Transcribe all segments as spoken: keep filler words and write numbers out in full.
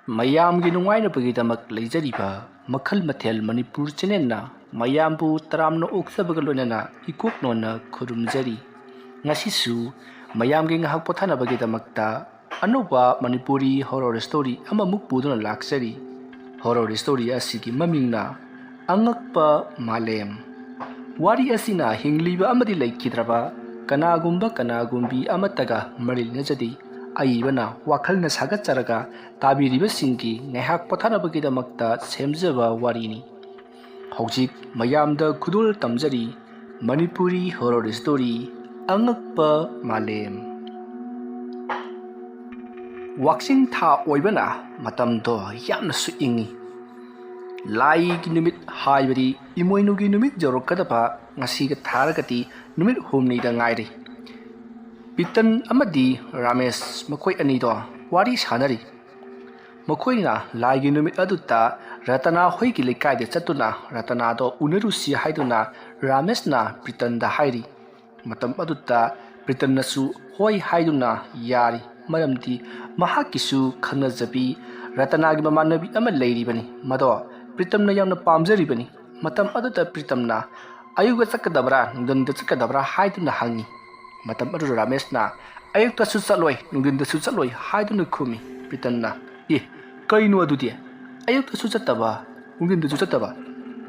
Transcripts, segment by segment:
ꯃꯌꯥꯝꯒꯤ ꯅꯨꯡꯉꯥꯏꯅꯕꯒꯤꯗꯃꯛ ꯂꯩꯖꯔꯤꯕ ꯃꯈꯜ ꯃꯊꯦꯜ ꯃꯅꯤꯄꯨꯔ ꯆꯦꯅꯦꯜꯅ ꯃꯌꯥꯝꯕꯨ ꯇꯔꯥꯝꯅ ꯑꯣꯛꯆꯕꯒ ꯂꯣꯏꯅꯅ ꯏꯀꯣꯛ ꯅꯣꯟꯅ ꯈꯨꯔꯨꯝꯖꯔꯤ꯫ ꯉꯁꯤꯁꯨ ꯃꯌꯥꯝꯒꯤ ꯉꯥꯏꯍꯥꯛ ꯄꯣꯊꯥꯅꯕꯒꯤꯗꯃꯛꯇ ꯑꯅꯧꯕ ꯃꯅꯤꯄꯨꯔꯤ ꯍꯣꯔꯣꯔ ꯁ꯭ꯇꯣꯔꯤ ꯑꯃꯃꯨꯛ ꯄꯨꯗꯨꯅ ꯂꯥꯛꯆꯔꯤ꯫ ꯍꯣꯔꯣꯔ ꯁ꯭ꯇꯣꯔꯤ ꯑꯁꯤꯒꯤ ꯃꯃꯤꯡꯅ ꯑꯉꯛꯄ ꯃꯥꯂꯦꯝ꯫ ꯋꯥꯔꯤ ꯑꯁꯤꯅ ꯍꯤꯡꯂꯤꯕ ꯑꯃꯗꯤ ꯂꯩꯈꯤꯗ꯭ꯔꯕ ꯀꯅꯥꯒꯨꯝꯕ ꯀꯅꯥꯒꯨꯝꯕꯤ ꯑꯃꯠꯇꯒ ꯃꯔꯤ ꯂꯩꯅꯖꯗꯦ꯫ ꯑꯏꯕꯅ ꯋꯥꯈꯜꯅ ꯁꯥꯒꯠꯆꯔꯒ ꯇꯥꯕꯤꯔꯤꯕꯁꯤꯡꯒꯤ ꯉꯥꯏꯍꯥꯛ ꯄꯣꯊꯥꯅꯕꯒꯤꯗꯃꯛꯇ ꯁꯦꯝꯖꯕ ꯋꯥꯔꯤꯅꯤ꯫ ꯍꯧꯖꯤꯛ ꯃꯌꯥꯝꯗ ꯈꯨꯗꯣꯜ ꯇꯝꯖꯔꯤ ꯃꯅꯤꯄꯨꯔꯤ ꯍꯣꯔꯣꯔ ꯁ꯭ꯇꯣꯔꯤ ꯑꯉꯛꯄ ꯃꯥꯂꯦꯝ꯫ ꯋꯥꯛꯆꯤꯡ ꯊꯥ ꯑꯣꯏꯕꯅ ꯃꯇꯝꯗꯣ ꯌꯥꯝꯅꯁꯨ ꯏꯪꯉꯤ꯫ ꯂꯥꯏꯒꯤ ꯅꯨꯃꯤꯠ ꯍꯥꯏꯕꯗꯤ ꯏꯃꯣꯏꯅꯨꯒꯤ ꯅꯨꯃꯤꯠ ꯌꯧꯔꯛꯀꯗꯕ ꯉꯁꯤꯒ ꯊꯥꯔꯒꯗꯤ ꯅꯨꯃꯤꯠ ꯍꯨꯝꯅꯤꯗ ꯉꯥꯏꯔꯤ꯫ ꯄꯤꯇꯟ ꯑꯃꯗꯤ ꯔꯥꯃꯦꯁ ꯃꯈꯣꯏ ꯑꯅꯤꯗꯣ ꯋꯥꯔꯤ ꯁꯥꯟꯅꯔꯤ꯫ ꯃꯈꯣꯏꯅ ꯂꯥꯏꯒꯤ ꯅꯨꯃꯤꯠ ꯑꯗꯨꯗ ꯔꯇꯅꯥ ꯍꯣꯏꯒꯤ ꯂꯩꯀꯥꯏꯗ ꯆꯠꯇꯨꯅ ꯔꯇꯅꯥꯗꯣ ꯎꯅꯔꯨꯁꯤ ꯍꯥꯏꯗꯨꯅ ꯔꯥꯃꯦꯁꯅ ꯄ꯭ꯔꯤꯇꯟꯗ ꯍꯥꯏꯔꯤ꯫ ꯃꯇꯝ ꯑꯗꯨꯗ ꯄ꯭ꯔꯤꯇꯟꯅꯁꯨ ꯍꯣꯏ ꯍꯥꯏꯗꯨꯅ ꯌꯥꯔꯤ, ꯃꯔꯝꯗꯤ ꯃꯍꯥꯛꯀꯤꯁꯨ ꯈꯪꯅꯖꯕꯤ ꯔꯇꯅꯥꯒꯤ ꯃꯃꯥꯟꯅꯕꯤ ꯑꯃ ꯂꯩꯔꯤꯕꯅꯤ, ꯃꯗꯣ ꯄ꯭ꯔꯤꯇꯝꯅ ꯌꯥꯝꯅ ꯄꯥꯝꯖꯔꯤꯕꯅꯤ꯫ ꯃꯇꯝ ꯑꯗꯨꯗ ꯄ꯭ꯔꯤꯇꯝꯅ "ꯑꯌꯨꯛꯇ ꯆꯠꯀꯗꯕ꯭ꯔꯥ, ꯅꯨꯡꯊꯤꯟꯗ ꯆꯠꯀꯗꯕ꯭ꯔꯥ?" ꯍꯥꯏꯗꯨꯅ ꯍꯪꯉꯤ꯫ ꯃꯇꯝ ꯑꯗꯨꯗ ꯔꯥꯃꯦꯁꯅ "ꯑꯌꯨꯛꯇꯁꯨ ꯆꯠꯂꯣꯏ, ꯅꯨꯡꯊꯤꯟꯗꯁꯨ ꯆꯠꯂꯣꯏ" ꯍꯥꯏꯗꯨꯅ ꯈꯨꯝꯃꯤ꯫ ꯄ꯭ꯔꯤꯇꯝꯅ, "ꯑꯦ, ꯀꯩꯅꯣ ꯑꯗꯨꯗꯤ? ꯑꯌꯨꯛꯇꯁꯨ ꯆꯠꯇꯕ, ꯅꯨꯡꯊꯤꯟꯗꯁꯨ ꯆꯠꯇꯕ?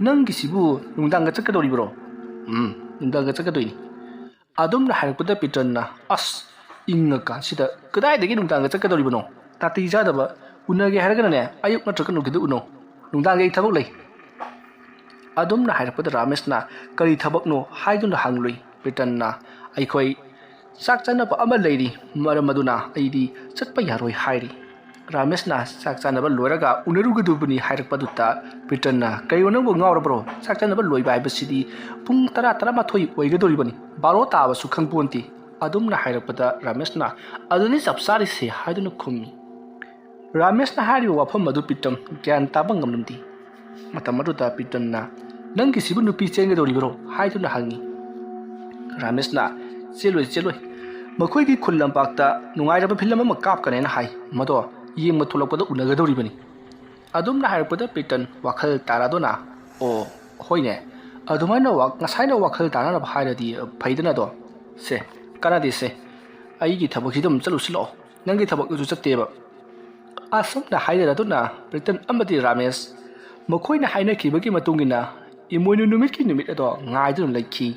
ꯅꯪꯒꯤꯁꯤꯕꯨ ꯅꯨꯡꯗꯥꯡꯗ ꯆꯠꯀꯗꯧꯔꯤꯕ꯭ꯔꯣ?" "ꯎꯝ, ꯅꯨꯡꯗꯥꯡꯗ ꯆꯠꯀꯗꯣꯏꯅꯤ" ꯑꯗꯨꯝꯅ ꯍꯥꯏꯔꯛꯄꯗ ꯄ꯭ꯔꯤꯇꯝꯅ, "ꯑꯁ, ꯏꯪꯉꯀꯥꯟꯁꯤꯗ ꯀꯗꯥꯏꯗꯒꯤ ꯅꯨꯡꯗꯥꯡꯗ ꯆꯠꯀꯗꯧꯔꯤꯕꯅꯣ? ꯇꯥꯇꯤ ꯆꯥꯗꯕ, ꯎꯅꯒꯦ ꯍꯥꯏꯔꯒꯅꯅꯦ, ꯑꯌꯨꯛ ꯅꯠꯇ꯭ꯔꯒ ꯅꯨꯡꯊꯤꯟꯗ ꯎꯅꯧ, ꯅꯨꯡꯗꯥꯡꯒꯤ ꯑꯩ ꯊꯕꯛ ꯂꯩ" ꯑꯗꯨꯝꯅ ꯍꯥꯏꯔꯛꯄꯗ ꯔꯥꯃꯦꯁꯅ "ꯀꯔꯤ ꯊꯕꯛꯅꯣ?" ꯍꯥꯏꯗꯨꯅ ꯍꯪꯂꯨꯏ꯫ ꯄ꯭ꯔꯤꯇꯟꯅ "ꯑꯩꯈꯣꯏ ꯆꯥꯛ ꯆꯥꯅꯕ ꯑꯃ ꯂꯩꯔꯤ, ꯃꯔꯝ ꯑꯗꯨꯅ ꯑꯩꯗꯤ ꯆꯠꯄ ꯌꯥꯔꯣꯏ" ꯍꯥꯏꯔꯤ꯫ ꯔꯥꯃꯦꯁꯅ ꯆꯥꯛ ꯆꯥꯅꯕ ꯂꯣꯏꯔꯒ ꯎꯅꯔꯨꯒꯗꯧꯕꯅꯤ ꯍꯥꯏꯔꯛꯄꯗꯨꯗ ꯄ꯭ꯔꯤꯇꯟꯅ, "ꯀꯩꯅꯣ, ꯅꯪꯕꯨ ꯉꯥꯎꯔꯕ꯭ꯔꯣ? ꯆꯥꯛ ꯆꯥꯅꯕ ꯂꯣꯏꯕ ꯍꯥꯏꯕꯁꯤꯗꯤ ꯄꯨꯡ ꯇꯔꯥ, ꯇꯔꯥꯃꯥꯊꯣꯏ ꯑꯣꯏꯒꯗꯧꯔꯤꯕꯅꯤ, ꯕꯥꯔꯣ ꯇꯥꯕꯁꯨ ꯈꯪꯄꯣꯟꯇꯦ" ꯑꯗꯨꯝꯅ ꯍꯥꯏꯔꯛꯄꯗ ꯔꯥꯃꯦꯁꯅ "ꯑꯗꯨꯅꯤ ꯆꯞ ꯆꯥꯔꯤꯁꯦ" ꯍꯥꯏꯗꯨꯅ ꯈꯨꯝꯃꯤ꯫ ꯔꯥꯃꯦꯁꯅ ꯍꯥꯏꯔꯤꯕ ꯋꯥꯐꯝ ꯑꯗꯨ ꯄ꯭ꯔꯤꯇꯝ ꯒ꯭ꯌꯥꯟ ꯇꯥꯕ ꯉꯝꯂꯝꯗꯦ꯫ ꯃꯇꯝ ꯑꯗꯨꯗ ꯄ꯭ꯔꯤꯇꯝꯅ, "ꯅꯪꯒꯤꯁꯤꯕꯨ ꯅꯨꯄꯤ ꯆꯦꯟꯒꯗꯧꯔꯤꯕꯔꯣ?" ꯍꯥꯏꯗꯨꯅ ꯍꯪꯉꯤ꯫ ꯔꯥꯃꯦꯁꯅ, "ꯆꯦꯜꯂꯣꯏ, ꯆꯦꯜꯂꯣꯏ꯫ ꯃꯈꯣꯏꯒꯤ ꯈꯨꯜ ꯂꯝꯄꯥꯛꯇ ꯅꯨꯡꯉꯥꯏꯔꯕ ꯐꯤꯂꯝ ꯑꯃ ꯀꯥꯞꯀꯅꯦꯅ ꯍꯥꯏ꯫ ꯃꯗꯣ ꯌꯦꯡꯕ ꯊꯣꯛꯂꯛꯄꯗ ꯎꯅꯒꯗꯧꯔꯤꯕꯅꯤ꯫ ꯑꯗꯨꯝꯅ ꯍꯥꯏꯔꯛꯄꯗ ꯄꯤꯇꯟ ꯋꯥꯈꯜ ꯇꯥꯔꯗꯨꯅ, "ꯑꯣ, ꯍꯣꯏꯅꯦ, ꯑꯗꯨꯃꯥꯏꯅ ꯋꯥ-, ꯉꯁꯥꯏꯅ ꯋꯥꯈꯜ ꯇꯥꯅꯅꯕ ꯍꯥꯏꯔꯗꯤ ꯐꯩꯗꯅꯗꯣ꯫ ꯁꯦ, ꯀꯥꯟꯅꯗꯦꯁꯦ, ꯑꯩꯒꯤ ꯊꯕꯛꯁꯤꯗ ꯑꯗꯨꯝ ꯆꯠꯂꯨꯁꯤ ꯂꯥꯛꯑꯣ, ꯅꯪꯒꯤ ꯊꯕꯛꯇꯨꯁꯨ ꯆꯠꯇꯦꯕ"꯫ ꯑꯁꯨꯝꯅ ꯍꯥꯏꯅꯔꯗꯨꯅ ꯄꯤꯇꯟ ꯑꯃꯗꯤ ꯔꯥꯃꯦꯁ ꯃꯈꯣꯏꯅ ꯍꯥꯏꯅꯈꯤꯕꯒꯤ ꯃꯇꯨꯡ ꯏꯟꯅ ꯏꯃꯣꯏꯅꯨ ꯅꯨꯃꯤꯠꯀꯤ ꯅꯨꯃꯤꯠ ꯑꯗꯣ ꯉꯥꯏꯗꯨꯅ ꯂꯩꯈꯤ꯫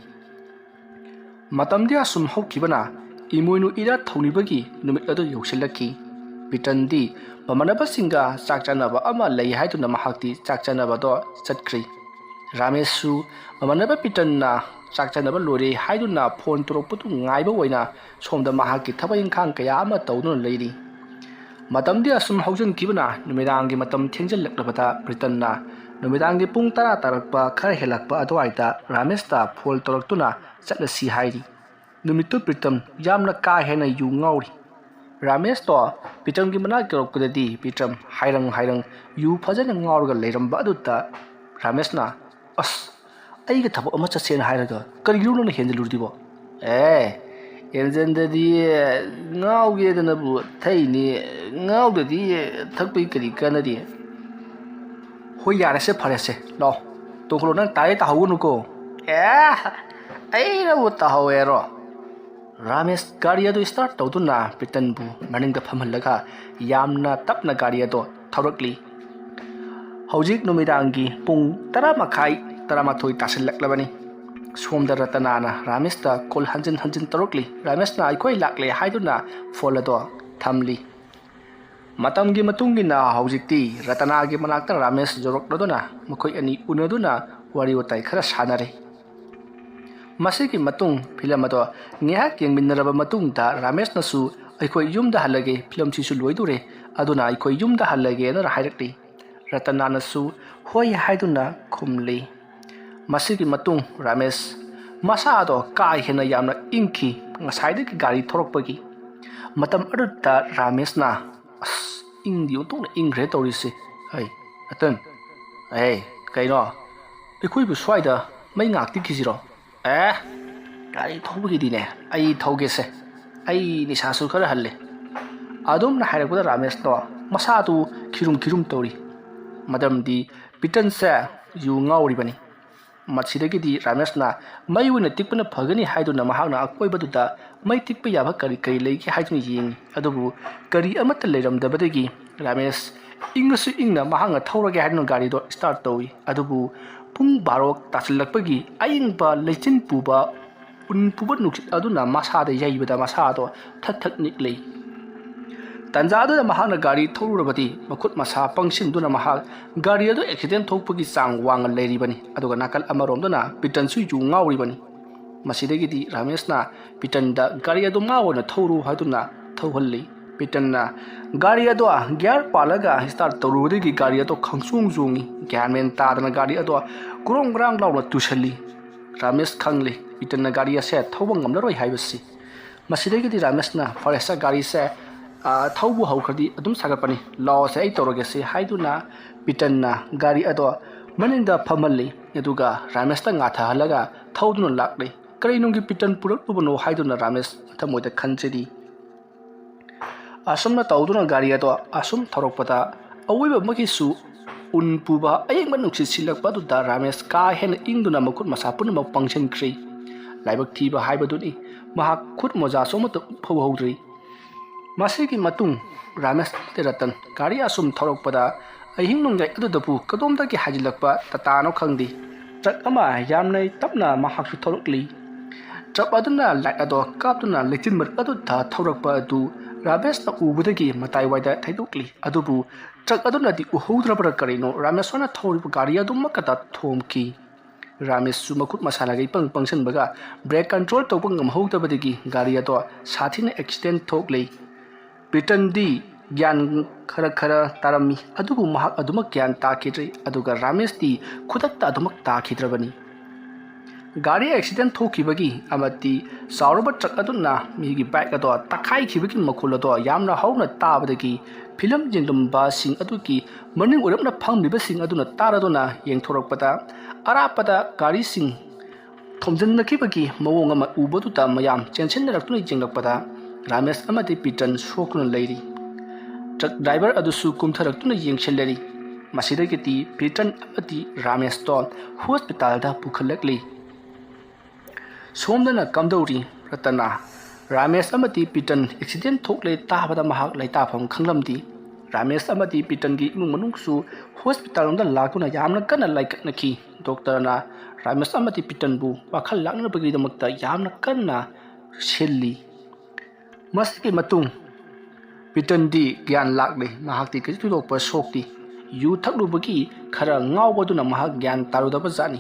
ꯃꯇꯝꯗꯤ ꯑꯁꯨꯝ ꯍꯧꯈꯤꯕꯅ ꯏꯃꯣꯏꯅꯨ ꯏꯔꯥꯠ ꯊꯧꯅꯤꯕꯒꯤ ꯅꯨꯃꯤꯠ ꯑꯗꯨ ꯌꯧꯁꯤꯜꯂꯛꯈꯤ꯫ ꯄꯤꯇꯟꯗꯤ ꯃꯃꯥꯟꯅꯕꯁꯤꯡꯒ ꯆꯥꯛ ꯆꯥꯅꯕ ꯑꯃ ꯂꯩ ꯍꯥꯏꯗꯨꯅ ꯃꯍꯥꯛꯇꯤ ꯆꯥꯛ ꯆꯥꯅꯕꯗꯣ ꯆꯠꯈ꯭ꯔꯤ꯫ ꯔꯥꯃꯦꯁꯁꯨ ꯃꯃꯥꯟꯅꯕ ꯄꯤꯇꯟꯅ ꯆꯥꯛ ꯆꯥꯅꯕ ꯂꯣꯏꯔꯦ ꯍꯥꯏꯗꯨꯅ ꯐꯣꯟ ꯇꯧꯔꯛꯄꯗꯨ ꯉꯥꯏꯕ ꯑꯣꯏꯅ ꯁꯣꯝꯗ ꯃꯍꯥꯛꯀꯤ ꯊꯕꯛ ꯏꯪꯈꯥꯡ ꯀꯌꯥ ꯑꯃ ꯇꯧꯗꯨꯅ ꯂꯩꯔꯤ꯫ ꯃꯇꯝꯗꯤ ꯑꯁꯨꯝ ꯍꯧꯖꯤꯟꯈꯤꯕꯅ ꯅꯨꯃꯤꯗꯥꯡꯒꯤ ꯃꯇꯝ ꯊꯦꯡꯖꯤꯜꯂꯛꯂꯕꯗ ꯄꯤꯇꯟꯅ ꯅꯨꯃꯤꯗꯥꯡꯒꯤ ꯄꯨꯡ ꯇꯔꯥ ꯇꯥꯔꯛꯄ ꯈꯔ ꯍꯦꯜꯂꯛꯄ ꯑꯗꯨꯋꯥꯏꯗ ꯔꯥꯃꯦꯁꯇ ꯐꯣꯟ ꯇꯧꯔꯛꯇꯨꯅ ꯆꯠꯂꯁꯤ ꯍꯥꯏꯔꯤ꯫ ꯅꯨꯃꯤꯠꯇꯨ ꯄꯤꯇꯟ ꯌꯥꯝꯅ ꯀꯥ ꯍꯦꯟꯅ ꯌꯨ ꯉꯥꯎꯔꯤ꯫ ꯔꯥꯃꯦꯁꯇꯣ ꯄꯤꯇꯟꯒꯤ ꯃꯅꯥꯛ ꯌꯧꯔꯛꯄꯗꯗꯤ ꯄꯤꯇꯟ ꯍꯥꯏꯔꯪ ꯍꯥꯏꯔꯪ ꯌꯨ ꯐꯖꯅ ꯉꯥꯎꯔꯒ ꯂꯩꯔꯝꯕ ꯑꯗꯨꯗ ꯔꯥꯃꯦꯁꯅ, "ꯑꯁ, ꯑꯩꯒ ꯊꯕꯛ ꯑꯃ ꯆꯠꯁꯦꯅ ꯍꯥꯏꯔꯒ ꯀꯔꯤꯒꯤꯅꯣ ꯅꯪꯅ ꯍꯦꯟꯖꯜꯂꯨꯔꯤꯗꯨꯕꯣ?" "ꯑꯦ, ꯍꯦꯟꯖꯟꯗꯗꯤ ꯉꯥꯎꯒꯦꯗꯅꯕꯨ ꯊꯛꯏꯅꯤ, ꯉꯥꯎꯗꯗꯤ ꯊꯛꯄꯩ ꯀꯔꯤ ꯀꯥꯟꯅꯔꯤ?" "ꯍꯣꯏ, ꯌꯥꯔꯦꯁꯦ, ꯐꯔꯦꯁꯦ, ꯂꯥꯛꯑꯣ, ꯇꯣꯡꯈꯠꯂꯣ, ꯅꯪ ꯇꯥꯏ ꯇꯥꯍꯧꯒꯅꯨꯀꯣ"꯫ "ꯑꯦ, ꯑꯩꯅꯕꯨ ꯇꯥꯍꯧꯋꯦꯔꯣ?" ꯔꯥꯃꯦꯁ ꯒꯥꯔꯤ ꯑꯗꯨ ꯁ꯭ꯇꯥꯔꯠ ꯇꯧꯗꯨꯅ ꯄꯤꯇꯟꯕꯨ ꯃꯅꯤꯡꯗ ꯐꯝꯍꯜꯂꯒ ꯌꯥꯝꯅ ꯇꯞꯅ ꯒꯥꯔꯤ ꯑꯗꯨ ꯊꯧꯔꯛꯂꯤ꯫ ꯍꯧꯖꯤꯛ ꯅꯨꯃꯤꯗꯥꯡꯒꯤ ꯄꯨꯡ ꯇꯔꯥ ꯃꯈꯥꯏ, ꯇꯔꯥꯃꯥꯊꯣꯏ ꯇꯥꯁꯤꯜꯂꯛꯂꯕꯅꯤ꯫ ꯁꯣꯝꯗ ꯔꯇꯅꯥꯅ ꯔꯥꯃꯦꯁꯇ ꯀꯣꯜ ꯍꯟꯖꯤꯟ ꯍꯟꯖꯤꯟ ꯇꯧꯔꯛꯂꯤ꯫ ꯔꯥꯃꯦꯁꯅ "ꯑꯩꯈꯣꯏ ꯂꯥꯛꯂꯦ" ꯍꯥꯏꯗꯨꯅ ꯐꯣꯟ ꯑꯗꯣ ꯊꯝꯂꯤ꯫ ꯃꯇꯝꯒꯤ ꯃꯇꯨꯡ ꯏꯟꯅ ꯍꯧꯖꯤꯛꯇꯤ ꯔꯇꯅꯥꯒꯤ ꯃꯅꯥꯛꯇ ꯔꯥꯃꯦꯁ ꯌꯧꯔꯛꯂꯗꯨꯅ ꯃꯈꯣꯏ ꯑꯅꯤ ꯎꯅꯗꯨꯅ ꯋꯥꯔꯤ ꯋꯥꯇꯥꯏ ꯈꯔ ꯁꯥꯟꯅꯔꯦ꯫ ꯃꯁꯤꯒꯤ ꯃꯇꯨꯡ ꯐꯤꯂꯝ ꯑꯗꯣ ꯉꯥꯏꯍꯥꯛ ꯌꯦꯡꯃꯤꯟꯅꯔꯕ ꯃꯇꯨꯡꯗ ꯔꯥꯃꯦꯁꯅꯁꯨ "ꯑꯩꯈꯣꯏ ꯌꯨꯝꯗ ꯍꯜꯂꯒꯦ, ꯐꯤꯂꯝꯁꯤꯁꯨ ꯂꯣꯏꯗꯣꯔꯦ, ꯑꯗꯨꯅ ꯑꯩꯈꯣꯏ ꯌꯨꯝꯗ ꯍꯜꯂꯒꯦꯅ" ꯍꯥꯏꯔꯛꯂꯤ꯫ ꯔꯇꯅꯥꯅꯁꯨ "ꯍꯣꯏ" ꯍꯥꯏꯗꯨꯅ ꯈꯨꯝꯂꯤ꯫ ꯃꯁꯤꯒꯤ ꯃꯇꯨꯡ ꯔꯥꯃꯦꯁ ꯃꯁꯥꯗꯣ ꯀꯥ ꯍꯦꯟꯅ ꯌꯥꯝꯅ ꯏꯪꯈꯤ, ꯉꯁꯥꯏꯗꯒꯤ ꯒꯥꯔꯤ ꯊꯧꯔꯛꯄꯒꯤ꯫ ꯃꯇꯝ ꯑꯗꯨꯗ ꯔꯥꯃꯦꯁꯅ, "ꯑꯁ, ꯏꯪꯗꯤ ꯑꯣꯟꯊꯣꯛꯅ ꯏꯪꯈ꯭ꯔꯦ ꯇꯧꯔꯤꯁꯦ꯫ ꯍꯩ, ꯔꯇꯟ, ꯑꯦ, ꯀꯩꯅꯣ? ꯑꯩꯈꯣꯏꯕꯨ ꯁ꯭ꯋꯥꯏꯗ ꯃꯩ ꯉꯥꯛ ꯇꯤꯛꯈꯤꯁꯤꯔꯣ?" "ꯑꯦ, ꯒꯥꯔꯤ ꯊꯧꯕꯒꯤꯗꯤꯅꯦ, ꯑꯩ ꯊꯧꯒꯦꯁꯦ꯫ ꯑꯩ ꯅꯤꯁꯥꯁꯨ ꯈꯔ ꯍꯜꯂꯦ"꯫ ꯑꯗꯨꯝꯅ ꯍꯥꯏꯔꯛꯄꯗ ꯔꯥꯃꯦꯁꯇꯣ ꯃꯁꯥꯗꯨ ꯈꯤꯔꯨꯝ ꯈꯤꯔꯨꯝ ꯇꯧꯔꯤ꯫ ꯃꯔꯝꯗꯤ ꯄꯤꯇꯟꯁꯦ ꯌꯨ ꯉꯥꯎꯔꯤꯕꯅꯤ꯫ ꯃꯁꯤꯗꯒꯤꯗꯤ ꯔꯥꯃꯦꯁꯅ ꯃꯩ ꯑꯣꯏꯅ ꯇꯤꯛꯄꯅ ꯐꯒꯅꯤ ꯍꯥꯏꯗꯨꯅ ꯃꯍꯥꯛꯅ ꯑꯀꯣꯏꯕꯗꯨꯗ ꯃꯩ ꯇꯤꯛꯄ ꯌꯥꯕ ꯀꯔꯤ ꯀꯔꯤ ꯂꯩꯒꯦ ꯍꯥꯏꯗꯨꯅ ꯌꯦꯡꯉꯤ꯫ ꯑꯗꯨꯕꯨ ꯀꯔꯤ ꯑꯃꯠꯇ ꯂꯩꯔꯝꯗꯕꯗꯒꯤ ꯔꯥꯃꯦꯁ ꯏꯪꯉꯁꯨ ꯏꯪꯅ ꯃꯍꯥꯛꯅ ꯊꯧꯔꯒꯦ ꯍꯥꯏꯗꯨꯅ ꯒꯥꯔꯤꯗꯣ ꯁ꯭ꯇꯥꯔꯠ ꯇꯧꯏ꯫ ꯑꯗꯨꯕꯨ ꯄꯨꯡ ꯕꯥꯔꯣ ꯇꯥꯁꯤꯜꯂꯛꯄꯒꯤ ꯑꯏꯪꯕ ꯂꯩꯆꯤꯟ ꯄꯨꯕ ꯎꯟ ꯄꯨꯕ ꯅꯨꯡꯁꯤꯠ ꯑꯗꯨꯅ ꯃꯁꯥꯗ ꯌꯩꯕꯗ ꯃꯁꯥꯗꯣ ꯊꯛ ꯊꯛ ꯅꯤꯛꯂꯤ꯫ ꯇꯟꯖꯥ ꯑꯗꯨꯗ ꯃꯍꯥꯛꯅ ꯒꯥꯔꯤ ꯊꯧꯔꯨꯔꯕꯗꯤ ꯃꯈꯨꯠ ꯃꯁꯥ ꯄꯪꯁꯤꯟꯗꯨꯅ ꯃꯍꯥꯛ ꯒꯥꯔꯤ ꯑꯗꯨ ꯑꯦꯛꯁꯤꯗꯦꯟ ꯊꯣꯛꯄꯒꯤ ꯆꯥꯡ ꯋꯥꯡꯅ ꯂꯩꯔꯤꯕꯅꯤ꯫ ꯑꯗꯨꯒ ꯅꯥꯀꯜ ꯑꯃꯔꯣꯝꯗꯅ ꯄꯤꯇꯟꯁꯨ ꯌꯨ ꯉꯥꯎꯔꯤꯕꯅꯤ꯫ ꯃꯁꯤꯗꯒꯤꯗꯤ ꯔꯥꯃꯦꯁꯅ ꯄꯤꯇꯟꯗ ꯒꯥꯔꯤ ꯑꯗꯨ ꯃꯥ ꯑꯣꯏꯅ ꯊꯧꯔꯨ ꯍꯥꯏꯗꯨꯅ ꯊꯧꯍꯜꯂꯤ꯫ ꯄꯤꯇꯟꯅ ꯒꯥꯔꯤ ꯑꯗꯣ ꯒꯤꯌꯥꯔ ꯄꯥꯜꯂꯒ ꯁ꯭ꯇꯥꯔꯠ ꯇꯧꯔꯨꯕꯗꯒꯤ ꯒꯥꯔꯤ ꯑꯗꯣ ꯈꯪꯆꯣꯡ ꯆꯣꯡꯉꯤ꯫ ꯒ꯭ꯌꯥꯟ ꯃꯦꯟ ꯇꯥꯗꯅ ꯒꯥꯔꯤ ꯑꯗꯣ ꯒ꯭ꯔꯣꯡ ꯒ꯭ꯔꯥꯡ ꯂꯥꯎꯅ ꯇꯨꯁꯜꯂꯤ꯫ ꯔꯥꯃꯦꯁ ꯈꯪꯂꯤ ꯄꯤꯇꯟꯅ ꯒꯥꯔꯤ ꯑꯁꯦ ꯊꯧꯕ ꯉꯝꯂꯔꯣꯏ ꯍꯥꯏꯕꯁꯤ꯫ ꯃꯁꯤꯗꯒꯤꯗꯤ ꯔꯥꯃꯦꯁꯅ ꯐꯔꯦꯁꯦ ꯒꯥꯔꯤꯁꯦ ꯊꯧꯕ ꯍꯧꯈ꯭ꯔꯗꯤ ꯑꯗꯨꯝ ꯁꯥꯒꯠꯄꯅꯤ, ꯂꯥꯛꯑꯣꯁꯦ ꯑꯩ ꯇꯧꯔꯒꯦꯁꯦ ꯍꯥꯏꯗꯨꯅ ꯄꯤꯇꯟꯅ ꯒꯥꯔꯤ ꯑꯗꯣ ꯃꯅꯤꯡꯗ ꯐꯝꯍꯜꯂꯤ꯫ ꯑꯗꯨꯒ ꯔꯥꯃꯦꯁꯇ ꯉꯥꯊꯍꯜꯂꯒ ꯊꯧꯗꯨꯅ ꯂꯥꯛꯂꯤ꯫ ꯀꯔꯤ ꯅꯨꯡꯒꯤ ꯄꯤꯇꯟ ꯄꯨꯔꯛꯂꯨꯕꯅꯣ ꯍꯥꯏꯗꯨꯅ ꯔꯥꯃꯦꯁ ꯊꯃꯣꯏꯗ ꯈꯟꯖꯔꯤ꯫ ꯑꯁꯨꯝꯅ ꯇꯧꯗꯨꯅ ꯒꯥꯔꯤ ꯑꯗꯣ ꯑꯁꯨꯝ ꯊꯧꯔꯛꯄꯗ ꯑꯋꯣꯏꯕꯃꯛꯀꯤꯁꯨ ꯎꯟ ꯄꯨꯕ ꯑꯌꯤꯡꯕ ꯅꯨꯡꯁꯤꯠ ꯁꯤꯜꯂꯛꯄ ꯑꯗꯨꯗ ꯔꯥꯃꯦꯁ ꯀꯥ ꯍꯦꯟꯅ ꯏꯪꯗꯨꯅ ꯃꯈꯨꯠ ꯃꯁꯥ ꯄꯨꯝꯅꯃꯛ ꯄꯪꯁꯤꯟꯈ꯭ꯔꯤ꯫ ꯂꯥꯏꯕꯛ ꯊꯤꯕ ꯍꯥꯏꯕꯗꯨꯅꯤ, ꯃꯍꯥꯛ ꯈꯨꯠ ꯃꯣꯖꯥꯁꯨ ꯑꯃꯠꯇ ꯎꯞꯐꯧꯍꯧꯗ꯭ꯔꯤ꯫ ꯃꯁꯤꯒꯤ ꯃꯇꯨꯡ ꯔꯥꯃꯦꯁ ꯇꯦꯔꯥꯇꯟ ꯒꯥꯔꯤ ꯑꯁꯨꯝ ꯊꯧꯔꯛꯄꯗ ꯑꯍꯤꯡ ꯅꯣꯡꯌꯥꯏ ꯑꯗꯨꯗꯕꯨ ꯀꯗꯣꯝꯗꯒꯤ ꯍꯥꯏꯖꯤꯜꯂꯛꯄ ꯇꯇꯥꯅꯣ ꯈꯪꯗꯦ, ꯇ꯭ꯔꯛ ꯑꯃ ꯌꯥꯝꯅ ꯇꯞꯅ ꯃꯍꯥꯛꯁꯨ ꯊꯧꯔꯛꯂꯤ꯫ ꯇ꯭ꯔꯛ ꯑꯗꯨꯅ ꯂꯥꯏꯠ ꯑꯗꯣ ꯀꯥꯞꯇꯨꯅ ꯂꯩꯆꯤꯟ ꯃꯔꯛ ꯑꯗꯨꯗ ꯊꯧꯔꯛꯄ ꯑꯗꯨ ꯔꯥꯃꯦꯁꯅ ꯎꯕꯗꯒꯤ ꯃꯇꯥꯏꯋꯥꯏꯗ ꯊꯩꯗꯣꯛꯂꯤ꯫ ꯑꯗꯨꯕꯨ ꯇ꯭ꯔꯛ ꯑꯗꯨꯅꯗꯤ ꯎꯍꯧꯗ꯭ꯔꯕ꯭ꯔꯥ ꯀꯔꯤꯅꯣ, ꯔꯥꯃꯦꯁꯅ ꯊꯧꯔꯤꯕ ꯒꯥꯔꯤ ꯑꯗꯨꯃꯛꯀꯗ ꯊꯣꯝꯈꯤ꯫ ꯔꯥꯃꯦꯁꯁꯨ ꯃꯈꯨꯠ ꯃꯁꯥꯅ ꯏꯄꯪ ꯄꯪꯁꯤꯟꯕꯒ ꯕ꯭ꯔꯦꯛ ꯀꯟꯇ꯭ꯔꯣꯜ ꯇꯧꯕ ꯉꯝꯍꯧꯗꯕꯗꯒꯤ ꯒꯥꯔꯤ ꯑꯗꯣ ꯁꯥꯊꯤꯅ ꯑꯦꯛꯁꯤꯗꯦꯟ ꯊꯣꯛꯂꯤ꯫ ꯄꯤꯇꯟꯗꯤ ꯒ꯭ꯌꯥꯟ ꯈꯔ ꯈꯔ ꯇꯥꯔꯝꯃꯤ, ꯑꯗꯨꯕꯨ ꯃꯍꯥꯛ ꯑꯗꯨꯃꯛ ꯒ꯭ꯌꯥꯟ ꯇꯥꯈꯤꯗ꯭ꯔꯦ꯫ ꯑꯗꯨꯒ ꯔꯥꯃꯦꯁꯇꯤ ꯈꯨꯗꯛꯇ ꯑꯗꯨꯃꯛ ꯇꯥꯈꯤꯗ꯭ꯔꯕꯅꯤ꯫ ꯒꯥꯔꯤ ꯑꯦꯛꯁꯤꯗꯦꯟ ꯊꯣꯛꯈꯤꯕꯒꯤ ꯑꯃꯗꯤ ꯆꯥꯎꯔꯕ ꯇ꯭ꯔꯛ ꯑꯗꯨꯅ ꯃꯤꯒꯤ ꯕꯥꯏꯛ ꯑꯗꯣ ꯇꯛꯈꯥꯏꯈꯤꯕꯒꯤ ꯃꯈꯣꯜ ꯑꯗꯣ ꯌꯥꯝꯅ ꯍꯧꯅ ꯇꯥꯕꯗꯒꯤ ꯐꯤꯂꯝ ꯌꯦꯡꯂꯝꯕꯁꯤꯡ ꯑꯗꯨꯒꯤ ꯃꯅꯤꯡ ꯑꯣꯏꯔꯞꯅ ꯐꯝꯂꯤꯕꯁꯤꯡ ꯑꯗꯨꯅ ꯇꯥꯔꯗꯨꯅ ꯌꯦꯡꯊꯣꯔꯛꯄꯗ ꯑꯔꯥꯞꯄꯗ ꯒꯥꯔꯤꯁꯤꯡ ꯊꯣꯝꯖꯤꯟꯅꯈꯤꯕꯒꯤ ꯃꯑꯣꯡ ꯑꯃ ꯎꯕꯗꯨꯗ ꯃꯌꯥꯝ ꯆꯦꯟꯁꯤꯟꯅꯔꯛꯇꯨꯅ ꯌꯦꯡꯂꯛꯄꯗ ꯔꯥꯃꯦꯁ ꯑꯃꯗꯤ ꯄꯤꯇꯟ ꯁꯣꯛꯇꯨꯅ ꯂꯩꯔꯤ꯫ ꯇ꯭ꯔꯛ ꯗ꯭ꯔꯥꯏꯚꯔ ꯑꯗꯨꯁꯨ ꯀꯨꯝꯊꯔꯛꯇꯨꯅ ꯌꯦꯡꯁꯤꯜꯂꯔꯤ꯫ ꯃꯁꯤꯗꯒꯤꯗꯤ ꯄꯤꯇꯟ ꯑꯃꯗꯤ ꯔꯥꯃꯦꯁꯇꯣ ꯍꯣꯁꯄꯤꯇꯥꯜꯗ ꯄꯨꯈꯠꯂꯛꯂꯤ꯫ ꯁꯣꯝꯗꯅ ꯀꯝꯗꯧꯔꯤ ꯔꯇꯅꯥ? ꯔꯥꯃꯦꯁ ꯑꯃꯗꯤ ꯄꯤꯇꯟ ꯑꯦꯛꯁꯤꯗꯦꯟ ꯊꯣꯛꯂꯦ ꯇꯥꯕꯗ ꯃꯍꯥꯛ ꯂꯩꯇꯥꯐꯝ ꯈꯪꯂꯝꯗꯦ꯫ ꯔꯥꯃꯦꯁ ꯑꯃꯗꯤ ꯄꯤꯇꯟꯒꯤ ꯏꯃꯨꯡ ꯃꯅꯨꯡꯁꯨ ꯍꯣꯁꯄꯤꯇꯥꯜ ꯂꯣꯝꯗ ꯂꯥꯛꯇꯨꯅ ꯌꯥꯝꯅ ꯀꯟꯅ ꯂꯥꯏꯀꯠꯅꯈꯤ꯫ ꯗꯣꯛꯇꯔꯅ ꯔꯥꯃꯦꯁ ꯑꯃꯗꯤ ꯄꯤꯇꯟꯕꯨ ꯋꯥꯈꯜ ꯂꯥꯛꯅꯕꯒꯤꯗꯃꯛꯇ ꯌꯥꯝꯅ ꯀꯟꯅ ꯁꯤꯜꯂꯤ꯫ ꯃꯁꯤꯒꯤ ꯃꯇꯨꯡ ꯄꯤꯇꯟꯗꯤ ꯒ꯭ꯌꯥꯟ ꯂꯥꯛꯂꯦ꯫ ꯃꯍꯥꯛꯇꯤ ꯀꯩꯁꯨ ꯊꯣꯏꯗꯣꯛꯄ ꯁꯣꯛꯇꯦ꯫ ꯌꯨ ꯊꯛꯂꯨꯕꯒꯤ ꯈꯔ ꯉꯥꯎꯕꯗꯨꯅ ꯃꯍꯥꯛ ꯒ꯭ꯌꯥꯟ ꯇꯥꯔꯨꯗꯕ ꯖꯥꯠꯅꯤ꯫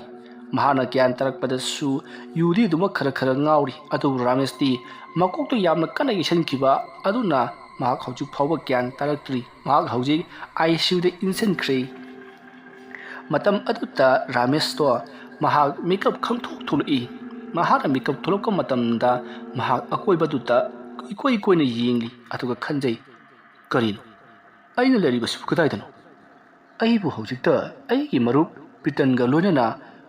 ꯃꯍꯥꯛꯅ ꯒ꯭ꯌꯥꯟ ꯇꯥꯔꯛꯄꯗꯁꯨ ꯌꯨꯗꯤ ꯑꯗꯨꯃꯛ ꯈꯔ ꯈꯔ ꯉꯥꯎꯔꯤ꯫ ꯑꯗꯨꯕꯨ ꯔꯥꯃꯦꯁꯇꯤ ꯃꯀꯣꯛꯇ ꯌꯥꯝꯅ ꯀꯟꯅ ꯌꯩꯁꯟꯈꯤꯕ ꯑꯗꯨꯅ ꯃꯍꯥꯛ ꯍꯧꯖꯤꯛ ꯐꯥꯎꯕ ꯒ꯭ꯌꯥꯟ ꯇꯥꯔꯛꯇ꯭ꯔꯤ꯫ ꯃꯍꯥꯛ ꯍꯧꯖꯤꯛ ꯑꯥꯏ ꯁꯤ ꯌꯨꯗ ꯏꯟꯁꯤꯟꯈ꯭ꯔꯦ꯫ ꯃꯇꯝ ꯑꯗꯨꯗ ꯔꯥꯃꯦꯁꯇꯣ ꯃꯍꯥꯛ ꯃꯤꯀꯞ ꯈꯪꯊꯣꯛ ꯊꯣꯛꯂꯛꯏ꯫ ꯃꯍꯥꯛꯅ ꯃꯤꯀꯞ ꯊꯣꯛꯂꯛꯄ ꯃꯇꯝꯗ ꯃꯍꯥꯛ ꯑꯀꯣꯏꯕꯗꯨꯗ ꯏꯀꯣꯏ ꯀꯣꯏꯅ ꯌꯦꯡꯂꯤ꯫ ꯑꯗꯨꯒ ꯈꯟꯖꯩ, "ꯀꯔꯤꯅꯣ? ꯑꯩꯅ ꯂꯩꯔꯤꯕꯁꯤꯕꯨ ꯀꯗꯥꯏꯗꯅꯣ? ꯑꯩꯕꯨ ꯍꯧꯖꯤꯛꯇ ꯑꯩꯒꯤ ꯃꯔꯨꯞ ꯄꯤꯇꯟꯒ ꯂꯣꯏꯅꯅ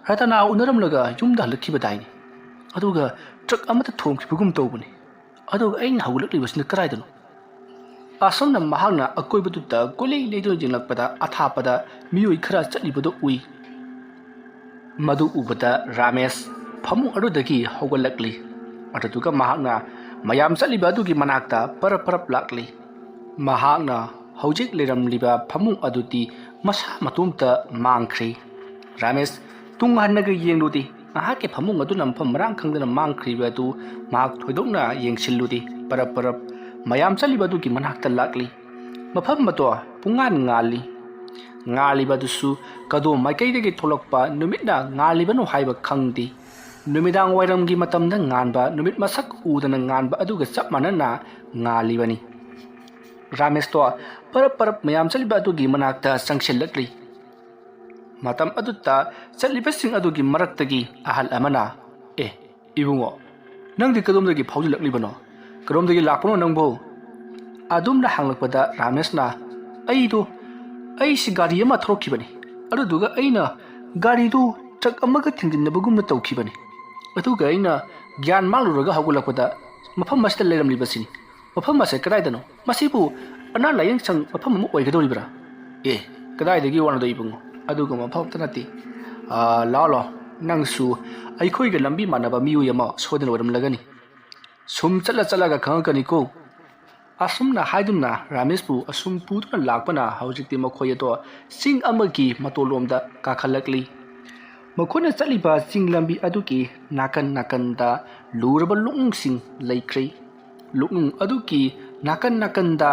ꯔꯇꯅꯥ ꯎꯅꯔꯝꯂꯒ ꯌꯨꯝꯗ ꯍꯜꯂꯛꯈꯤꯕꯗꯥꯏꯅꯦ꯫ ꯑꯗꯨꯒ ꯇ꯭ꯔꯛ ꯑꯃꯗ ꯊꯣꯝꯈꯤꯕꯒꯨꯝ ꯇꯧꯕꯅꯤ꯫ ꯑꯗꯨꯒ ꯑꯩꯅ ꯍꯧꯒꯠꯂꯛꯂꯤꯕꯁꯤꯅ ꯀꯗꯥꯏꯗꯅꯣ?" ꯑꯁꯨꯝꯅ ꯃꯍꯥꯛꯅ ꯑꯀꯣꯏꯕꯗꯨꯗ ꯀꯣꯏꯂꯩ ꯂꯩꯗꯨꯅ ꯌꯦꯡꯂꯛꯄꯗ ꯑꯊꯥꯞꯄꯗ ꯃꯤꯑꯣꯏ ꯈꯔ ꯆꯠꯂꯤꯕꯗꯨ ꯎꯏ꯫ ꯃꯗꯨ ꯎꯕꯗ ꯔꯥꯃꯦꯁ ꯐꯃꯨꯡ ꯑꯗꯨꯗꯒꯤ ꯍꯧꯒꯠꯂꯛꯂꯤ꯫ ꯑꯗꯨꯗꯨꯒ ꯃꯍꯥꯛꯅ ꯃꯌꯥꯝ ꯆꯠꯂꯤꯕ ꯑꯗꯨꯒꯤ ꯃꯅꯥꯛꯇ ꯄꯔꯞ ꯄꯔꯞ ꯂꯥꯛꯂꯤ꯫ ꯃꯍꯥꯛꯅ ꯍꯧꯖꯤꯛ ꯂꯩꯔꯝꯂꯤꯕ ꯐꯃꯨꯡ ꯑꯗꯨꯗꯤ ꯃꯁꯥ ꯃꯇꯣꯝꯇ ꯃꯥꯡꯈ꯭ꯔꯦ꯫ ꯔꯥꯃꯦꯁ ꯇꯨꯡ ꯍꯟꯅꯒ ꯌꯦꯡꯂꯨꯗꯦ꯫ ꯃꯍꯥꯛꯀꯤ ꯐꯃꯨꯡ ꯑꯗꯨꯅ ꯃꯐꯝ ꯃꯔꯥꯡ ꯈꯪꯗꯅ ꯃꯥꯡꯈ꯭ꯔꯤꯕ ꯑꯗꯨ ꯃꯍꯥꯛ ꯊꯣꯏꯗꯣꯛꯅ ꯌꯦꯡꯁꯤꯜꯂꯨꯗꯦ꯫ ꯄꯔꯞ ꯄꯔꯞ ꯃꯌꯥꯝ ꯆꯠꯂꯤꯕ ꯑꯗꯨꯒꯤ ꯃꯅꯥꯛꯇ ꯂꯥꯛꯂꯤ꯫ ꯃꯐꯝ ꯑꯗꯣ ꯄꯨꯡꯉꯥꯟ ꯉꯥꯜꯂꯤ꯫ ꯉꯥꯜꯂꯤꯕ ꯑꯗꯨꯁꯨ ꯀꯗꯣꯝ ꯃꯥꯏꯀꯩꯗꯒꯤ ꯊꯣꯛꯂꯛꯄ ꯅꯨꯃꯤꯠꯅ ꯉꯥꯜꯂꯤꯕꯅꯣ ꯍꯥꯏꯕ ꯈꯪꯗꯦ꯫ ꯅꯨꯃꯤꯗꯥꯡ ꯋꯥꯏꯔꯝꯒꯤ ꯃꯇꯝꯗ ꯉꯥꯟꯕ, ꯅꯨꯃꯤꯠ ꯃꯁꯛ ꯎꯗꯅ ꯉꯥꯟꯕ ꯑꯗꯨꯒ ꯆꯞ ꯃꯥꯟꯅꯅ ꯉꯥꯜꯂꯤꯕꯅꯤ꯫ ꯔꯥꯃꯦꯁꯇꯣ ꯄꯔꯞ ꯄꯔꯞ ꯃꯌꯥꯝ ꯆꯠꯂꯤꯕ ꯑꯗꯨꯒꯤ ꯃꯅꯥꯛꯇ ꯆꯪꯁꯤꯜꯂꯛꯂꯤ꯫ ꯃꯇꯝ ꯑꯗꯨꯗ ꯆꯠꯂꯤꯕꯁꯤꯡ ꯑꯗꯨꯒꯤ ꯃꯔꯛꯇꯒꯤ ꯑꯍꯜ ꯑꯃꯅ, "ꯑꯦ, ꯏꯕꯨꯡꯉꯣ, ꯅꯪꯗꯤ ꯀꯗꯣꯝꯗꯒꯤ ꯐꯥꯎꯖꯤꯜꯂꯛꯂꯤꯕꯅꯣ? ꯀꯗꯣꯝꯗꯒꯤ ꯂꯥꯛꯄꯅꯣ ꯅꯪꯕꯨ?" ꯑꯗꯨꯝꯅ ꯍꯪꯂꯛꯄꯗ ꯔꯥꯃꯦꯁꯅ, "ꯑꯩꯗꯣ, ꯑꯩꯁꯤ ꯒꯥꯔꯤ ꯑꯃ ꯊꯧꯔꯛꯈꯤꯕꯅꯤ꯫ ꯑꯗꯨꯗꯨꯒ ꯑꯩꯅ ꯒꯥꯔꯤꯗꯨ ꯇ꯭ꯔꯛ ꯑꯃꯒ ꯊꯦꯡꯖꯤꯟꯅꯕꯒꯨꯝꯅ ꯇꯧꯈꯤꯕꯅꯤ꯫ ꯑꯗꯨꯒ ꯑꯩꯅ ꯒ꯭ꯌꯥꯟ ꯃꯥꯡꯂꯨꯔꯒ ꯍꯧꯒꯠꯂꯛꯄꯗ ꯃꯐꯝ ꯑꯁꯤꯗ ꯂꯩꯔꯝꯂꯤꯕꯁꯤꯅꯤ꯫ ꯃꯐꯝ ꯑꯁꯦ ꯀꯗꯥꯏꯗꯅꯣ? ꯃꯁꯤꯕꯨ ꯑꯅꯥ ꯂꯥꯏꯌꯦꯡ ꯁꯪ ꯃꯐꯝ ꯑꯃ ꯑꯣꯏꯒꯗꯧꯔꯤꯕ꯭ꯔꯥ? ꯑꯦ, ꯀꯗꯥꯏꯗꯒꯤ ꯋꯥꯅꯣꯗꯣ ꯏꯕꯨꯡꯉꯣ? ꯑꯗꯨꯒꯨꯝꯕ ꯃꯐꯝ ꯑꯝꯇ ꯅꯠꯇꯦ꯫ ꯑꯥ, ꯂꯥꯛꯑꯣ, ꯂꯥꯛꯑꯣ꯫ ꯅꯪꯁꯨ ꯑꯩꯈꯣꯏꯒ ꯂꯝꯕꯤ ꯃꯥꯟꯅꯕ ꯃꯤꯑꯣꯏ ꯑꯃ ꯁꯣꯏꯗꯅ ꯑꯣꯏꯔꯝꯂꯒꯅꯤ꯫ ꯁꯨꯝ ꯆꯠꯂ ꯆꯠꯂꯒ ꯈꯪꯉꯛꯀꯅꯤꯀꯣ꯫ ꯑꯁꯨꯝꯅ ꯍꯥꯏꯗꯨꯅ ꯔꯥꯃꯦꯁꯄꯨ ꯑꯁꯨꯝ ꯄꯨꯗꯨꯅ ꯂꯥꯛꯄꯅ ꯍꯧꯖꯤꯛꯇꯤ ꯃꯈꯣꯏ ꯑꯗꯣ ꯆꯤꯡ ꯑꯃꯒꯤ ꯃꯇꯣꯜꯂꯣꯝꯗ ꯀꯥꯈꯠꯂꯛꯂꯤ꯫ ꯃꯈꯣꯏꯅ ꯆꯠꯂꯤꯕ ꯆꯤꯡ ꯂꯝꯕꯤ ꯑꯗꯨꯒꯤ ꯅꯥꯀꯟ ꯅꯥꯀꯟꯗ ꯂꯨꯔꯕ ꯂꯣꯛꯅꯨꯡꯁꯤꯡ ꯂꯩꯈ꯭ꯔꯦ꯫ ꯂꯣꯛꯅꯨꯡ ꯑꯗꯨꯒꯤ ꯅꯥꯀꯟ ꯅꯥꯀꯟꯗ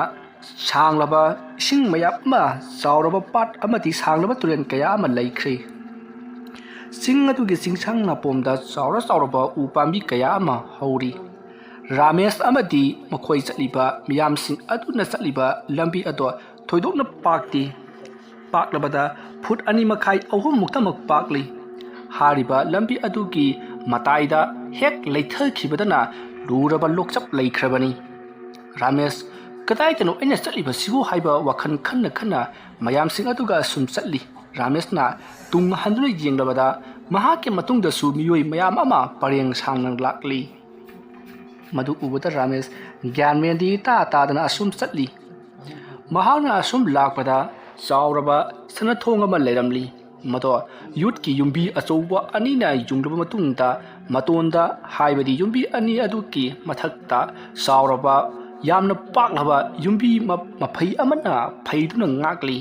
ꯁꯥꯡꯂꯕ ꯏꯁꯤꯡ ꯃꯌꯥꯝ ꯑꯃ, ꯆꯥꯎꯔꯕ ꯄꯥꯠ ꯑꯃꯗꯤ ꯁꯥꯡꯂꯕ ꯇꯨꯔꯦꯜ ꯀꯌꯥ ꯑꯃ ꯂꯩꯈ꯭ꯔꯦ꯫ ꯆꯤꯡ ꯑꯗꯨꯒꯤ ꯆꯤꯡꯁꯥꯡ ꯅꯥꯄꯣꯝꯗ ꯆꯥꯎꯔ ꯆꯥꯎꯔꯕ ꯎ ꯄꯥꯝꯕꯤ ꯀꯌꯥ ꯑꯃ ꯍꯧꯔꯤ꯫ ꯔꯥꯃꯦꯁ ꯑꯃꯗꯤ ꯃꯈꯣꯏ ꯆꯠꯂꯤꯕ ꯃꯤꯌꯥꯝꯁꯤꯡ ꯑꯗꯨꯅ ꯆꯠꯂꯤꯕ ꯂꯝꯕꯤ ꯑꯗꯣ ꯊꯣꯏꯗꯣꯛꯅ ꯄꯥꯛꯇꯦ꯫ ꯄꯥꯛꯂꯕꯗ ꯐꯨꯠ ꯑꯅꯤ ꯃꯈꯥꯏ, ꯑꯍꯨꯝ ꯃꯨꯛꯇꯃꯛ ꯄꯥꯛꯂꯤ꯫ ꯍꯥꯏꯔꯤꯕ ꯂꯝꯕꯤ ꯑꯗꯨꯒꯤ ꯃꯇꯥꯏꯗ ꯍꯦꯛ ꯂꯩꯊꯈꯤꯕꯗꯅ ꯂꯨꯔꯕ ꯂꯣꯛꯆꯞ ꯂꯩꯈ꯭ꯔꯕꯅꯤ꯫ ꯔꯥꯃꯦꯁ, "ꯀꯗꯥꯏꯗꯅꯣ ꯑꯩꯅ ꯆꯠꯂꯤꯕꯁꯤꯕꯨ?" ꯍꯥꯏꯕ ꯋꯥꯈꯜ ꯈꯟꯅ ꯈꯟꯅ ꯃꯌꯥꯝꯁꯤꯡ ꯑꯗꯨꯒ ꯁꯨꯝ ꯆꯠꯂꯤ꯫ ꯔꯥꯃꯦꯁꯅ ꯇꯨꯡ ꯍꯟꯗꯨꯅ ꯌꯦꯡꯂꯕꯗ ꯃꯍꯥꯛꯀꯤ ꯃꯇꯨꯡꯗꯁꯨ ꯃꯤꯑꯣꯏ ꯃꯌꯥꯝ ꯑꯃ ꯄꯔꯦꯡ ꯁꯥꯡꯅ ꯂꯥꯛꯂꯤ꯫ ꯃꯗꯨ ꯎꯕꯗ ꯔꯥꯃꯦꯁ ꯒ꯭ꯌꯥꯟ ꯃꯦꯟꯗꯤ ꯏꯇꯥ ꯇꯥꯗꯅ ꯑꯁꯨꯝ ꯆꯠꯂꯤ꯫ ꯃꯍꯥꯛꯅ ꯑꯁꯨꯝ ꯂꯥꯛꯄꯗ ꯆꯥꯎꯔꯕ ꯁꯅꯥꯊꯣꯡ ꯑꯃ ꯂꯩꯔꯝꯂꯤ꯫ ꯃꯗꯣ ꯌꯣꯠꯀꯤ ꯌꯨꯝꯕꯤ ꯑꯆꯧꯕ ꯑꯅꯤꯅ ꯌꯨꯡꯂꯕ ꯃꯇꯨꯡꯗ ꯃꯇꯣꯟꯗ, ꯍꯥꯏꯕꯗꯤ ꯌꯨꯝꯕꯤ ꯑꯅꯤ ꯑꯗꯨꯒꯤ ꯃꯊꯛꯇ ꯆꯥꯎꯔꯕ, ꯌꯥꯝꯅ ꯄꯥꯛꯂꯕ ꯌꯨꯝꯕꯤ ꯃ-, ꯃꯐꯩ ꯑꯃꯅ ꯐꯩꯗꯨꯅ ꯉꯥꯛꯂꯤ꯫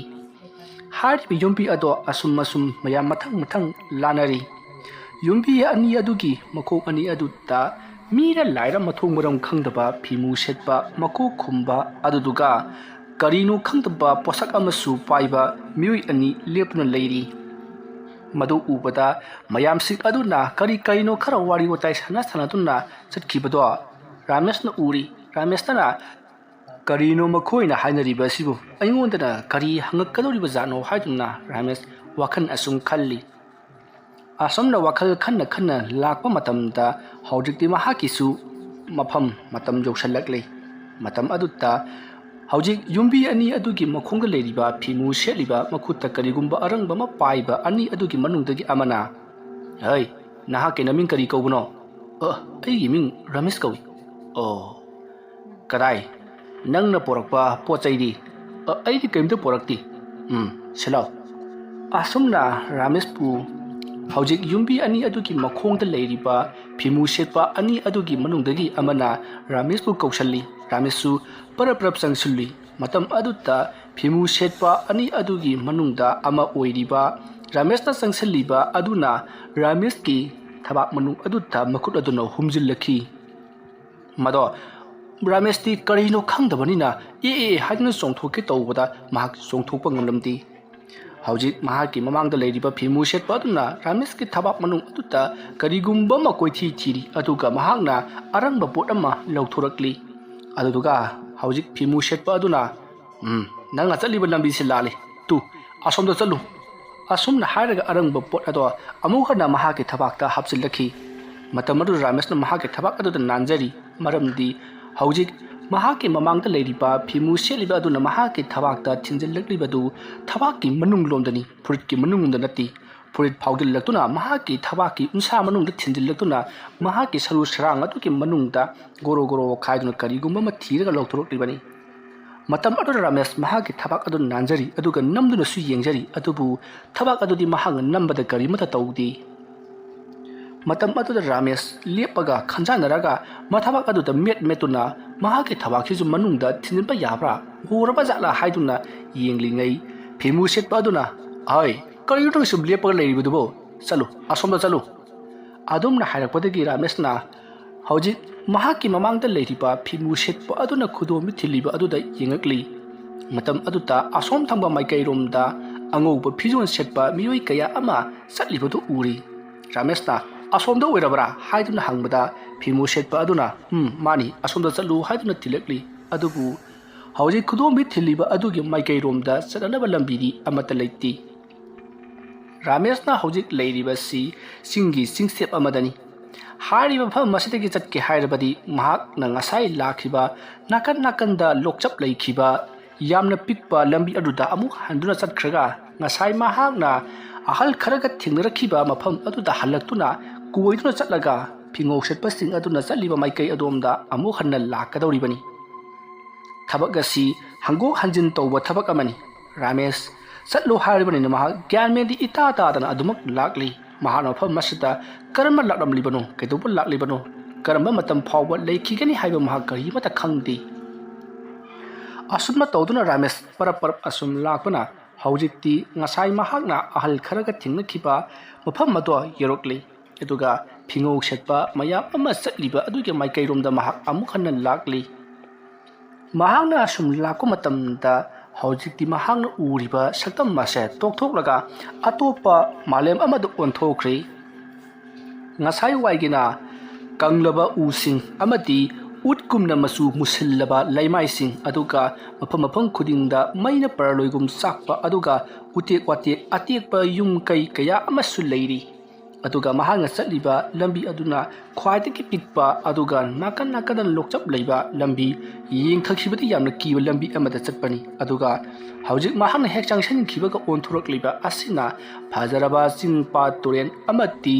ꯍꯥꯏꯔꯤꯕ ꯌꯨꯝꯕꯤ ꯑꯗꯣ ꯑꯁꯨꯝ ꯑꯁꯨꯝ ꯃꯌꯥꯝ ꯃꯊꯪ ꯃꯊꯪ ꯂꯥꯟꯅꯔꯤ꯫ ꯌꯨꯝꯕꯤ ꯑꯅꯤ ꯑꯗꯨꯒꯤ ꯃꯈꯣꯡ ꯑꯅꯤ ꯑꯗꯨꯗ ꯃꯤꯔ ꯂꯥꯏꯔ ꯃꯊꯣꯡ ꯃꯔꯝ ꯈꯪꯗꯕ ꯐꯤꯃꯨ ꯁꯦꯠꯄ ꯃꯀꯣꯛ ꯈꯨꯝꯕ ꯑꯗꯨꯗꯨꯒ ꯀꯔꯤꯅꯣ ꯈꯪꯗꯕ ꯄꯣꯠꯁꯛ ꯑꯃꯁꯨ ꯄꯥꯏꯕ ꯃꯤꯑꯣꯏ ꯑꯅꯤ ꯂꯦꯞꯇꯨꯅ ꯂꯩꯔꯤ꯫ ꯃꯗꯨ ꯎꯕꯗ ꯃꯌꯥꯝꯁꯤꯡ ꯑꯗꯨꯅ ꯀꯔꯤ ꯀꯔꯤꯅꯣ ꯈꯔ ꯋꯥꯔꯤ ꯋꯥꯇꯥꯏ ꯁꯥꯟꯅ ꯁꯥꯟꯅꯗꯨꯅ ꯆꯠꯈꯤꯕꯗꯣ ꯔꯥꯃꯦꯁꯅ ꯎꯔꯤ꯫ ꯔꯥꯃꯦꯁꯅ "ꯀꯔꯤꯅꯣ ꯃꯈꯣꯏꯅ ꯍꯥꯏꯅꯔꯤꯕ ꯑꯁꯤꯕꯨ? ꯑꯩꯉꯣꯟꯗꯅ ꯀꯔꯤ ꯍꯪꯉꯛꯀꯗꯧꯔꯤꯕ ꯖꯥꯠꯅꯣ?" ꯍꯥꯏꯗꯨꯅ ꯔꯥꯃꯦꯁ ꯋꯥꯈꯜ ꯑꯁꯨꯝ ꯈꯜꯂꯤ꯫ ꯑꯁꯨꯝꯅ ꯋꯥꯈꯜ ꯈꯟꯅ ꯈꯟꯅ ꯂꯥꯛꯄ ꯃꯇꯝꯗ ꯍꯧꯖꯤꯛꯇꯤ ꯃꯍꯥꯛꯀꯤꯁꯨ ꯃꯐꯝ ꯃꯇꯝ ꯌꯧꯁꯜꯂꯛꯂꯦ꯫ ꯃꯇꯝ ꯑꯗꯨꯗ ꯍꯧꯖꯤꯛ ꯌꯨꯝꯕꯤ ꯑꯅꯤ ꯑꯗꯨꯒꯤ ꯃꯈꯣꯡꯗ ꯂꯩꯔꯤꯕ ꯐꯤꯃꯨ ꯁꯦꯠꯂꯤꯕ, ꯃꯈꯨꯠꯇ ꯀꯔꯤꯒꯨꯝꯕ ꯑꯔꯪꯕ ꯑꯃ ꯄꯥꯏꯕ ꯑꯅꯤ ꯑꯗꯨꯒꯤ ꯃꯅꯨꯡꯗꯒꯤ ꯑꯃꯅ, "ꯍꯩ, ꯅꯍꯥꯛꯀꯤ ꯅꯃꯤꯡ ꯀꯔꯤ ꯀꯧꯕꯅꯣ?" "ꯑ, ꯑꯩꯒꯤ ꯃꯤꯡ ꯔꯥꯃꯦꯁ ꯀꯧꯏ꯫" ꯑꯣ, ꯀꯗꯥꯏ? ꯅꯪꯅ ꯄꯣꯔꯛꯄ ꯄꯣꯠ ꯆꯩꯗꯤ? ꯑ, ꯑꯩꯗꯤ ꯀꯔꯤꯝꯇ ꯄꯣꯔꯛꯇꯦ꯫ ꯎꯝ, ꯁꯤꯂꯥꯎ꯫ ꯑꯁꯨꯝꯅ ꯔꯥꯃꯦꯁꯄꯨ ꯍꯧꯖꯤꯛ ꯌꯨꯝꯕꯤ ꯑꯅꯤ ꯑꯗꯨꯒꯤ ꯃꯈꯣꯡꯗ ꯂꯩꯔꯤꯕ ꯐꯤꯃꯨ ꯁꯦꯠꯄ ꯑꯅꯤ ꯑꯗꯨꯒꯤ ꯃꯅꯨꯡꯗꯒꯤ ꯑꯃꯅ ꯔꯥꯃꯦꯁꯄꯨ ꯀꯧꯁꯜꯂꯤ꯫ ꯔꯥꯃꯦꯁꯁꯨ ꯄꯔꯞ ꯄꯔꯞ ꯆꯪꯁꯤꯜꯂꯤ꯫ ꯃꯇꯝ ꯑꯗꯨꯗ ꯐꯤꯃꯨ ꯁꯦꯠꯄ ꯑꯅꯤ ꯑꯗꯨꯒꯤ ꯃꯅꯨꯡꯗ ꯑꯃ ꯑꯣꯏꯔꯤꯕ ꯔꯥꯃꯦꯁꯅ ꯆꯪꯁꯤꯜꯂꯤꯕ ꯑꯗꯨꯅ ꯔꯥꯃꯦꯁꯀꯤ ꯊꯕꯥꯛ ꯃꯅꯨꯡ ꯑꯗꯨꯗ ꯃꯈꯨꯠ ꯑꯗꯨꯅ ꯍꯨꯝꯖꯤꯜꯂꯛꯈꯤ꯫ ꯃꯗꯣ ꯔꯥꯃꯦꯁꯇꯤ ꯀꯔꯤꯅꯣ ꯈꯪꯗꯕꯅꯤꯅ "ꯑꯦ, ꯑꯦ" ꯍꯥꯏꯗꯨꯅ ꯆꯣꯡꯊꯣꯛꯀꯦ ꯇꯧꯕꯗ ꯃꯍꯥꯛ ꯆꯣꯡꯊꯣꯛꯄ ꯉꯝꯂꯝꯗꯦ꯫ ꯍꯧꯖꯤꯛ ꯃꯍꯥꯛꯀꯤ ꯃꯃꯥꯡꯗ ꯂꯩꯔꯤꯕ ꯐꯤꯃꯨ ꯁꯦꯠꯄ ꯑꯗꯨꯅ ꯔꯥꯃꯦꯁꯀꯤ ꯊꯕꯥꯛ ꯃꯅꯨꯡ ꯑꯗꯨꯗ ꯀꯔꯤꯒꯨꯝꯕ ꯑꯃ ꯀꯣꯏꯊꯤ ꯊꯤꯔꯤ, ꯑꯗꯨꯒ ꯃꯍꯥꯛꯅ ꯑꯔꯪꯕ ꯄꯣꯠ ꯑꯃ ꯂꯧꯊꯣꯔꯛꯂꯤ꯫ ꯑꯗꯨꯗꯨꯒ ꯍꯧꯖꯤꯛ ꯐꯤꯃꯨ ꯁꯦꯠꯄ ꯑꯗꯨꯅ, "ꯎꯝ, ꯅꯪꯅ ꯆꯠꯂꯤꯕ ꯂꯝꯕꯤꯁꯤ ꯂꯥꯜꯂꯤ꯫ ꯇꯨ, ꯑꯁꯣꯝꯗ ꯆꯠꯂꯨ꯫" ꯑꯁꯨꯝꯅ ꯍꯥꯏꯔꯒ ꯑꯔꯪꯕ ꯄꯣꯠ ꯑꯗꯣ ꯑꯃꯨꯛ ꯍꯟꯅ ꯃꯍꯥꯛꯀꯤ ꯊꯕꯥꯛꯇ ꯍꯥꯞꯆꯤꯜꯂꯛꯈꯤ꯫ ꯃꯇꯝ ꯑꯗꯨꯗ ꯔꯥꯃꯦꯁꯅ ꯃꯍꯥꯛꯀꯤ ꯊꯕꯥꯛ ꯑꯗꯨꯗ ꯅꯥꯟꯖꯔꯤ, ꯃꯔꯝꯗꯤ ꯍꯧꯖꯤꯛ ꯃꯍꯥꯛꯀꯤ ꯃꯃꯥꯡꯗ ꯂꯩꯔꯤꯕ ꯐꯤꯃꯨ ꯁꯦꯠꯂꯤꯕ ꯑꯗꯨꯅ ꯃꯍꯥꯛꯀꯤ ꯊꯕꯥꯛꯇ ꯊꯤꯟꯖꯤꯜꯂꯛꯂꯤꯕꯗꯨ ꯊꯕꯥꯛꯀꯤ ꯃꯅꯨꯡꯂꯣꯝꯗꯅꯤ, ꯐꯨꯔꯤꯠꯀꯤ ꯃꯅꯨꯡꯂꯣꯝꯗ ꯅꯠꯇꯦ꯫ ꯐꯨꯔꯤꯠ ꯐꯥꯎꯖꯤꯜꯂꯛꯇꯨꯅ ꯃꯍꯥꯛꯀꯤ ꯊꯕꯥꯛꯀꯤ ꯎꯟꯁꯥ ꯃꯅꯨꯡꯗ ꯊꯤꯟꯖꯤꯜꯂꯛꯇꯨꯅ ꯃꯍꯥꯛꯀꯤ ꯁꯔꯨ ꯁꯔꯥꯡ ꯑꯗꯨꯒꯤ ꯃꯅꯨꯡꯗ ꯒꯣꯔꯣ ꯒꯣꯔꯣ ꯑꯣꯠꯈꯥꯏꯗꯨꯅ ꯀꯔꯤꯒꯨꯝꯕ ꯑꯃ ꯊꯤꯔꯒ ꯂꯧꯊꯣꯔꯛꯂꯤꯕꯅꯤ꯫ ꯃꯇꯝ ꯑꯗꯨꯗ ꯔꯥꯃꯦꯁ ꯃꯍꯥꯛꯀꯤ ꯊꯕꯥꯛ ꯑꯗꯨ ꯅꯥꯟꯖꯔꯤ, ꯑꯗꯨꯒ ꯅꯝꯗꯨꯅꯁꯨ ꯌꯦꯡꯖꯔꯤ, ꯑꯗꯨꯕꯨ ꯊꯕꯥꯛ ꯑꯗꯨꯗꯤ ꯃꯍꯥꯛꯅ ꯅꯝꯕꯗ ꯀꯔꯤꯃꯠꯇ ꯇꯧꯗꯦ꯫ ꯃꯇꯝ ꯑꯗꯨꯗ ꯔꯥꯃꯦꯁ ꯂꯦꯞꯄꯒ ꯈꯟꯖꯥꯟꯅꯔꯒ ꯃꯊꯕꯥꯛ ꯑꯗꯨꯗ ꯃꯦꯠ ꯃꯦꯠꯇꯨꯅ ꯃꯍꯥꯛꯀꯤ ꯊꯕꯥꯛꯁꯤꯁꯨ ꯃꯅꯨꯡꯗ ꯊꯤꯟꯖꯤꯟꯕ ꯌꯥꯕ꯭ꯔꯥ, ꯎꯔꯕ ꯖꯥꯠꯂꯥ ꯍꯥꯏꯗꯨꯅ ꯌꯦꯡꯂꯤꯉꯩ, ꯐꯤꯃꯨ ꯁꯦꯠꯄ ꯑꯗꯨꯅ, "ꯍꯣꯏ, ꯀꯔꯤꯅꯣ ꯅꯪ ꯁꯨꯝ ꯂꯦꯞꯄꯒ ꯂꯩꯔꯤꯕꯗꯨꯕꯣ? ꯆꯠꯂꯨ, ꯑꯁꯣꯝꯗ ꯆꯠꯂꯨ꯫" ꯑꯗꯨꯝꯅ ꯍꯥꯏꯔꯛꯄꯗꯒꯤ ꯔꯥꯃꯦꯁꯅ ꯍꯧꯖꯤꯛ ꯃꯍꯥꯛꯀꯤ ꯃꯃꯥꯡꯗ ꯂꯩꯔꯤꯕ ꯐꯤꯃꯨ ꯁꯦꯠꯄ ꯑꯗꯨꯅ ꯈꯨꯗꯣꯝꯕꯤ ꯊꯤꯜꯂꯤꯕ ꯑꯗꯨꯗ ꯌꯦꯡꯉꯛꯂꯤ꯫ ꯃꯇꯝ ꯑꯗꯨꯗ ꯑꯁꯣꯝ ꯊꯪꯕ ꯃꯥꯏꯀꯩꯔꯣꯝꯗ ꯑꯉꯧꯕ ꯐꯤꯖꯣꯜ ꯁꯦꯠꯄ ꯃꯤꯑꯣꯏ ꯀꯌꯥ ꯑꯃ ꯆꯠꯂꯤꯕꯗꯨ ꯎꯔꯤ꯫ ꯔꯥꯃꯦꯁꯅ, "ꯑꯁꯣꯝꯗ ꯑꯣꯏꯔꯕ꯭ꯔꯥ?" ꯍꯥꯏꯗꯨꯅ ꯍꯪꯕꯗ ꯐꯤꯃꯨ ꯁꯦꯠꯄ ꯑꯗꯨꯅ, "ꯎꯝ, ꯃꯥꯅꯤ, ꯑꯁꯣꯝꯗ ꯆꯠꯂꯨ" ꯍꯥꯏꯗꯨꯅ ꯊꯤꯜꯂꯛꯂꯤ꯫ ꯑꯗꯨꯕꯨ ꯍꯧꯖꯤꯛ ꯈꯨꯗꯣꯝꯕꯤ ꯊꯤꯜꯂꯤꯕ ꯑꯗꯨꯒꯤ ꯃꯥꯏꯀꯩꯔꯣꯝꯗ ꯆꯠꯅꯅꯕ ꯂꯝꯕꯤꯗꯤ ꯑꯃꯠꯇ ꯂꯩꯇꯦ꯫ ꯔꯥꯃꯦꯁꯅ ꯍꯧꯖꯤꯛ ꯂꯩꯔꯤꯕꯁꯤ ꯆꯤꯡꯒꯤ ꯆꯤꯡꯆꯦꯞ ꯑꯃꯗꯅꯤ꯫ ꯍꯥꯏꯔꯤꯕ ꯃꯐꯝ ꯑꯁꯤꯗꯒꯤ ꯆꯠꯀꯦ ꯍꯥꯏꯔꯕꯗꯤ ꯃꯍꯥꯛꯅ ꯉꯁꯥꯏ ꯂꯥꯛꯈꯤꯕ ꯅꯥꯀꯟ ꯅꯥꯀꯟꯗ ꯂꯣꯛꯆꯞ ꯂꯩꯈꯤꯕ ꯌꯥꯝꯅ ꯄꯤꯛꯄ ꯂꯝꯕꯤ ꯑꯗꯨꯗ ꯑꯃꯨꯛ ꯍꯟꯗꯨꯅ ꯆꯠꯈ꯭ꯔꯒ ꯉꯁꯥꯏ ꯃꯍꯥꯛꯅ ꯑꯍꯜ ꯈꯔꯒ ꯊꯦꯡꯅꯔꯛꯈꯤꯕ ꯃꯐꯝ ꯑꯗꯨꯗ ꯍꯜꯂꯛꯇꯨꯅ ꯀꯣꯏꯗꯨꯅ ꯆꯠꯂꯒ ꯐꯤꯉꯧ ꯁꯦꯠꯄꯁꯤꯡ ꯑꯗꯨꯅ ꯆꯠꯂꯤꯕ ꯃꯥꯏꯀꯩ ꯑꯗꯣꯝꯗ ꯑꯃꯨꯛ ꯍꯟꯅ ꯂꯥꯛꯀꯗꯧꯔꯤꯕꯅꯤ꯫ ꯊꯕꯛ ꯑꯁꯤ ꯍꯪꯒꯣꯛ ꯍꯟꯖꯤꯟ ꯇꯧꯕ ꯊꯕꯛ ꯑꯃꯅꯤ꯫ ꯔꯥꯃꯦꯁ ꯆꯠꯂꯨ ꯍꯥꯏꯔꯤꯕꯅꯤꯅ ꯃꯍꯥꯛ ꯒ꯭ꯌꯥꯟ ꯃꯦꯟꯗꯤ ꯏꯇꯥ ꯇꯥꯗꯅ ꯑꯗꯨꯃꯛ ꯂꯥꯛꯂꯤ꯫ ꯃꯍꯥꯛꯅ ꯃꯐꯝ ꯑꯁꯤꯗ ꯀꯔꯝꯅ ꯂꯥꯛꯂꯝꯂꯤꯕꯅꯣ, ꯀꯩꯗꯧꯕ ꯂꯥꯛꯂꯤꯕꯅꯣ, ꯀꯔꯝꯕ ꯃꯇꯝ ꯐꯥꯎꯕ ꯂꯩꯈꯤꯒꯅꯤ ꯍꯥꯏꯕ ꯃꯍꯥꯛ ꯀꯔꯤꯃꯠꯇ ꯈꯪꯗꯦ꯫ ꯑꯁꯨꯝꯅ ꯇꯧꯗꯨꯅ ꯔꯥꯃꯦꯁ ꯄꯔꯞ ꯄꯔꯞ ꯑꯁꯨꯝ ꯂꯥꯛꯄꯅ ꯍꯧꯖꯤꯛꯇꯤ ꯉꯁꯥꯏ ꯃꯍꯥꯛꯅ ꯑꯍꯜ ꯈꯔꯒ ꯊꯦꯡꯅꯈꯤꯕ ꯃꯐꯝ ꯑꯗꯨ ꯌꯧꯔꯛꯂꯤ꯫ ꯑꯗꯨꯒ ꯐꯤꯉꯧ ꯁꯦꯠꯄ ꯃꯌꯥꯝ ꯑꯃ ꯆꯠꯂꯤꯕ ꯑꯗꯨꯒꯤ ꯃꯥꯏꯀꯩꯔꯣꯝꯗ ꯃꯍꯥꯛ ꯑꯃꯨꯛ ꯍꯟꯅ ꯂꯥꯛꯂꯤ꯫ ꯃꯍꯥꯛꯅ ꯑꯁꯨꯝ ꯂꯥꯛꯄ ꯃꯇꯝꯗ ꯍꯧꯖꯤꯛꯇꯤ ꯃꯍꯥꯛꯅ ꯎꯔꯤꯕ ꯁꯛꯇꯝ ꯑꯁꯦ ꯇꯣꯛꯊꯣꯛꯂꯒ ꯑꯇꯣꯞꯄ ꯃꯥꯂꯦꯝ ꯑꯃꯗ ꯑꯣꯟꯊꯣꯛꯈ꯭ꯔꯦ꯫ ꯉꯁꯥꯏ ꯋꯥꯏꯒꯤꯅ ꯀꯪꯂꯕ ꯎꯁꯤꯡ ꯑꯃꯗꯤ ꯎꯠꯀꯨꯝꯅ ꯃꯆꯨ ꯃꯨꯁꯤꯜꯂꯕ ꯂꯩꯃꯥꯏꯁꯤꯡ, ꯑꯗꯨꯒ ꯃꯐꯝ ꯃꯐꯝ ꯈꯨꯗꯤꯡꯗ ꯃꯩꯅ ꯄꯔꯂꯣꯏꯒꯨꯝ ꯆꯥꯛꯄ, ꯑꯗꯨꯒ ꯎꯇꯦꯛ ꯋꯥꯇꯦꯛ ꯑꯇꯦꯛꯄ ꯌꯨꯝ ꯀꯩ ꯀꯌꯥ ꯑꯃꯁꯨ ꯂꯩꯔꯤ꯫ ꯑꯗꯨꯒ ꯃꯍꯥꯛꯅ ꯆꯠꯂꯤꯕ ꯂꯝꯕꯤ ꯑꯗꯨꯅ ꯈ꯭ꯋꯥꯏꯗꯒꯤ ꯄꯤꯛꯄ, ꯑꯗꯨꯒ ꯅꯥꯀꯟ ꯅꯥꯀꯟꯗ ꯂꯣꯛꯆꯞ ꯂꯩꯕ ꯂꯝꯕꯤ, ꯌꯦꯡꯊꯈꯤꯕꯗ ꯌꯥꯝꯅ ꯀꯤꯕ ꯂꯝꯕꯤ ꯑꯃꯗ ꯆꯠꯄꯅꯤ꯫ ꯑꯗꯨꯒ ꯍꯧꯖꯤꯛ ꯃꯍꯥꯛꯅ ꯍꯦꯛ ꯆꯪꯁꯤꯟꯈꯤꯕꯒ ꯑꯣꯟꯊꯣꯔꯛꯂꯤꯕ ꯑꯁꯤꯅ ꯐꯖꯔꯕ ꯆꯤꯡ, ꯄꯥꯠ, ꯇꯨꯔꯦꯜ ꯑꯃꯗꯤ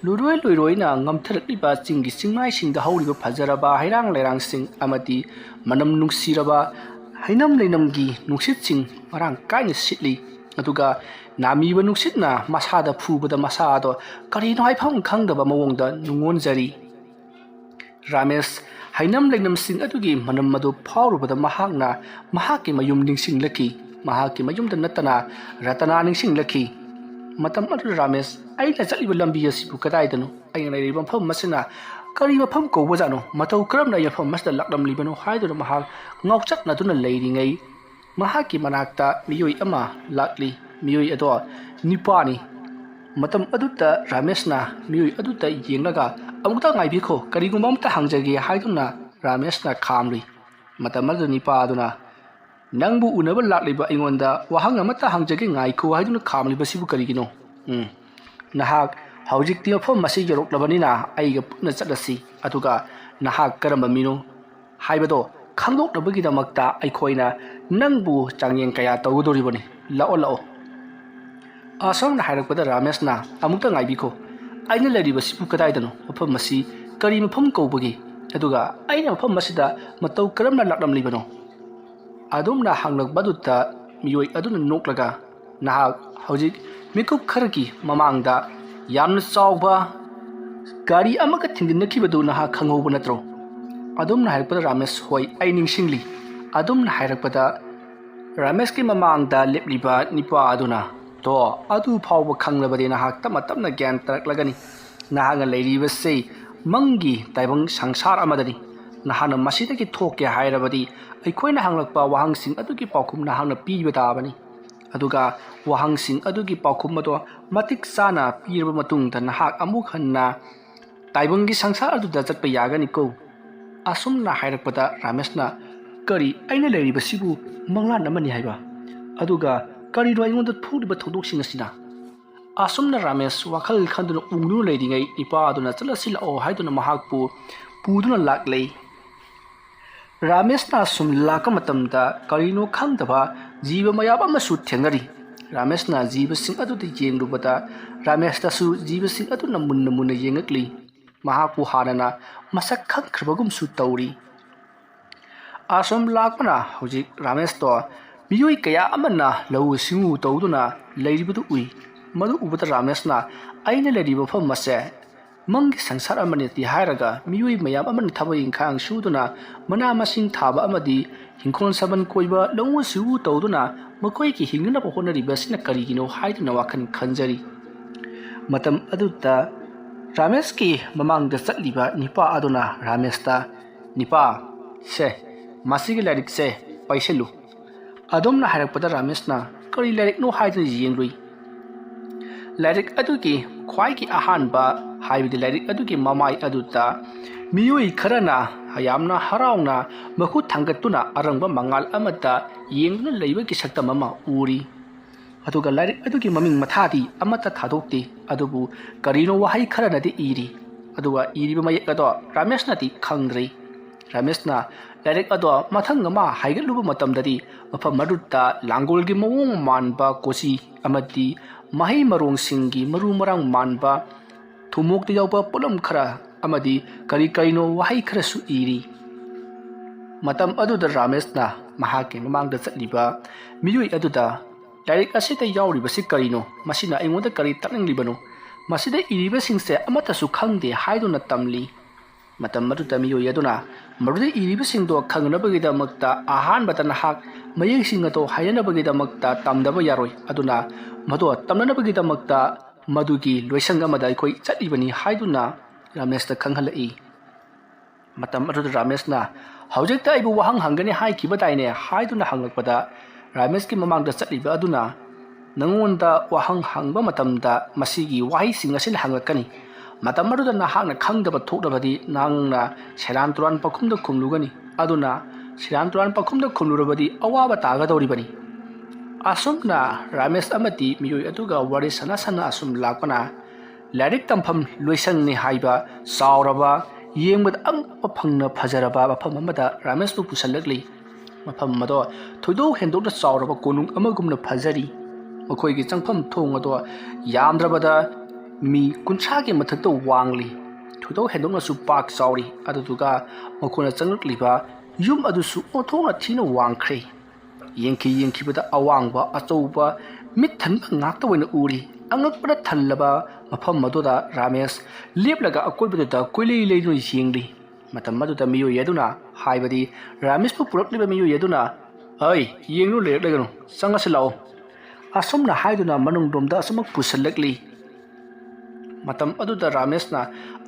ꯂꯣꯏꯔꯣꯏ ꯂꯣꯏꯔꯣꯏꯅ ꯉꯝꯊꯔꯛꯂꯤꯕ ꯆꯤꯡꯒꯤ ꯆꯤꯡꯃꯥꯏꯁꯤꯡꯗ ꯍꯧꯔꯤꯕ ꯐꯖꯔꯕ ꯍꯩꯔꯥꯡ ꯂꯩꯔꯥꯡꯁꯤꯡ ꯑꯃꯗꯤ ꯃꯅꯝ ꯅꯨꯡꯁꯤꯔꯕ ꯍꯩꯅꯝ ꯂꯩꯅꯝꯒꯤ ꯅꯨꯡꯁꯤꯠꯁꯤꯡ ꯃꯔꯥꯡ ꯀꯥꯏꯅ ꯁꯤꯠꯂꯤ꯫ ꯑꯗꯨꯒ ꯅꯥꯃꯤꯕ ꯅꯨꯡꯁꯤꯠꯅ ꯃꯁꯥꯗ ꯐꯨꯕꯗ ꯃꯁꯥ ꯑꯗꯣ ꯀꯔꯤꯅꯣ ꯍꯥꯏꯐꯝ ꯈꯪꯗꯕ ꯃꯑꯣꯡꯗ ꯅꯨꯡꯉꯣꯟꯖꯔꯤ꯫ ꯔꯥꯃꯦꯁ ꯍꯩꯅꯝ ꯂꯩꯅꯝꯁꯤꯡ ꯑꯗꯨꯒꯤ ꯃꯅꯝ ꯑꯗꯨ ꯐꯥꯎꯔꯨꯕꯗ ꯃꯍꯥꯛꯅ ꯃꯍꯥꯛꯀꯤ ꯃꯌꯨꯝ ꯅꯤꯡꯁꯤꯡꯂꯛꯈꯤ꯫ ꯃꯍꯥꯛꯀꯤ ꯃꯌꯨꯝꯗ ꯅꯠꯇꯅ ꯔꯇꯅꯥ ꯅꯤꯡꯁꯤꯡꯂꯛꯈꯤ꯫ ꯃꯇꯝ ꯑꯗꯨꯗ ꯔꯥꯃꯦꯁ, "ꯑꯩꯅ ꯆꯠꯂꯤꯕ ꯂꯝꯕꯤ ꯑꯁꯤꯕꯨ ꯀꯗꯥꯏꯗꯅꯣ? ꯑꯩꯅ ꯂꯩꯔꯤꯕ ꯃꯐꯝ ꯑꯁꯤꯅ ꯀꯔꯤ ꯃꯐꯝ ꯀꯧꯕꯖꯥꯠꯅꯣ? ꯃꯇꯧ ꯀꯔꯝꯅ ꯑꯩ ꯃꯐꯝ ꯑꯁꯤꯗ ꯂꯥꯛꯂꯝꯂꯤꯕꯅꯣ?" ꯍꯥꯏꯗꯨꯅ ꯃꯍꯥꯛ ꯉꯥꯎꯆꯠꯅꯗꯨꯅ ꯂꯩꯔꯤꯉꯩ, ꯃꯍꯥꯛꯀꯤ ꯃꯅꯥꯛꯇ ꯃꯤꯑꯣꯏ ꯑꯃ ꯂꯥꯛꯂꯤ꯫ ꯃꯤꯑꯣꯏ ꯑꯗꯣ ꯅꯤꯄꯥꯅꯤ꯫ ꯃꯇꯝ ꯑꯗꯨꯗ ꯔꯥꯃꯦꯁꯅ ꯃꯤꯑꯣꯏ ꯑꯗꯨꯗ ꯌꯦꯡꯂꯒ, "ꯑꯃꯨꯛꯇ ꯉꯥꯏꯕꯤꯈꯣ, ꯀꯔꯤꯒꯨꯝꯕ ꯑꯃꯇ ꯍꯪꯖꯒꯦ" ꯍꯥꯏꯗꯨꯅ ꯔꯥꯃꯦꯁꯅ ꯈꯥꯝꯂꯤ꯫ ꯃꯇꯝ ꯑꯗꯨꯗ ꯅꯤꯄꯥ ꯑꯗꯨꯅ, "ꯅꯪꯕꯨ ꯎꯅꯕ ꯂꯥꯛꯂꯤꯕ ꯑꯩꯉꯣꯟꯗ ꯋꯥꯍꯪ ꯑꯃꯇ ꯍꯪꯖꯒꯦ, ꯉꯥꯏꯈꯣ" ꯍꯥꯏꯗꯨꯅ ꯈꯥꯝꯂꯤꯕꯁꯤꯕꯨ ꯀꯔꯤꯒꯤꯅꯣ? ꯎꯝ, ꯅꯍꯥꯛ ꯍꯧꯖꯤꯛꯇꯤ ꯃꯐꯝ ꯑꯁꯤ ꯌꯧꯔꯛꯂꯕꯅꯤꯅ ꯑꯩꯒ ꯄꯨꯟꯅ ꯆꯠꯂꯁꯤ, ꯑꯗꯨꯒ ꯅꯍꯥꯛ ꯀꯔꯝꯕ ꯃꯤꯅꯣ ꯍꯥꯏꯕꯗꯣ ꯈꯪꯗꯣꯛꯅꯕꯒꯤꯗꯃꯛꯇ ꯑꯩꯈꯣꯏꯅ ꯅꯪꯕꯨ ꯆꯥꯡꯌꯦꯡ ꯀꯌꯥ ꯇꯧꯒꯗꯧꯔꯤꯕꯅꯤ꯫ ꯂꯥꯛꯑꯣ, ꯂꯥꯛꯑꯣ꯫ ꯑꯁꯣꯝꯅ ꯍꯥꯏꯔꯛꯄꯗ ꯔꯥꯃꯦꯁꯅ, "ꯑꯃꯨꯛꯇ ꯉꯥꯏꯕꯤꯈꯣ, "ꯑꯩꯅ ꯂꯩꯔꯤꯕꯁꯤꯕꯨ ꯀꯗꯥꯏꯗꯅꯣ? ꯃꯐꯝ ꯑꯁꯤ ꯀꯔꯤ ꯃꯐꯝ ꯀꯧꯕꯒꯦ? ꯑꯗꯨꯒ ꯑꯩꯅ ꯃꯐꯝ ꯑꯁꯤꯗ ꯃꯇꯧ ꯀꯔꯝꯅ ꯂꯥꯛꯂꯝꯂꯤꯕꯅꯣ?" ꯑꯗꯨꯝꯅ ꯍꯪꯂꯛꯄꯗꯨꯗ ꯃꯤꯑꯣꯏ ꯑꯗꯨꯅ ꯅꯣꯛꯂꯒ, "ꯅꯍꯥꯛ ꯍꯧꯖꯤꯛ ꯃꯤꯀꯨꯞ ꯈꯔꯒꯤ ꯃꯃꯥꯡꯗ ꯌꯥꯝꯅ ꯆꯥꯎꯕ ꯒꯥꯔꯤ ꯑꯃꯒ ꯊꯤꯡꯖꯤꯟꯅꯈꯤꯕꯗꯨ ꯅꯍꯥꯛ ꯈꯪꯍꯧꯕ ꯅꯠꯇ꯭ꯔꯣ?" ꯑꯗꯨꯝꯅ ꯍꯥꯏꯔꯛꯄꯗ ꯔꯥꯃꯦꯁ, "ꯍꯣꯏ, ꯑꯩ ꯅꯤꯡꯁꯤꯡꯂꯤ꯫" ꯑꯗꯨꯝꯅ ꯍꯥꯏꯔꯛꯄꯗ ꯔꯥꯃꯦꯁꯀꯤ ꯃꯃꯥꯡꯗ ꯂꯦꯞꯂꯤꯕ ꯅꯤꯄꯥ ꯑꯗꯨꯅ, "ꯇꯣ, ꯑꯗꯨ ꯐꯥꯎꯕ ꯈꯪꯂꯕꯗꯤ ꯅꯍꯥꯛ ꯇꯞꯅ ꯇꯞꯅ ꯒ꯭ꯌꯥꯟ ꯇꯥꯔꯛꯂꯒꯅꯤ꯫ ꯅꯍꯥꯛꯅ ꯂꯩꯔꯤꯕꯁꯤ ꯃꯪꯒꯤ ꯇꯥꯏꯕꯪ ꯁꯪꯁꯥꯔ ꯑꯃꯗꯅꯤ꯫ ꯅꯍꯥꯛꯅ ꯃꯁꯤꯗꯒꯤ ꯊꯣꯛꯀꯦ ꯍꯥꯏꯔꯕꯗꯤ ꯑꯩꯈꯣꯏꯅ ꯍꯪꯂꯛꯄ ꯋꯥꯍꯪꯁꯤꯡ ꯑꯗꯨꯒꯤ ꯄꯥꯎꯈꯨꯝ ꯅꯍꯥꯛꯅ ꯄꯤꯕ ꯇꯥꯕꯅꯤ꯫ ꯑꯗꯨꯒ ꯋꯥꯍꯪꯁꯤꯡ ꯑꯗꯨꯒꯤ ꯄꯥꯎꯈꯨꯝ ꯑꯗꯣ ꯃꯇꯤꯛ ꯆꯥꯅ ꯄꯤꯔꯕ ꯃꯇꯨꯡꯗ ꯅꯍꯥꯛ ꯑꯃꯨꯛ ꯍꯟꯅ ꯇꯥꯏꯕꯪꯒꯤ ꯁꯪꯁꯥꯔ ꯑꯗꯨꯗ ꯆꯠꯄ ꯌꯥꯒꯅꯤꯀꯣ꯫" ꯑꯁꯨꯝꯅ ꯍꯥꯏꯔꯛꯄꯗ ꯔꯥꯃꯦꯁꯅ, "ꯀꯔꯤ, ꯑꯩꯅ ꯂꯩꯔꯤꯕꯁꯤꯕꯨ ꯃꯪꯂꯥꯟ ꯑꯃꯅꯤ ꯍꯥꯏꯕ? ꯑꯗꯨꯒ ꯀꯔꯤꯅꯣ ꯑꯩꯉꯣꯟꯗ ꯊꯣꯛꯂꯤꯕ ꯊꯧꯗꯣꯛꯁꯤꯡ ꯑꯁꯤꯅ?" ꯑꯁꯨꯝꯅ ꯔꯥꯃꯦꯁ ꯋꯥꯈꯜ ꯈꯟꯗꯨꯅ ꯎꯪꯗꯨꯅ ꯂꯩꯔꯤꯉꯩ, ꯅꯤꯄꯥ ꯑꯗꯨꯅ "ꯆꯠꯂꯁꯤ ꯂꯥꯛꯑꯣ" ꯍꯥꯏꯗꯨꯅ ꯃꯍꯥꯛꯄꯨ ꯄꯨꯗꯨꯅ ꯂꯥꯛꯂꯦ꯫ ꯔꯥꯃꯦꯁꯅ ꯁꯨꯝ ꯂꯥꯛꯄ ꯃꯇꯝꯗ ꯀꯔꯤꯅꯣ ꯈꯪꯗꯕ ꯖꯤꯕ ꯃꯌꯥꯝ ꯑꯃꯁꯨ ꯊꯦꯡꯅꯔꯤ꯫ ꯔꯥꯃꯦꯁꯅ ꯖꯤꯕꯁꯤꯡ ꯑꯗꯨꯗ ꯌꯦꯡꯂꯨꯕꯗ ꯔꯥꯃꯦꯁꯇꯁꯨ ꯖꯤꯕꯁꯤꯡ ꯑꯗꯨꯅ ꯃꯨꯟꯅ ꯃꯨꯟꯅ ꯌꯦꯡꯉꯛꯂꯤ꯫ ꯃꯍꯥꯛꯄꯨ ꯍꯥꯟꯅꯅ ꯃꯁꯛ ꯈꯪꯈ꯭ꯔꯕꯒꯨꯝꯁꯨ ꯇꯧꯔꯤ꯫ ꯑꯁꯨꯝ ꯂꯥꯛꯄꯅ ꯍꯧꯖꯤꯛ ꯔꯥꯃꯦꯁꯇꯣ ꯃꯤꯑꯣꯏ ꯀꯌꯥ ꯑꯃꯅ ꯂꯧꯎ ꯁꯤꯡꯎ ꯇꯧꯗꯨꯅ ꯂꯩꯔꯤꯕꯗꯨ ꯎꯏ꯫ ꯃꯗꯨ ꯎꯕꯗ ꯔꯥꯃꯦꯁꯅ, "ꯑꯩꯅ ꯂꯩꯔꯤꯕ ꯃꯐꯝ ꯑꯁꯦ ꯃꯪꯒꯤ ꯁꯪꯁꯥꯔ ꯑꯃꯅꯤ" ꯍꯥꯏꯔꯒ ꯃꯤꯑꯣꯏ ꯃꯌꯥꯝ ꯑꯃꯅ ꯊꯕꯛ ꯏꯪꯈꯥꯡ ꯁꯨꯗꯨꯅ, ꯃꯅꯥ ꯃꯁꯤꯡ ꯊꯥꯕ ꯑꯃꯗꯤ ꯏꯪꯈꯣꯜ ꯁꯥꯝꯕꯜ ꯀꯣꯏꯕ, ꯂꯧꯎ ꯁꯤꯡꯎ ꯇꯧꯗꯨꯅ ꯃꯈꯣꯏꯒꯤ ꯍꯤꯡꯅꯅꯕ ꯍꯣꯠꯅꯔꯤꯕ ꯑꯁꯤꯅ ꯀꯔꯤꯒꯤꯅꯣ ꯍꯥꯏꯗꯨꯅ ꯋꯥꯈꯜ ꯈꯟꯖꯔꯤ꯫ ꯃꯇꯝ ꯑꯗꯨꯗ ꯔꯥꯃꯦꯁꯀꯤ ꯃꯃꯥꯡꯗ ꯆꯠꯂꯤꯕ ꯅꯤꯄꯥ ꯑꯗꯨꯅ ꯔꯥꯃꯦꯁꯇ, "ꯅꯤꯄꯥ, ꯁꯦ, ꯃꯁꯤꯒꯤ ꯂꯥꯏꯔꯤꯛꯁꯦ ꯄꯥꯏꯁꯤꯜꯂꯨ" ꯑꯗꯨꯝꯅ ꯍꯥꯏꯔꯛꯄꯗ ꯔꯥꯃꯦꯁꯅ ꯀꯔꯤ ꯂꯥꯏꯔꯤꯛꯅꯣ ꯍꯥꯏꯗꯨꯅ ꯌꯦꯡꯂꯨꯏ꯫ ꯂꯥꯏꯔꯤꯛ ꯑꯗꯨꯒꯤ ꯈ꯭ꯋꯥꯏꯒꯤ ꯑꯍꯥꯟꯕ, ꯍꯥꯏꯕꯗꯤ ꯂꯥꯏꯔꯤꯛ ꯑꯗꯨꯒꯤ ꯃꯃꯥꯏ ꯑꯗꯨꯗ ꯃꯤꯑꯣꯏ ꯈꯔꯅ ꯌꯥꯝꯅ ꯍꯔꯥꯎꯅ ꯃꯈꯨꯠ ꯊꯥꯡꯒꯠꯇꯨꯅ ꯑꯔꯪꯕ ꯃꯉꯥꯜ ꯑꯃꯗ ꯌꯦꯡꯗꯨꯅ ꯂꯩꯕꯒꯤ ꯁꯛꯇꯝ ꯑꯃ ꯎꯔꯤ꯫ ꯑꯗꯨꯒ ꯂꯥꯏꯔꯤꯛ ꯑꯗꯨꯒꯤ ꯃꯃꯤꯡ ꯃꯊꯥꯗꯤ ꯑꯃꯠꯇ ꯊꯥꯗꯣꯛꯇꯦ, ꯑꯗꯨꯕꯨ ꯀꯔꯤꯅꯣ ꯋꯥꯍꯩ ꯈꯔꯅꯗꯤ ꯏꯔꯤ꯫ ꯑꯗꯨꯒ ꯏꯔꯤꯕ ꯃꯌꯦꯛ ꯑꯗꯣ ꯔꯥꯃꯦꯁꯅꯗꯤ ꯈꯪꯗ꯭ꯔꯤ꯫ ꯔꯥꯃꯦꯁꯅ ꯂꯥꯏꯔꯤꯛ ꯑꯗꯣ ꯃꯊꯪ ꯑꯃ ꯍꯥꯏꯒꯠꯂꯨꯕ ꯃꯇꯝꯗꯗꯤ ꯃꯐꯝ ꯑꯗꯨꯗ ꯂꯥꯡꯒꯣꯜꯒꯤ ꯃꯑꯣꯡ ꯃꯥꯟꯕ ꯀꯣꯆꯤ ꯑꯃꯗꯤ ꯃꯍꯩ ꯃꯔꯣꯡꯁꯤꯡꯒꯤ ꯃꯔꯨ ꯃꯔꯥꯡ ꯃꯥꯟꯕ ꯊꯨꯝꯃꯣꯛꯇ ꯌꯥꯎꯕ ꯄꯣꯠꯂꯝ ꯈꯔ ꯑꯃꯗꯤ ꯀꯔꯤ ꯀꯔꯤꯅꯣ ꯋꯥꯍꯩ ꯈꯔꯁꯨ ꯏꯔꯤ꯫ ꯃꯇꯝ ꯑꯗꯨꯗ ꯔꯥꯃꯦꯁꯅ ꯃꯍꯥꯛꯀꯤ ꯃꯃꯥꯡꯗ ꯆꯠꯂꯤꯕ ꯃꯤꯑꯣꯏ ꯑꯗꯨꯗ, "ꯂꯥꯏꯔꯤꯛ ꯑꯁꯤꯗ ꯌꯥꯎꯔꯤꯕꯁꯤ ꯀꯔꯤꯅꯣ? ꯃꯁꯤꯅ ꯑꯩꯉꯣꯟꯗ ꯀꯔꯤ ꯇꯥꯛꯅꯤꯡꯂꯤꯕꯅꯣ? ꯃꯁꯤꯗ ꯏꯔꯤꯕꯁꯤꯡꯁꯦ ꯑꯃꯠꯇꯁꯨ ꯈꯪꯗꯦ" ꯍꯥꯏꯗꯨꯅ ꯇꯝꯂꯤ꯫ ꯃꯇꯝ ꯑꯗꯨꯗ ꯃꯤꯑꯣꯏ ꯑꯗꯨꯅ ꯃꯗꯨꯗ ꯏꯔꯤꯕꯁꯤꯡꯗꯣ ꯈꯪꯅꯕꯒꯤꯗꯃꯛꯇ ꯑꯍꯥꯟꯕꯗ ꯅꯍꯥꯛ ꯃꯌꯦꯛꯁꯤꯡ ꯑꯗꯣ ꯍꯥꯏꯅꯅꯕꯒꯤꯗꯃꯛꯇ ꯇꯝꯗꯕ ꯌꯥꯔꯣꯏ, ꯑꯗꯨꯅ ꯃꯗꯣ ꯇꯝꯅꯅꯕꯒꯤꯗꯃꯛꯇ ꯃꯗꯨꯒꯤ ꯂꯣꯏꯁꯪ ꯑꯃꯗ ꯑꯩꯈꯣꯏ ꯆꯠꯂꯤꯕꯅꯤ ꯍꯥꯏꯗꯨꯅ ꯔꯥꯃꯦꯁꯇ ꯈꯪꯍꯜꯂꯛꯏ꯫ ꯃꯇꯝ ꯑꯗꯨꯗ ꯔꯥꯃꯦꯁꯅ, "ꯍꯧꯖꯤꯛꯇ ꯑꯩꯕꯨ ꯋꯥꯍꯪ ꯍꯪꯒꯅꯤ ꯍꯥꯏꯈꯤꯕꯗꯥꯏꯅꯦ?" ꯍꯥꯏꯗꯨꯅ ꯍꯪꯂꯛꯄꯗ, ꯔꯥꯃꯦꯁꯀꯤ ꯃꯃꯥꯡꯗ ꯆꯠꯂꯤꯕ ꯑꯗꯨꯅ, "ꯅꯉꯣꯟꯗ ꯋꯥꯍꯪ ꯍꯪꯕ ꯃꯇꯝꯗ ꯃꯁꯤꯒꯤ ꯋꯥꯍꯩꯁꯤꯡ ꯑꯁꯤꯅ ꯍꯪꯂꯛꯀꯅꯤ꯫ ꯃꯇꯝ ꯑꯗꯨꯗ ꯅꯍꯥꯛꯅ ꯈꯪꯗꯕ ꯊꯣꯛꯂꯕꯗꯤ ꯅꯪꯅ ꯁꯦꯔꯥꯟ ꯇꯨꯔꯥꯟ ꯄꯥꯎꯈꯨꯝꯗ ꯈꯨꯝꯂꯨꯒꯅꯤ꯫ ꯑꯗꯨꯅ ꯁꯦꯔꯥꯟ ꯇꯨꯔꯥꯟ ꯄꯥꯎꯈꯨꯝꯗ ꯈꯨꯝꯂꯨꯔꯕꯗꯤ ꯑꯋꯥꯕ ꯇꯥꯒꯗꯧꯔꯤꯕꯅꯤ꯫" ꯑꯁꯨꯝꯅ ꯔꯥꯃꯦꯁ ꯑꯃꯗꯤ ꯃꯤꯑꯣꯏ ꯑꯗꯨꯒ ꯋꯥꯔꯤ ꯁꯥꯟꯅ ꯁꯥꯟꯅ ꯑꯁꯨꯝ ꯂꯥꯛꯄꯅ, ꯂꯥꯏꯔꯤꯛ ꯇꯝꯐꯝ ꯂꯣꯏꯁꯪꯅꯤ ꯍꯥꯏꯕ ꯆꯥꯎꯔꯕ, ꯌꯦꯡꯕꯗ ꯑꯉꯛꯄ ꯐꯪꯅ ꯐꯖꯔꯕ ꯃꯐꯝ ꯑꯃꯗ ꯔꯥꯃꯦꯁꯄꯨ ꯄꯨꯁꯜꯂꯛꯂꯤ꯫ ꯃꯐꯝ ꯑꯗꯣ ꯊꯣꯏꯗꯣꯛ ꯍꯦꯟꯗꯣꯛꯅ ꯆꯥꯎꯔꯕ ꯀꯣꯅꯨꯡ ꯑꯃꯒꯨꯝꯅ ꯐꯖꯔꯤ꯫ ꯃꯈꯣꯏꯒꯤ ꯆꯪꯐꯝ ꯊꯣꯡ ꯑꯗꯣ ꯌꯥꯝꯗ꯭ꯔꯕꯗ ꯃꯤ ꯀꯨꯟꯊ꯭ꯔꯥꯒꯤ ꯃꯊꯛꯇ ꯋꯥꯡꯂꯤ꯫ ꯊꯣꯏꯗꯣꯛ ꯍꯦꯟꯗꯣꯛꯅꯁꯨ ꯄꯥꯛ ꯆꯥꯎꯔꯤ꯫ ꯑꯗꯨꯗꯨꯒ ꯃꯈꯣꯏꯅ ꯆꯪꯂꯛꯂꯤꯕ ꯌꯨꯝ ꯑꯗꯨꯁꯨ ꯑꯣꯟꯊꯣꯛꯅ ꯊꯤꯅ ꯋꯥꯡꯈ꯭ꯔꯦ꯫ ꯌꯦꯡꯈꯤ ꯌꯦꯡꯈꯤꯕꯗ ꯑꯋꯥꯡꯕ ꯑꯆꯧꯕ ꯃꯤꯠ ꯊꯟꯕ ꯉꯥꯛꯇ ꯑꯣꯏꯅ ꯎꯔꯤ꯫ ꯑꯉꯛꯄꯅ ꯊꯜꯂꯕ ꯃꯐꯝ ꯑꯗꯨꯗ ꯔꯥꯃꯦꯁ ꯂꯦꯞꯂꯒ ꯑꯀꯣꯏꯕꯗꯨꯗ ꯀꯣꯏꯂꯩ ꯂꯩꯗꯨꯅ ꯌꯦꯡꯂꯤ꯫ ꯃꯇꯝ ꯑꯗꯨꯗ ꯃꯤꯑꯣꯏ ꯑꯗꯨꯅ, ꯍꯥꯏꯕꯗꯤ ꯔꯥꯃꯦꯁꯄꯨ ꯄꯨꯔꯛꯂꯤꯕ ꯃꯤꯑꯣꯏ ꯑꯗꯨꯅ, "ꯑꯩ, ꯌꯦꯡꯂꯨ ꯂꯩꯔꯛꯂꯒꯅꯨ, ꯆꯪꯉꯁꯤ ꯂꯥꯛꯑꯣ꯫" ꯑꯁꯨꯝꯅ ꯍꯥꯏꯗꯨꯅ ꯃꯅꯨꯡꯂꯣꯝꯗ ꯑꯁꯨꯃꯛ ꯄꯨꯁꯤꯜꯂꯛꯂꯤ꯫ ꯃꯇꯝ ꯑꯗꯨꯗ ꯔꯥꯃꯦꯁꯅ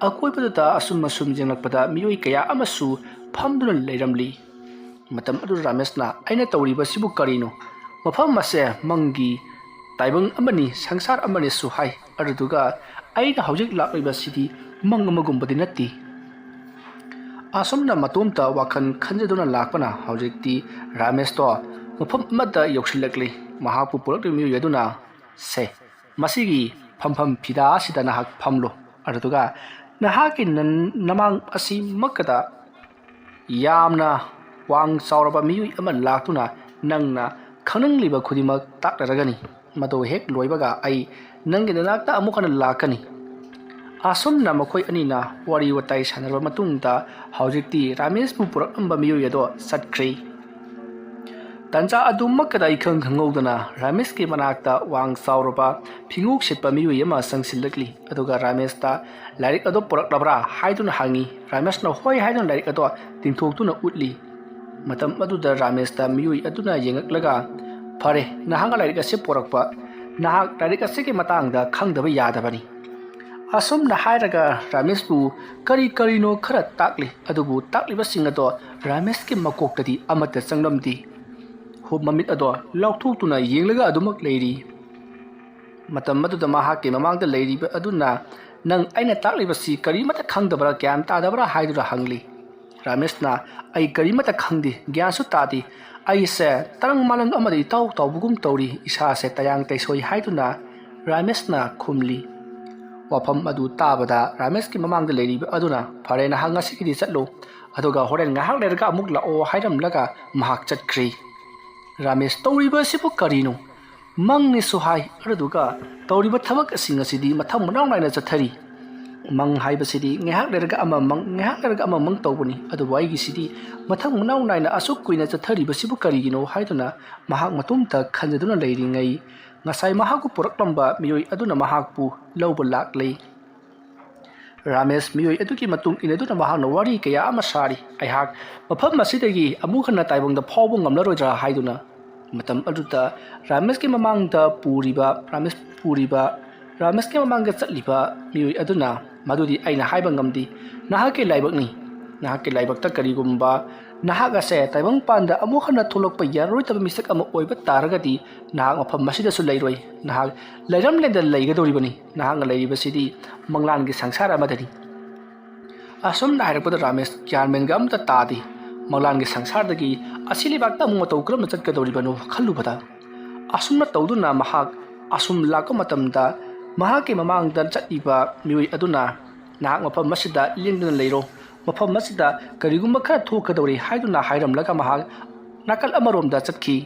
ꯑꯀꯣꯏꯕꯗꯨꯗ ꯑꯁꯨꯝ ꯑꯁꯨꯝ ꯌꯦꯡꯂꯛꯄꯗ ꯃꯤꯑꯣꯏ ꯀꯌꯥ ꯑꯃꯁꯨ ꯐꯝꯗꯨꯅ ꯂꯩꯔꯝꯂꯤ꯫ ꯃꯇꯝ ꯑꯗꯨꯗ ꯔꯥꯃꯦꯁꯅ, "ꯑꯩꯅ ꯇꯧꯔꯤꯕꯁꯤꯕꯨ ꯀꯔꯤꯅꯣ? ꯃꯐꯝ ꯑꯁꯦ ꯃꯪꯒꯤ ꯇꯥꯏꯕꯪ ꯑꯃꯅꯤ, ꯁꯪꯁꯥꯔ ꯑꯃꯅꯤꯁꯨ ꯍꯥꯏ꯫ ꯑꯗꯨꯗꯨꯒ ꯑꯩꯅ ꯍꯧꯖꯤꯛ ꯂꯥꯛꯂꯤꯕꯁꯤꯗꯤ ꯃꯪ ꯑꯃꯒꯨꯝꯕꯗꯤ ꯅꯠꯇꯦ꯫" ꯑꯁꯨꯝꯅ ꯃꯇꯣꯝꯇ ꯋꯥꯈꯜ ꯈꯟꯖꯗꯨꯅ ꯂꯥꯛꯄꯅ ꯍꯧꯖꯤꯛꯇꯤ ꯔꯥꯃꯦꯁꯇꯣ ꯃꯐꯝ ꯑꯃꯗ ꯌꯧꯁꯤꯜꯂꯛꯂꯤ꯫ ꯃꯍꯥꯛꯄꯨ ꯄꯨꯔꯛꯂꯤꯕ ꯃꯤꯑꯣꯏ ꯑꯗꯨꯅ, "ꯁꯦ, ꯃꯁꯤꯒꯤ ꯐꯝꯐꯝ ꯐꯤꯗꯥ ꯑꯁꯤꯗ ꯅꯍꯥꯛ ꯐꯝꯂꯨ꯫ ꯑꯗꯨꯗꯨꯒ ꯅꯍꯥꯛꯀꯤ ꯅꯟ-, ꯅꯃꯥꯡ ꯑꯁꯤꯃꯛꯀꯗ ꯌꯥꯝꯅ ꯋꯥꯡ ꯆꯥꯎꯔꯕ ꯃꯤꯑꯣꯏ ꯑꯃ ꯂꯥꯛꯇꯨꯅ ꯅꯪꯅ ꯈꯪꯅꯤꯡꯂꯤꯕ ꯈꯨꯗꯤꯡꯃꯛ ꯇꯥꯛꯅꯔꯒꯅꯤ꯫ ꯃꯗꯨ ꯍꯦꯛ ꯂꯣꯏꯕꯒ ꯑꯩ ꯅꯪꯒꯤ ꯅꯅꯥꯛꯇ ꯑꯃꯨꯛ ꯍꯟꯅ ꯂꯥꯛꯀꯅꯤ꯫" ꯑꯁꯨꯝꯅ ꯃꯈꯣꯏ ꯑꯅꯤꯅ ꯋꯥꯔꯤ ꯋꯥꯇꯥꯏ ꯁꯥꯟꯅꯔꯕ ꯃꯇꯨꯡꯗ ꯍꯧꯖꯤꯛꯇꯤ ꯔꯥꯃꯦꯁꯄꯨ ꯄꯨꯔꯛꯂꯝꯕ ꯃꯤꯑꯣꯏ ꯑꯗꯣ ꯆꯠꯈ꯭ꯔꯦ꯫ ꯇꯟꯖꯥ ꯑꯗꯨꯃꯛꯇꯗ ꯏꯈꯪ ꯈꯪꯍꯧꯗꯅ ꯔꯥꯃꯦꯁꯀꯤ ꯃꯅꯥꯛꯇ ꯋꯥꯡ ꯆꯥꯎꯔꯕ ꯐꯤꯉꯨꯛ ꯁꯦꯠꯄ ꯃꯤꯑꯣꯏ ꯑꯃ ꯆꯪꯁꯤꯜꯂꯛꯂꯤ꯫ ꯑꯗꯨꯒ ꯔꯥꯃꯦꯁꯇ "ꯂꯥꯏꯔꯤꯛ ꯑꯗꯣ ꯄꯨꯔꯛꯂꯕ꯭ꯔꯥ?" ꯍꯥꯏꯗꯨꯅ ꯍꯪꯉꯤ꯫ ꯔꯥꯃꯦꯁꯅ "ꯍꯣꯏ" ꯍꯥꯏꯗꯨꯅ ꯂꯥꯏꯔꯤꯛ ꯑꯗꯣ ꯇꯤꯡꯊꯣꯛꯇꯨꯅ ꯎꯠꯂꯤ꯫ ꯃꯇꯝ ꯑꯗꯨꯗ ꯔꯥꯃꯦꯁꯇ ꯃꯤꯑꯣꯏ ꯑꯗꯨꯅ ꯌꯦꯡꯉꯛꯂꯒ, "ꯐꯔꯦ, ꯅꯍꯥꯛꯅ ꯂꯥꯏꯔꯤꯛ ꯑꯁꯤ ꯄꯨꯔꯛꯄ, ꯅꯍꯥꯛ ꯂꯥꯏꯔꯤꯛ ꯑꯁꯤꯒꯤ ꯃꯇꯥꯡꯗ ꯈꯪꯗꯕ ꯌꯥꯗꯕꯅꯤ"꯫ ꯑꯁꯨꯝꯅ ꯍꯥꯏꯔꯒ ꯔꯥꯃꯦꯁꯄꯨ ꯀꯔꯤ ꯀꯔꯤꯅꯣ ꯈꯔ ꯇꯥꯛꯂꯤ꯫ ꯑꯗꯨꯕꯨ ꯇꯥꯛꯂꯤꯕꯁꯤꯡ ꯑꯗꯣ ꯔꯥꯃꯦꯁꯀꯤ ꯃꯀꯣꯛꯇꯗꯤ ꯑꯃꯠꯇ ꯆꯪꯂꯝꯗꯦ꯫ ꯍꯣ, ꯃꯃꯤꯠ ꯑꯗꯣ ꯂꯥꯎꯊꯣꯛꯇꯨꯅ ꯌꯦꯡꯂꯒ ꯑꯗꯨꯃꯛ ꯂꯩꯔꯤ꯫ ꯃꯇꯝ ꯑꯗꯨꯗ ꯃꯍꯥꯛꯀꯤ ꯃꯃꯥꯡꯗ ꯂꯩꯔꯤꯕ ꯑꯗꯨꯅ, "ꯅꯪ ꯑꯩꯅ ꯇꯥꯛꯂꯤꯕꯁꯤ ꯀꯔꯤꯃꯠꯇ ꯈꯪꯗꯕ꯭ꯔꯥ, ꯒ꯭ꯌꯥꯟ ꯇꯥꯗꯕ꯭ꯔꯥ?" ꯍꯥꯏꯗꯨꯅ ꯍꯪꯂꯤ꯫ ꯔꯥꯃꯦꯁꯅ, "ꯑꯩ ꯀꯔꯤꯃꯠꯇ ꯈꯪꯗꯦ, ꯒ꯭ꯌꯥꯟꯁꯨ ꯇꯥꯗꯦ꯫ ꯑꯩꯁꯦ ꯇꯔꯪ ꯃꯥꯂꯪ ꯑꯃꯗ ꯏꯇꯥꯎ ꯇꯥꯎꯕꯒꯨꯝ ꯇꯧꯔꯤ, ꯏꯁꯥꯁꯦ ꯇꯌꯥꯡ ꯇꯩꯁꯣꯏ" ꯍꯥꯏꯗꯨꯅ ꯔꯥꯃꯦꯁꯅ ꯈꯨꯝꯂꯤ꯫ ꯋꯥꯐꯝ ꯑꯗꯨ ꯇꯥꯕꯗ ꯔꯥꯃꯦꯁꯀꯤ ꯃꯃꯥꯡꯗ ꯂꯩꯔꯤꯕ ꯑꯗꯨꯅ, "ꯐꯔꯦ, ꯅꯍꯥꯛ ꯉꯁꯤꯒꯤꯗꯤ ꯆꯠꯂꯣ, ꯑꯗꯨꯒ ꯍꯣꯔꯦꯟ ꯉꯥꯏꯍꯥꯛ ꯂꯩꯔꯒ ꯑꯃꯨꯛ ꯂꯥꯛꯑꯣ" ꯍꯥꯏꯔꯝꯂꯒ ꯃꯍꯥꯛ ꯆꯠꯈ꯭ꯔꯦ꯫ ꯔꯥꯃꯦꯁ, "ꯇꯧꯔꯤꯕ ꯑꯁꯤꯕꯨ ꯀꯔꯤꯅꯣ? ꯃꯪꯅꯤꯁꯨ ꯍꯥꯏ, ꯑꯗꯨꯗꯨꯒ ꯇꯧꯔꯤꯕ ꯊꯕꯛ ꯑꯁꯤꯡ ꯑꯁꯤꯗꯤ ꯃꯊꯪ ꯃꯅꯥꯎ ꯅꯥꯏꯅ ꯆꯠꯊꯔꯤ꯫ ꯃꯪ ꯍꯥꯏꯕꯁꯤꯗꯤ ꯉꯥꯏꯍꯥꯛ ꯂꯩꯔꯒ ꯑꯃ ꯃꯪ, ꯉꯥꯏꯍꯥꯛ ꯂꯩꯔꯒ ꯑꯃ ꯃꯪ ꯇꯧꯕꯅꯤ, ꯑꯗꯨꯕꯨ ꯑꯩꯒꯤꯁꯤꯗꯤ ꯃꯊꯪ ꯃꯅꯥꯎ ꯅꯥꯏꯅ ꯑꯁꯨꯛ ꯀꯨꯏꯅ ꯆꯠꯊꯔꯤꯕꯁꯤꯕꯨ ꯀꯔꯤꯒꯤꯅꯣ?" ꯍꯥꯏꯗꯨꯅ ꯃꯍꯥꯛ ꯃꯇꯣꯝꯇ ꯈꯟꯖꯗꯨꯅ ꯂꯩꯔꯤꯉꯩ, ꯉꯁꯥꯏ ꯃꯍꯥꯛꯄꯨ ꯄꯨꯔꯛꯂꯝꯕ ꯃꯤꯑꯣꯏ ꯑꯗꯨꯅ ꯃꯍꯥꯛꯄꯨ ꯂꯧꯕ ꯂꯥꯛꯂꯦ꯫ ꯔꯥꯃꯦꯁ ꯃꯤꯑꯣꯏ ꯑꯗꯨꯒꯤ ꯃꯇꯨꯡ ꯏꯟꯅꯗꯨꯅ ꯃꯍꯥꯛꯅ ꯋꯥꯔꯤ ꯀꯌꯥ ꯑꯃ ꯁꯥꯔꯤ꯫ "ꯑꯩꯍꯥꯛ ꯃꯐꯝ ꯑꯁꯤꯗꯒꯤ ꯑꯃꯨꯛ ꯍꯟꯅ ꯇꯥꯏꯕꯪꯗ ꯐꯥꯎꯕ ꯉꯝꯂꯔꯣꯏꯗ꯭ꯔꯥ?" ꯍꯥꯏꯗꯨꯅ꯫ ꯃꯇꯝ ꯑꯗꯨꯗ ꯔꯥꯃꯦꯁꯀꯤ ꯃꯃꯥꯡꯗ ꯄꯨꯔꯤꯕ, ꯔꯥꯃꯦꯁ ꯄꯨꯔꯤꯕ, ꯔꯥꯃꯦꯁꯀꯤ ꯃꯃꯥꯡꯗ ꯆꯠꯂꯤꯕ ꯃꯤꯑꯣꯏ ꯑꯗꯨꯅ, "ꯃꯗꯨꯗꯤ ꯑꯩꯅ ꯍꯥꯏꯕ ꯉꯝꯗꯦ꯫ ꯅꯍꯥꯛꯀꯤ ꯂꯥꯏꯕꯛꯅꯤ꯫ ꯅꯍꯥꯛꯀꯤ ꯂꯥꯏꯕꯛꯇ ꯀꯔꯤꯒꯨꯝꯕ ꯅꯍꯥꯛ ꯑꯁꯦ ꯇꯥꯏꯕꯪꯄꯥꯟꯗ ꯑꯃꯨꯛ ꯍꯟꯅ ꯊꯣꯛꯂꯛꯄ ꯌꯥꯔꯔꯣꯏꯗꯕ ꯃꯤꯁꯛ ꯑꯃ ꯑꯣꯏꯕ ꯇꯥꯔꯒꯗꯤ, ꯅꯍꯥꯛ ꯃꯐꯝ ꯑꯁꯤꯗꯁꯨ ꯂꯩꯔꯣꯏ꯫ ꯅꯍꯥꯛ ꯂꯩꯔꯝꯂꯦꯟꯗ ꯂꯩꯒꯗꯧꯔꯤꯕꯅꯤ꯫ ꯅꯍꯥꯛꯅ ꯂꯩꯔꯤꯕꯁꯤꯗꯤ ꯃꯪꯂꯥꯟꯒꯤ ꯁꯪꯁꯥꯔ ꯑꯃꯗꯅꯤ"꯫ ꯑꯁꯨꯝꯅ ꯍꯥꯏꯔꯛꯄꯗ ꯔꯥꯃꯦꯁ ꯒ꯭ꯌꯥꯟ ꯃꯦꯟꯒ ꯑꯝꯇ ꯇꯥꯗꯦ꯫ ꯃꯪꯂꯥꯟꯒꯤ ꯁꯪꯁꯥꯔꯗꯒꯤ ꯑꯁꯤ ꯂꯩꯕꯥꯛꯇ ꯑꯃꯨꯛ ꯃꯇꯧ ꯀꯔꯝꯅ ꯆꯠꯀꯗꯧꯔꯤꯕꯅꯣ ꯈꯜꯂꯨꯕꯗ, ꯑꯁꯨꯝꯅ ꯇꯧꯗꯨꯅ ꯃꯍꯥꯛ ꯑꯁꯨꯝ ꯂꯥꯛꯄ ꯃꯇꯝꯗ, ꯃꯍꯥꯛꯀꯤ ꯃꯃꯥꯡꯗ ꯆꯠꯂꯤꯕ ꯃꯤꯑꯣꯏ ꯑꯗꯨꯅ, "ꯅꯍꯥꯛ ꯃꯐꯝ ꯑꯁꯤꯗ ꯂꯦꯡꯗꯅ ꯂꯩꯔꯣ, ꯃꯐꯝ ꯑꯁꯤꯗ ꯀꯔꯤꯒꯨꯝꯕ ꯈꯔ ꯊꯣꯛꯀꯗꯧꯔꯤ" ꯍꯥꯏꯗꯨꯅ ꯍꯥꯏꯔꯝꯂꯒ ꯃꯍꯥꯛ ꯅꯥꯀꯜ ꯑꯃꯔꯣꯝꯗ ꯆꯠꯈꯤ꯫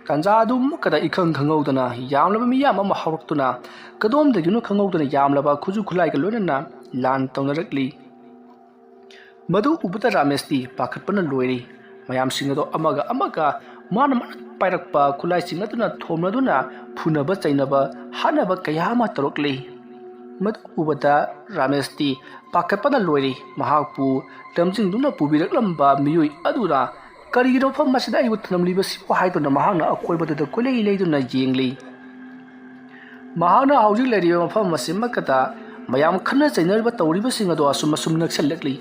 ꯇꯥꯟꯖꯥ ꯑꯗꯨꯃꯛꯇꯗ ꯏꯈꯪ ꯈꯪꯍꯧꯗꯅ ꯌꯥꯝꯂꯕ ꯃꯤꯌꯥꯝ ꯑꯃ ꯍꯧꯔꯛꯇꯨꯅ, ꯀꯗꯣꯝꯗꯒꯤꯅꯣ ꯈꯪꯍꯧꯗꯅ ꯌꯥꯝꯂꯕ ꯈꯨꯠꯁꯨ ꯈꯨꯠꯂꯥꯏꯒ ꯂꯣꯏꯅꯅ ꯂꯥꯟ ꯇꯧꯅꯔꯛꯂꯤ꯫ ꯃꯗꯨ ꯎꯕꯗ ꯔꯥꯃꯦꯁꯇꯤ ꯄꯥꯈꯠꯄꯅ ꯂꯣꯏꯔꯤ꯫ ꯃꯌꯥꯝꯁꯤꯡ ꯑꯗꯣ ꯑꯃꯒ ꯑꯃꯒ ꯃꯥꯅ ꯃꯥꯅ ꯄꯥꯏꯔꯛꯄ ꯈꯨꯠꯂꯥꯏꯁꯤꯡ ꯑꯗꯨꯅ ꯊꯣꯝꯅꯗꯨꯅ ꯐꯨꯅꯕ ꯆꯩꯅꯕ ꯍꯥꯠꯅꯕ ꯀꯌꯥ ꯑꯃ ꯇꯧꯔꯛꯂꯤ꯫ ꯃꯗꯨ ꯎꯕꯗ ꯔꯥꯃꯦꯁꯇꯤ ꯄꯥꯈꯠꯄꯅ ꯂꯣꯏꯔꯤ꯫ ꯃꯍꯥꯛꯄꯨ ꯂꯝꯖꯤꯡꯗꯨꯅ ꯄꯨꯕꯤꯔꯛꯂꯝꯕ ꯃꯤꯑꯣꯏ ꯑꯗꯨꯅ "ꯀꯔꯤꯒꯤꯅꯣ ꯃꯐꯝ ꯑꯁꯤꯗ ꯑꯩꯕꯨ ꯊꯝꯂꯤꯕꯁꯤꯕꯨ?" ꯍꯥꯏꯗꯨꯅ ꯃꯍꯥꯛꯅ ꯑꯀꯣꯏꯕꯗꯨꯗ ꯀꯣꯏꯂꯩ ꯂꯩꯗꯨꯅ ꯌꯦꯡꯂꯤ꯫ ꯃꯍꯥꯛꯅ ꯍꯧꯖꯤꯛ ꯂꯩꯔꯤꯕ ꯃꯐꯝ ꯑꯁꯤꯃꯛꯇꯗ ꯃꯌꯥꯝ ꯈꯠꯅ ꯆꯩꯅꯔꯤꯕ ꯇꯧꯔꯤꯕꯁꯤꯡ ꯑꯗꯣ ꯑꯁꯨꯝ ꯑꯁꯨꯝ ꯅꯛꯁꯤꯜꯂꯛꯂꯤ꯫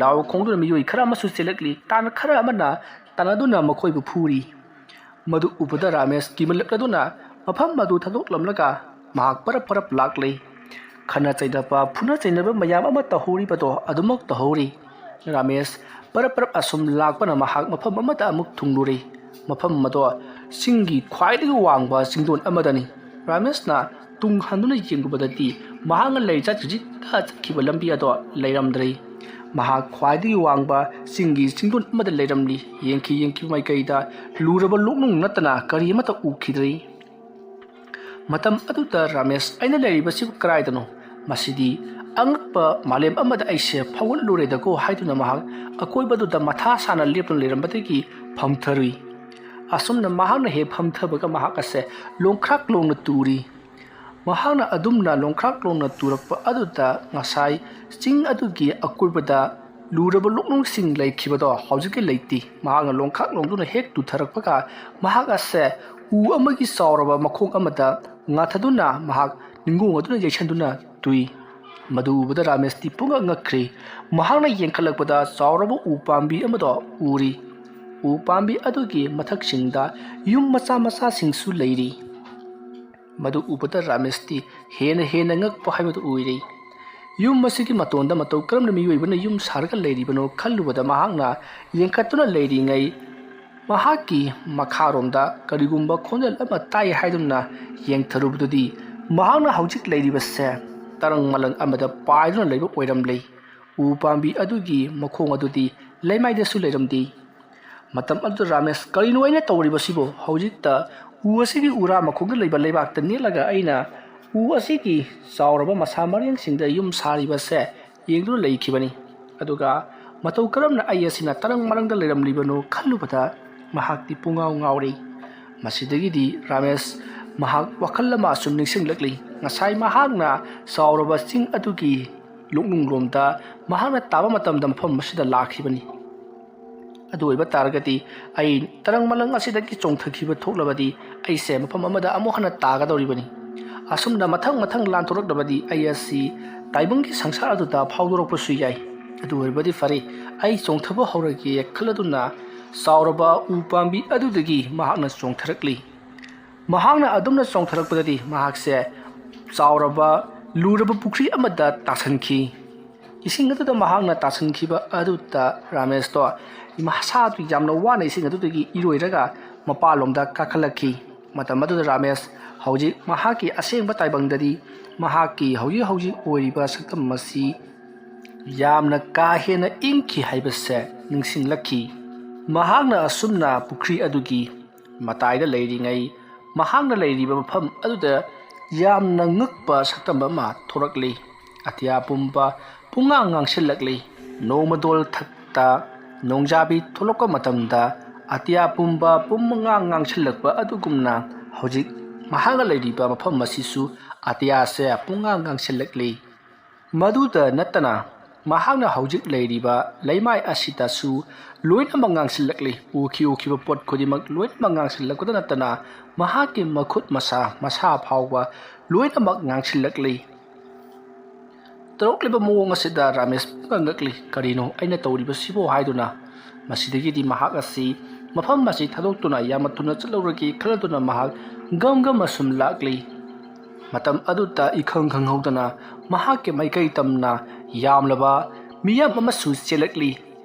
ꯂꯥꯎ ꯈꯣꯡꯗꯨꯅ ꯃꯤꯑꯣꯏ ꯈꯔ ꯑꯃꯁꯨ ꯆꯦꯜꯂꯛꯂꯤ꯫ ꯇꯥꯟ ꯈꯔ ꯑꯃꯅ ꯇꯥꯟꯅꯗꯨꯅ ꯃꯈꯣꯏꯕꯨ ꯐꯨꯔꯤ꯫ ꯃꯗꯨ ꯎꯕꯗ ꯔꯥꯃꯦꯁ ꯀꯤꯃꯜꯂꯛꯂꯗꯨꯅ ꯃꯐꯝ ꯑꯗꯨ ꯊꯥꯗꯣꯛꯂꯝꯂꯒ ꯃꯍꯥꯛ ꯄꯔꯞ ꯄꯔꯞ ꯂꯥꯛꯂꯤ꯫ ꯈꯠꯅ ꯆꯩꯅꯕ, ꯐꯨꯅ ꯆꯩꯅꯕ ꯃꯌꯥꯝ ꯑꯃ ꯇꯧꯍꯧꯔꯤꯕꯗꯣ ꯑꯗꯨꯃꯛ ꯇꯧꯍꯧꯔꯤ꯫ ꯔꯥꯃꯦꯁ ꯄꯔꯞ ꯄꯔꯞ ꯑꯁꯨꯝ ꯂꯥꯛꯄꯅ ꯃꯍꯥꯛ ꯃꯐꯝ ꯑꯃꯗ ꯑꯃꯨꯛ ꯊꯨꯡꯂꯨꯔꯦ꯫ ꯃꯐꯝ ꯑꯗꯣ ꯆꯤꯡꯒꯤ ꯈ꯭ꯋꯥꯏꯗꯒꯤ ꯋꯥꯡꯕ ꯆꯤꯡꯗꯣꯟ ꯑꯃꯗꯅꯤ꯫ ꯔꯥꯃꯦꯁꯅ ꯇꯨꯡ ꯍꯟꯗꯨꯅ ꯌꯦꯡꯂꯨꯕꯗꯗꯤ ꯃꯍꯥꯛꯅ ꯂꯩ ꯆꯠꯈꯤꯕ ꯂꯝꯕꯤ ꯑꯗꯣ ꯂꯩꯔꯝꯗ꯭ꯔꯦ꯫ ꯃꯍꯥꯛ ꯈ꯭ꯋꯥꯏꯗꯒꯤ ꯋꯥꯡꯕ ꯆꯤꯡꯒꯤ ꯆꯤꯡꯗꯣꯟ ꯑꯃꯗ ꯂꯩꯔꯝꯂꯤ꯫ ꯌꯦꯡꯈꯤ ꯌꯦꯡꯈꯤ ꯃꯥꯏꯀꯩꯗ ꯂꯨꯔꯕ ꯂꯣꯛꯅꯨꯡ ꯅꯠꯇꯅ ꯀꯔꯤ ꯑꯃꯠꯇ ꯎꯈꯤꯗ꯭ꯔꯦ꯫ ꯃꯇꯝ ꯑꯗꯨꯗ ꯔꯥꯃꯦꯁ, "ꯑꯩꯅ ꯂꯩꯔꯤꯕꯁꯤꯕꯨ ꯀꯗꯥꯏꯗꯅꯣ? ꯃꯁꯤꯗꯤ ꯑꯉꯛꯄ ꯃꯥꯂꯦꯝ ꯑꯃꯗ ꯑꯩꯁꯦ ꯐꯥꯎꯒꯠꯂꯨꯔꯦꯗꯀꯣ" ꯍꯥꯏꯗꯨꯅ ꯃꯍꯥꯛ ꯑꯀꯣꯏꯕꯗꯨꯗ ꯃꯊꯥ ꯁꯥꯅ ꯂꯦꯞꯇꯨꯅ ꯂꯩꯔꯝꯕꯗꯒꯤ ꯐꯝꯊꯔꯨꯏ꯫ ꯑꯁꯨꯝꯅ ꯃꯍꯥꯛꯅ ꯍꯦꯛ ꯐꯝꯊꯕꯒ ꯃꯍꯥꯛ ꯑꯁꯦ ꯂꯣꯡꯈ꯭ꯔꯥꯛ ꯂꯣꯡꯅ ꯇꯨꯔꯤ꯫ ꯃꯍꯥꯛꯅ ꯑꯗꯨꯝꯅ ꯂꯣꯡꯈ꯭ꯔꯥꯛ ꯂꯣꯡꯅ ꯇꯨꯔꯛꯄ ꯑꯗꯨꯗ ꯉꯁꯥꯏ ꯆꯤꯡ ꯑꯗꯨꯒꯤ ꯑꯀꯣꯏꯕꯗ ꯂꯨꯔꯕ ꯂꯣꯛꯅꯨꯡꯁꯤꯡ ꯂꯩꯈꯤꯕꯗꯣ ꯍꯧꯖꯤꯛꯇꯤ ꯂꯩꯇꯦ꯫ ꯃꯍꯥꯛꯅ ꯂꯣꯡꯈ꯭ꯔꯥꯛ ꯂꯣꯡꯗꯨꯅ ꯍꯦꯛ ꯇꯨꯊꯔꯛꯄꯒ ꯃꯍꯥꯛ ꯑꯁꯦ ꯎ ꯑꯃꯒꯤ ꯆꯥꯎꯔꯕ ꯃꯈꯣꯡ ꯑꯃꯗ ꯉꯥꯊꯗꯨꯅ ꯃꯍꯥꯛ ꯅꯤꯡꯒꯣꯡ ꯑꯗꯨꯅ ꯌꯩꯁꯟꯗꯨꯅ ꯇꯨꯏ꯫ ꯃꯗꯨ ꯎꯕꯗ ꯔꯥꯃꯦꯁꯇꯤ ꯄꯨꯡꯉꯛ ꯉꯛꯈ꯭ꯔꯦ꯫ ꯃꯍꯥꯛꯅ ꯌꯦꯡꯈꯠꯂꯛꯄꯗ ꯆꯥꯎꯔꯕ ꯎ ꯄꯥꯝꯕꯤ ꯑꯃꯗꯣ ꯎꯔꯤ꯫ ꯎ ꯄꯥꯝꯕꯤ ꯑꯗꯨꯒꯤ ꯃꯊꯛꯁꯤꯡꯗ ꯌꯨꯝ ꯃꯆꯥ ꯃꯆꯥꯁꯤꯡꯁꯨ ꯂꯩꯔꯤ꯫ ꯃꯗꯨ ꯎꯕꯗ ꯔꯥꯃꯦꯁꯇꯤ ꯍꯦꯟꯅ ꯍꯦꯟꯅ ꯉꯛꯄ ꯍꯥꯏꯕꯗꯨ ꯑꯣꯏꯔꯦ꯫ ꯌꯨꯝ ꯑꯁꯤꯒꯤ ꯃꯇꯣꯟꯗ ꯃꯇꯧ ꯀꯔꯝꯅ ꯃꯤꯑꯣꯏꯕꯅ ꯌꯨꯝ ꯁꯥꯔꯒ ꯂꯩꯔꯤꯕꯅꯣ ꯈꯜꯂꯨꯕꯗ ꯃꯍꯥꯛꯅ ꯌꯦꯡꯈꯠꯇꯨꯅ ꯂꯩꯔꯤꯉꯩ ꯃꯍꯥꯛꯀꯤ ꯃꯈꯥꯔꯣꯝꯗ ꯀꯔꯤꯒꯨꯝꯕ ꯈꯣꯟꯖꯦꯜ ꯑꯃ ꯇꯥꯏ ꯍꯥꯏꯗꯨꯅ ꯌꯦꯡꯊꯔꯨꯕꯗꯨꯗꯤ ꯃꯍꯥꯛꯅ ꯍꯧꯖꯤꯛ ꯂꯩꯔꯤꯕꯁꯦ ꯇꯔꯪ ꯃꯂꯪ ꯑꯃꯗ ꯄꯥꯏꯗꯨꯅ ꯂꯩꯕ ꯑꯣꯏꯔꯝꯂꯦ꯫ ꯎ ꯄꯥꯝꯕꯤ ꯑꯗꯨꯒꯤ ꯃꯈꯣꯡ ꯑꯗꯨꯗꯤ ꯂꯩꯃꯥꯏꯗꯁꯨ ꯂꯩꯔꯝꯗꯦ꯫ ꯃꯇꯝ ꯑꯗꯨꯗ ꯔꯥꯃꯦꯁ, "ꯀꯔꯤꯅꯣ ꯑꯩꯅ ꯇꯧꯔꯤꯕꯁꯤꯕꯨ? ꯍꯧꯖꯤꯛꯇ ꯎ ꯑꯁꯤꯒꯤ ꯎꯔꯥ ꯃꯈꯣꯡꯗ ꯂꯩꯕ ꯂꯩꯕꯥꯛꯇ ꯅꯦꯠꯂꯒ ꯑꯩꯅ ꯎ ꯑꯁꯤꯒꯤ ꯆꯥꯎꯔꯕ ꯃꯁꯥ ꯃꯔꯦꯡꯁꯤꯡꯗ ꯌꯨꯝ ꯁꯥꯔꯤꯕꯁꯦ ꯌꯦꯡꯗꯨꯅ ꯂꯩꯈꯤꯕꯅꯤ꯫ ꯑꯗꯨꯒ ꯃꯇꯧ ꯀꯔꯝꯅ ꯑꯩ ꯑꯁꯤꯅ ꯇꯔꯪ ꯃꯔꯪꯗ ꯂꯩꯔꯝꯂꯤꯕꯅꯣ ꯈꯜꯂꯨꯕꯗ ꯃꯍꯥꯛꯇꯤ ꯄꯨꯡꯉꯥꯎ ꯉꯥꯎꯔꯦ꯫" ꯃꯁꯤꯗꯒꯤꯗꯤ ꯔꯥꯃꯦꯁ ꯃꯍꯥꯛ ꯋꯥꯈꯜ ꯑꯃ ꯑꯁꯨꯝ ꯅꯤꯡꯁꯤꯡꯂꯛꯂꯤ꯫ ꯉꯁꯥꯏ ꯃꯍꯥꯛꯅ ꯆꯥꯎꯔꯕ ꯆꯤꯡ ꯑꯗꯨꯒꯤ ꯂꯣꯛꯅꯨꯡꯂꯣꯝꯗ ꯃꯍꯥꯛꯅ ꯇꯥꯕ ꯃꯇꯝꯗ ꯃꯐꯝ ꯑꯁꯤꯗ ꯂꯥꯛꯈꯤꯕꯅꯤ꯫ ꯑꯗꯨ ꯑꯣꯏꯕ ꯇꯥꯔꯒꯗꯤ ꯑꯩ ꯇꯔꯪ ꯃꯂꯪ ꯑꯁꯤꯗꯒꯤ ꯆꯣꯡꯊꯈꯤꯕ ꯊꯣꯛꯂꯕꯗꯤ ꯑꯩꯁꯦ ꯃꯐꯝ ꯑꯃꯗ ꯑꯃꯨꯛ ꯍꯟꯅ ꯇꯥꯒꯗꯧꯔꯤꯕꯅꯤ꯫ ꯑꯁꯨꯝꯅ ꯃꯊꯪ ꯃꯊꯪ ꯂꯥꯟꯊꯣꯔꯛꯂꯕꯗꯤ ꯑꯩ ꯑꯁꯤ ꯇꯥꯏꯕꯪꯒꯤ ꯁꯪꯁꯥꯔ ꯑꯗꯨꯗ ꯐꯥꯎꯗꯣꯔꯛꯄꯁꯨ ꯌꯥꯏ꯫ ꯑꯗꯨ ꯑꯣꯏꯔꯕꯗꯤ ꯐꯔꯦ, ꯑꯩ ꯆꯣꯡꯊꯕ ꯍꯧꯔꯒꯦ ꯈꯜꯂꯗꯨꯅ ꯆꯥꯎꯔꯕ ꯎ ꯄꯥꯝꯕꯤ ꯑꯗꯨꯗꯒꯤ ꯃꯍꯥꯛꯅ ꯆꯣꯡꯊꯔꯛꯂꯤ꯫ ꯃꯍꯥꯛꯅ ꯑꯗꯨꯝꯅ ꯆꯣꯡꯊꯔꯛꯄꯗꯗꯤ ꯃꯍꯥꯛꯁꯦ ꯆꯥꯎꯔꯕ ꯂꯨꯔꯕ ꯄꯨꯈ꯭ꯔꯤ ꯑꯃꯗ ꯇꯥꯁꯟꯈꯤ꯫ ꯏꯁꯤꯡ ꯑꯗꯨꯗ ꯃꯍꯥꯛꯅ ꯇꯥꯁꯟꯈꯤꯕ ꯑꯗꯨꯗ ꯔꯥꯃꯦꯁꯇꯣ ꯃꯁꯥꯗꯨ ꯌꯥꯝꯅ ꯋꯥꯅ ꯏꯁꯤꯡ ꯑꯗꯨꯗꯒꯤ ꯏꯔꯣꯏꯔꯒ ꯃꯄꯥꯟꯂꯣꯝꯗ ꯀꯥꯈꯠꯂꯛꯈꯤ꯫ ꯃꯇꯝ ꯑꯗꯨꯗ ꯔꯥꯃꯦꯁ ꯍꯧꯖꯤꯛ ꯃꯍꯥꯛꯀꯤ ꯑꯁꯦꯡꯕ ꯇꯥꯏꯕꯪꯗꯗꯤ ꯃꯍꯥꯛꯀꯤ ꯍꯧꯖꯤꯛ ꯍꯧꯖꯤꯛ ꯑꯣꯏꯔꯤꯕ ꯁꯛꯇꯝ ꯑꯁꯤ ꯌꯥꯝꯅ ꯀꯥ ꯍꯦꯟꯅ ꯏꯪꯈꯤ ꯍꯥꯏꯕꯁꯦ ꯅꯤꯡꯁꯤꯡꯂꯛꯈꯤ꯫ ꯃꯍꯥꯛꯅ ꯑꯁꯨꯝꯅ ꯄꯨꯈ꯭ꯔꯤ ꯑꯗꯨꯒꯤ ꯃꯇꯥꯏꯗ ꯂꯩꯔꯤꯉꯩ, ꯃꯍꯥꯛꯅ ꯂꯩꯔꯤꯕ ꯃꯐꯝ ꯑꯗꯨꯗ ꯌꯥꯝꯅ ꯉꯛꯄ ꯁꯛꯇꯝ ꯑꯃ ꯊꯣꯔꯛꯂꯤ꯫ ꯑꯇꯤꯌꯥ ꯄꯨꯝꯕ ꯄꯨꯡꯉꯥꯡ ꯉꯥꯡꯁꯤꯜꯂꯛꯂꯤ꯫ ꯅꯣꯡꯃꯗꯣꯜ ꯊꯛꯇ ꯅꯣꯡꯖꯥꯕꯤ ꯊꯣꯛꯂꯛꯄ ꯃꯇꯝꯗ ꯑꯇꯤꯌꯥ ꯄꯨꯝꯕ ꯄꯨꯡꯉꯥꯡ ꯉꯥꯡꯁꯤꯜꯂꯛꯄ ꯑꯗꯨꯒꯨꯝꯅ ꯍꯧꯖꯤꯛ ꯃꯍꯥꯛꯅ ꯂꯩꯔꯤꯕ ꯃꯐꯝ ꯑꯁꯤꯁꯨ ꯑꯇꯤꯌꯥꯁꯦ ꯄꯨꯡꯉꯥꯡ ꯉꯥꯡꯁꯤꯜꯂꯛꯂꯤ꯫ ꯃꯗꯨꯗ ꯅꯠꯇꯅ ꯃꯍꯥꯛꯅ ꯍꯧꯖꯤꯛ ꯂꯩꯔꯤꯕ ꯂꯩꯃꯥꯏ ꯑꯁꯤꯗꯁꯨ ꯂꯣꯏꯅꯃꯛ ꯉꯥꯡꯁꯤꯜꯂꯛꯂꯤ꯫ ꯎꯈꯤ ꯎꯈꯤꯕ ꯄꯣꯠ ꯈꯨꯗꯤꯡꯃꯛ ꯂꯣꯏꯅꯃꯛ ꯉꯥꯡꯁꯤꯜꯂꯛꯄꯗ ꯅꯠꯇꯅ ꯃꯍꯥꯛꯀꯤ ꯃꯈꯨꯠ ꯃꯁꯥ, ꯃꯁꯥ ꯐꯥꯎꯕ ꯂꯣꯏꯅꯃꯛ ꯉꯥꯡꯁꯤꯜꯂꯛꯂꯤ꯫ ꯇꯧꯔꯛꯂꯤꯕ ꯃꯑꯣꯡ ꯑꯁꯤꯗ ꯔꯥꯃꯦꯁ ꯄꯨꯡꯉꯛ ꯉꯛꯂꯤ꯫ "ꯀꯔꯤꯅꯣ ꯑꯩꯅ ꯇꯧꯔꯤꯕꯁꯤꯕꯣ?" ꯍꯥꯏꯗꯨꯅ꯫ ꯃꯁꯤꯗꯒꯤꯗꯤ ꯃꯍꯥꯛ ꯑꯁꯤ ꯃꯐꯝ ꯑꯁꯤ ꯊꯥꯗꯣꯛꯇꯨꯅ ꯌꯥꯝꯅ ꯊꯨꯅ ꯆꯠꯍꯧꯔꯒꯦ ꯈꯜꯂꯗꯨꯅ ꯃꯍꯥꯛ ꯒꯝ ꯒꯝ ꯑꯁꯨꯝ ꯂꯥꯛꯂꯤ꯫ ꯃꯇꯝ ꯑꯗꯨꯗ ꯏꯈꯪ ꯈꯪꯍꯧꯗꯅ ꯃꯍꯥꯛꯀꯤ ꯃꯥꯏꯀꯩ ꯇꯝꯅ ꯌꯥꯝꯂꯕ ꯃꯤꯌꯥꯝ ꯑꯃꯁꯨ ꯆꯦꯜꯂꯛꯂꯤ꯫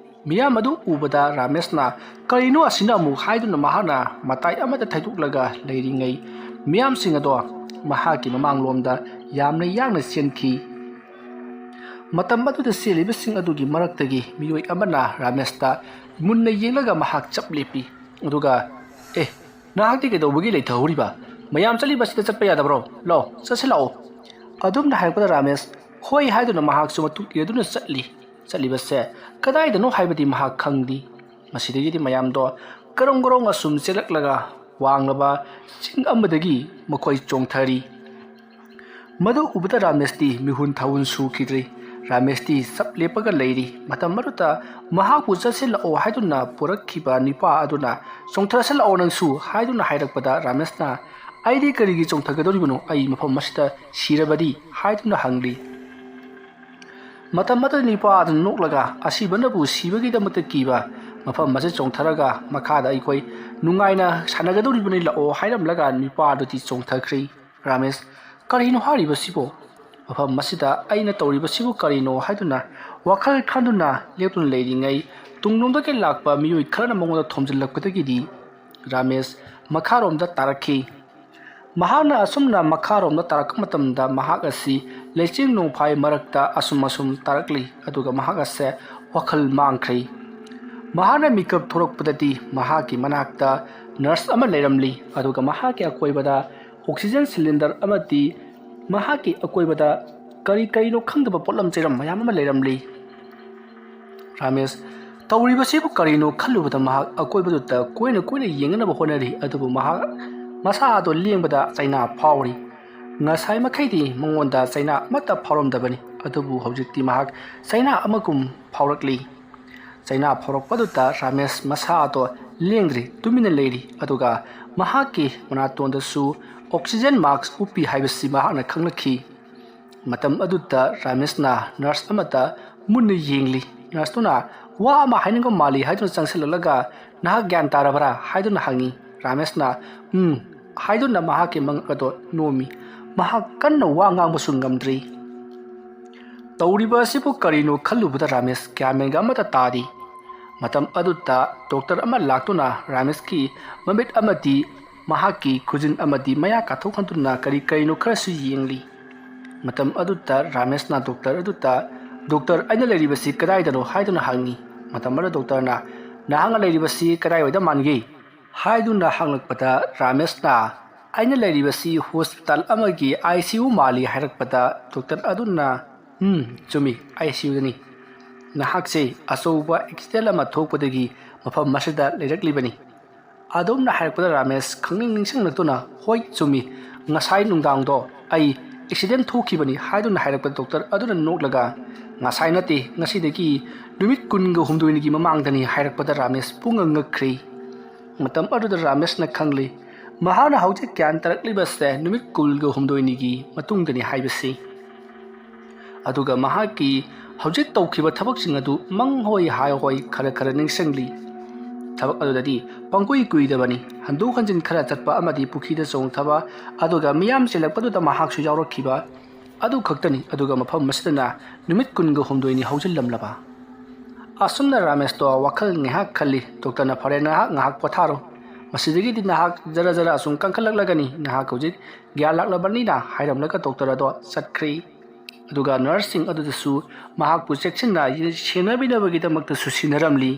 ꯃꯤꯌꯥꯝ ꯑꯗꯨ ꯎꯕꯗ ꯔꯥꯃꯦꯁꯅ "ꯀꯔꯤꯅꯣ ꯑꯁꯤꯅ ꯑꯃꯨꯛ?" ꯍꯥꯏꯗꯨꯅ ꯃꯍꯥꯛꯅ ꯃꯇꯥꯏ ꯑꯃꯗ ꯊꯩꯗꯣꯛꯂꯒ ꯂꯩꯔꯤꯉꯩ ꯃꯤꯌꯥꯝꯁꯤꯡ ꯑꯗꯣ ꯃꯍꯥꯛꯀꯤ ꯃꯃꯥꯡꯂꯣꯝꯗ ꯌꯥꯝꯅ ꯌꯥꯡꯅ ꯆꯦꯟꯈꯤ꯫ ꯃꯇꯝ ꯑꯗꯨꯗ ꯆꯦꯜꯂꯤꯕꯁꯤꯡ ꯑꯗꯨꯒꯤ ꯃꯔꯛꯇꯒꯤ ꯃꯤꯑꯣꯏ ꯑꯃꯅ ꯔꯥꯃꯦꯁꯇ ꯃꯨꯟꯅ ꯌꯦꯡꯂꯒ ꯃꯍꯥꯛ ꯆꯞ ꯂꯦꯞꯄꯤ꯫ ꯑꯗꯨꯒ, "ꯑꯦ, ꯅꯍꯥꯛꯇꯤ ꯀꯩꯗꯧꯕꯒꯤ ꯂꯩꯊꯍꯧꯔꯤꯕ? ꯃꯌꯥꯝ ꯆꯠꯂꯤꯕꯁꯤꯗ ꯆꯠꯄ ꯌꯥꯗꯕ꯭ꯔꯣ? ꯂꯥꯛꯑꯣ, ꯆꯠꯁꯤ ꯂꯥꯛꯑꯣ꯫" ꯑꯗꯨꯝꯅ ꯍꯥꯏꯔꯛꯄꯗ ꯔꯥꯃꯦꯁ "ꯍꯣꯏ" ꯍꯥꯏꯗꯨꯅ ꯃꯍꯥꯛꯁꯨ ꯃꯇꯨꯡ ꯏꯟꯗꯨꯅ ꯆꯠꯂꯤ꯫ ꯆꯠꯂꯤꯕꯁꯦ ꯀꯗꯥꯏꯗꯅꯣ ꯍꯥꯏꯕꯗꯤ ꯃꯍꯥꯛ ꯈꯪꯗꯦ꯫ ꯃꯁꯤꯗꯒꯤꯗꯤ ꯃꯌꯥꯝꯗꯣ ꯒ꯭ꯔꯣꯡ ꯒ꯭ꯔꯣꯡ ꯑꯁꯨꯝ ꯆꯦꯜꯂꯛꯂꯒ ꯋꯥꯡꯂꯕ ꯆꯤꯡ ꯑꯃꯗꯒꯤ ꯃꯈꯣꯏ ꯆꯣꯡꯊꯔꯤ꯫ ꯃꯗꯨ ꯎꯕꯗ ꯔꯥꯃꯦꯁꯇꯤ ꯃꯤꯍꯨꯟ ꯊꯥꯍꯨꯟ ꯁꯨꯈꯤꯗ꯭ꯔꯤ꯫ ꯔꯥꯃꯦꯁꯇꯤ ꯆꯞ ꯂꯦꯞꯄꯒ ꯂꯩꯔꯤ꯫ ꯃꯇꯝ ꯑꯗꯨꯗ ꯃꯍꯥꯛꯄꯨ "ꯆꯠꯁꯤꯜꯂꯛꯑꯣ" ꯍꯥꯏꯗꯨꯅ ꯄꯨꯔꯛꯈꯤꯕ ꯅꯨꯄꯥ ꯑꯗꯨꯅ "ꯆꯣꯡꯊꯔꯁꯤꯜꯂꯛꯑꯣ ꯅꯪꯁꯨ" ꯍꯥꯏꯗꯨꯅ ꯍꯥꯏꯔꯛꯄꯗ ꯔꯥꯃꯦꯁꯅ "ꯑꯩꯗꯤ ꯀꯔꯤꯒꯤ ꯆꯣꯡꯊꯒꯗꯧꯔꯤꯕꯅꯣ? ꯑꯩ ꯃꯐꯝ ꯑꯁꯤꯗ ꯁꯤꯔꯕꯗꯤ" ꯍꯥꯏꯗꯨꯅ ꯍꯪꯂꯤ꯫ ꯃꯇꯝ ꯑꯗꯨꯗ ꯅꯨꯄꯥ ꯑꯗꯨꯅ ꯅꯣꯛꯂꯒ "ꯑꯁꯤꯕꯅꯕꯨ ꯁꯤꯕꯒꯤꯗꯃꯛꯇ ꯀꯤꯕ? ꯃꯐꯝ ꯑꯁꯤ ꯆꯣꯡꯊꯔꯒ ꯃꯈꯥꯗ ꯑꯩꯈꯣꯏ ꯅꯨꯡꯉꯥꯏꯅ ꯁꯥꯟꯅꯒꯗꯧꯔꯤꯕꯅꯤ, ꯂꯥꯛꯑꯣ" ꯍꯥꯏꯔꯝꯂꯒ ꯅꯨꯄꯥ ꯑꯗꯨꯗꯤ ꯆꯣꯡꯊꯈ꯭ꯔꯤ꯫ ꯔꯥꯃꯦꯁ "ꯀꯔꯤꯅꯣ ꯍꯥꯏꯔꯤꯕꯁꯤꯕꯣ? ꯃꯐꯝ ꯑꯁꯤꯗ ꯑꯩꯅ ꯇꯧꯔꯤꯕꯁꯤꯕꯨ ꯀꯔꯤꯅꯣ?" ꯍꯥꯏꯗꯨꯅ ꯋꯥꯈꯜ ꯈꯟꯗꯨꯅ ꯂꯦꯞꯇꯨꯅ ꯂꯩꯔꯤꯉꯩ, ꯇꯨꯡꯂꯣꯝꯗꯒꯤ ꯂꯥꯛꯄ ꯃꯤꯑꯣꯏ ꯈꯔꯅ ꯃꯉꯣꯟꯗ ꯊꯣꯝꯖꯤꯜꯂꯛꯄꯗꯒꯤꯗꯤ ꯔꯥꯃꯦꯁ ꯃꯈꯥꯔꯣꯝꯗ ꯇꯥꯔꯛꯈꯤ꯫ ꯃꯍꯥꯛꯅ ꯑꯁꯨꯝꯅ ꯃꯈꯥꯔꯣꯝꯗ ꯇꯥꯔꯛꯄ ꯃꯇꯝꯗ ꯃꯍꯥꯛ ꯑꯁꯤ ꯂꯩꯆꯤꯡ ꯅꯣꯡꯐꯥꯏ ꯃꯔꯛꯇ ꯑꯁꯨꯝ ꯑꯁꯨꯝ ꯇꯥꯔꯛꯂꯤ, ꯑꯗꯨꯒ ꯃꯍꯥꯛ ꯑꯁꯦ ꯋꯥꯈꯜ ꯃꯥꯡꯈ꯭ꯔꯦ꯫ ꯃꯍꯥꯛꯅ ꯃꯤꯀꯞ ꯊꯣꯔꯛꯄꯗꯗꯤ ꯃꯍꯥꯛꯀꯤ ꯃꯅꯥꯛꯇ ꯅꯔꯁ ꯑꯃ ꯂꯩꯔꯝꯂꯤ, ꯑꯗꯨꯒ ꯃꯍꯥꯛꯀꯤ ꯑꯀꯣꯏꯕꯗ ꯑꯣꯛꯁꯤꯖꯦꯟ ꯁꯤꯂꯤꯟꯗꯔ ꯑꯃꯗꯤ ꯃꯍꯥꯛꯀꯤ ꯑꯀꯣꯏꯕꯗ ꯀꯔꯤ ꯀꯔꯤꯅꯣ ꯈꯪꯗꯕ ꯄꯣꯠꯂꯝ ꯆꯩꯔꯝ ꯃꯌꯥꯝ ꯑꯃ ꯂꯩꯔꯝꯂꯤ꯫ ꯔꯥꯃꯦꯁ ꯇꯧꯔꯤꯕꯁꯤꯕꯨ ꯀꯔꯤꯅꯣ ꯈꯜꯂꯨꯕꯗ ꯃꯍꯥꯛ ꯑꯀꯣꯏꯕꯗꯨꯗ ꯀꯣꯏꯅ ꯀꯣꯏꯅ ꯌꯦꯡꯅꯕ ꯍꯣꯠꯅꯔꯤ, ꯑꯗꯨꯕꯨ ꯃꯍꯥꯛ ꯃꯁꯥ ꯑꯗꯣ ꯂꯦꯡꯕꯗ ꯆꯩꯅꯥ ꯐꯥꯎꯔꯤ꯫ ꯉꯁꯥꯏ ꯃꯈꯩꯗꯤ ꯃꯉꯣꯟꯗ ꯆꯩꯅꯥ ꯑꯃꯠꯇ ꯐꯥꯎꯔꯝꯗꯕꯅꯤ, ꯑꯗꯨꯕꯨ ꯍꯧꯖꯤꯛꯇꯤ ꯃꯍꯥꯛ ꯆꯩꯅꯥ ꯑꯃꯒꯨꯝ ꯐꯥꯎꯔꯛꯂꯤ꯫ ꯆꯩꯅꯥ ꯐꯥꯎꯔꯛꯄꯗꯨꯗ ꯔꯥꯃꯦꯁ ꯃꯁꯥ ꯑꯗꯣ ꯂꯦꯡꯗ꯭ꯔꯤ, ꯇꯨꯃꯤꯟꯅ ꯂꯩꯔꯤ, ꯑꯗꯨꯒ ꯃꯍꯥꯛꯀꯤ ꯃꯅꯥꯇꯣꯟꯗꯁꯨ ꯑꯣꯛꯁꯤꯖꯦꯟ ꯃꯥꯛꯁ ꯎꯞꯄꯤ ꯍꯥꯏꯕꯁꯤ ꯃꯍꯥꯛꯅ ꯈꯪꯂꯛꯈꯤ꯫ ꯃꯇꯝ ꯑꯗꯨꯗ ꯔꯥꯃꯦꯁꯅ ꯅꯔꯁ ꯑꯃꯗ ꯃꯨꯟꯅ ꯌꯦꯡꯂꯤ꯫ ꯅꯔꯁꯇꯨꯅ ꯋꯥ ꯑꯃ ꯍꯥꯏꯅꯤꯡꯕ ꯃꯥꯜꯂꯤ ꯍꯥꯏꯗꯨꯅ ꯆꯪꯁꯤꯜꯂꯛꯂꯒ, "ꯅꯍꯥꯛ ꯒ꯭ꯌꯥꯟ ꯇꯥꯔꯕ꯭ꯔꯥ?" ꯍꯥꯏꯗꯨꯅ ꯍꯪꯉꯤ꯫ ꯔꯥꯃꯦꯁꯅ "ꯎꯝ" ꯍꯥꯏꯗꯨꯅ ꯃꯍꯥꯛꯀꯤ ꯃꯉꯛ ꯑꯗꯣ ꯅꯣꯝꯃꯤ꯫ ꯃꯍꯥꯛ ꯀꯟꯅ ꯋꯥ ꯉꯥꯡꯕꯁꯨ ꯉꯝꯗ꯭ꯔꯤ꯫ ꯇꯧꯔꯤꯕ ꯑꯁꯤꯕꯨ ꯀꯔꯤꯅꯣ ꯈꯜꯂꯨꯕꯗ ꯔꯥꯃꯦꯁ ꯒ꯭ꯌꯥꯟ ꯃꯦꯟꯒ ꯑꯃꯠꯇ ꯇꯥꯗꯦ꯫ ꯃꯇꯝ ꯑꯗꯨꯗ ꯗꯣꯛꯇꯔ ꯑꯃ ꯂꯥꯛꯇꯨꯅ ꯔꯥꯃꯦꯁꯀꯤ ꯃꯃꯤꯠ ꯑꯃꯗꯤ ꯃꯍꯥꯛꯀꯤ ꯈꯨꯖꯤꯟ ꯑꯃꯗꯤ ꯃꯌꯥ ꯀꯥꯊꯣꯛꯍꯟꯗꯨꯅ ꯀꯔꯤ ꯀꯔꯤꯅꯣ ꯈꯔꯁꯨ ꯌꯦꯡꯂꯤ꯫ ꯃꯇꯝ ꯑꯗꯨꯗ ꯔꯥꯃꯦꯁꯅ ꯗꯣꯛꯇꯔ ꯑꯗꯨꯗ, "ꯗꯣꯛꯇꯔ, ꯑꯩꯅ ꯂꯩꯔꯤꯕꯁꯤ ꯀꯗꯥꯏꯗꯅꯣ?" ꯍꯥꯏꯗꯨꯅ ꯍꯪꯉꯤ꯫ ꯃꯇꯝ ꯑꯗꯨꯗ ꯗꯣꯛꯇꯔꯅ, "ꯅꯍꯥꯛꯅ ꯂꯩꯔꯤꯕꯁꯤ ꯀꯗꯥꯏꯋꯥꯏꯗ ꯃꯥꯟꯒꯦ?" ꯍꯥꯏꯗꯨꯅ ꯍꯪꯂꯛꯄꯗ ꯔꯥꯃꯦꯁꯅ, "ꯑꯩꯅ ꯂꯩꯔꯤꯕꯁꯤ ꯍꯣꯁꯄꯤꯇꯥꯜ ꯑꯃꯒꯤ ICU ꯃꯥꯜꯂꯤ" ꯍꯥꯏꯔꯛꯄꯗ ꯗꯣꯛꯇꯔ ꯑꯗꯨꯅ, "ꯎꯝ, ꯆꯨꯝꯃꯤ, ICUꯗꯅꯤ꯫ ꯅꯍꯥꯛꯁꯦ ꯑꯆꯧꯕ ꯑꯦꯛꯁꯤꯗꯦꯟ ꯑꯃ ꯊꯣꯛꯄꯗꯒꯤ ꯃꯐꯝ ꯑꯁꯤꯗ ꯂꯩꯔꯛꯂꯤꯕꯅꯤ"꯫ ꯑꯗꯨꯝꯅ ꯍꯥꯏꯔꯛꯄꯗ ꯔꯥꯃꯦꯁ ꯈꯪꯅꯤꯡ ꯅꯤꯡꯁꯤꯡꯂꯛꯇꯨꯅ, "ꯍꯣꯏ, ꯆꯨꯝꯃꯤ, ꯉꯁꯥꯏ ꯅꯨꯡꯗꯥꯡꯗꯣ ꯑꯩ ꯑꯦꯛꯁꯤꯗꯦꯟ ꯊꯣꯛꯈꯤꯕꯅꯤ" ꯍꯥꯏꯗꯨꯅ ꯍꯥꯏꯔꯛꯄꯗ ꯗꯣꯛꯇꯔ ꯑꯗꯨꯅ ꯅꯣꯛꯂꯒ, "ꯉꯁꯥꯏ ꯅꯠꯇꯦ, ꯉꯁꯤꯗꯒꯤ ꯅꯨꯃꯤꯠ ꯀꯨꯟꯒ ꯍꯨꯝꯗꯣꯏꯅꯤꯒꯤ ꯃꯃꯥꯡꯗꯅꯤ" ꯍꯥꯏꯔꯛꯄꯗ ꯔꯥꯃꯦꯁ ꯄꯨꯡꯉꯛ ꯉꯛꯈ꯭ꯔꯦ꯫ ꯃꯇꯝ ꯑꯗꯨꯗ ꯔꯥꯃꯦꯁꯅ ꯈꯪꯂꯦ, ꯃꯍꯥꯛꯅ ꯍꯧꯖꯤꯛ ꯒ꯭ꯌꯥꯟ ꯇꯥꯔꯛꯂꯤꯕꯁꯦ ꯅꯨꯃꯤꯠ ꯀꯨꯟꯒ ꯍꯨꯝꯗꯣꯏꯅꯤꯒꯤ ꯃꯇꯨꯡꯗꯅꯤ ꯍꯥꯏꯕꯁꯤ꯫ ꯑꯗꯨꯒ ꯃꯍꯥꯛꯀꯤ ꯍꯧꯖꯤꯛ ꯇꯧꯈꯤꯕ ꯊꯕꯛꯁꯤꯡ ꯑꯗꯨ ꯃꯪ ꯍꯣꯏ ꯍꯥꯏ ꯍꯣꯏ ꯈꯔ ꯈꯔ ꯅꯤꯡꯁꯤꯡꯂꯤ꯫ ꯊꯕꯛ ꯑꯗꯨꯗꯗꯤ ꯄꯪꯀꯨꯏ ꯀꯨꯏꯗꯕꯅꯤ, ꯍꯟꯗꯣꯛ ꯍꯟꯖꯤꯟ ꯈꯔ ꯆꯠꯄ ꯑꯃꯗꯤ ꯄꯨꯈ꯭ꯔꯤꯗ ꯆꯣꯡꯊꯕ, ꯑꯗꯨꯒ ꯃꯤꯌꯥꯝ ꯆꯤꯜꯂꯛꯄꯗꯨꯗ ꯃꯍꯥꯛꯁꯨ ꯌꯥꯎꯔꯛꯈꯤꯕ ꯑꯗꯨ ꯈꯛꯇꯅꯤ꯫ ꯑꯗꯨꯒ ꯃꯐꯝ ꯑꯁꯤꯗꯅ ꯅꯨꯃꯤꯠ ꯀꯨꯟꯒ ꯍꯨꯝꯗꯣꯏꯅꯤ ꯍꯧꯖꯤꯜꯂꯝꯂꯕ꯫ ꯑꯁꯨꯝꯅ ꯔꯥꯃꯦꯁꯇꯣ ꯋꯥꯈꯜ ꯉꯥꯏꯍꯥꯛ ꯈꯜꯂꯤ꯫ ꯗꯣꯛꯇꯔꯅ, "ꯐꯔꯦ, ꯅꯍꯥꯛ ꯉꯥꯏꯍꯥꯛ ꯄꯣꯊꯥꯔꯣ꯫ ꯃꯁꯤꯗꯒꯤꯗꯤ ꯅꯍꯥꯛ ꯖꯔ ꯖꯔ ꯑꯁꯨꯝ ꯀꯟꯈꯠꯂꯛꯂꯒꯅꯤ꯫ ꯅꯍꯥꯛ ꯍꯧꯖꯤꯛ ꯒ꯭ꯌꯥꯟ ꯂꯥꯛꯂꯕꯅꯤꯅ" ꯍꯥꯏꯔꯝꯂꯒ ꯗꯣꯛꯇꯔ ꯑꯗꯣ ꯆꯠꯈ꯭ꯔꯦ꯫ ꯑꯗꯨꯒ ꯅꯔꯁꯁꯤꯡ ꯑꯗꯨꯗꯁꯨ ꯃꯍꯥꯛꯄꯨ ꯆꯦꯛꯁꯤꯟꯅ ꯁꯦꯟꯅꯕꯤꯅꯕꯒꯤꯗꯃꯛꯇꯁꯨ ꯁꯤꯟꯅꯔꯝꯂꯤ꯫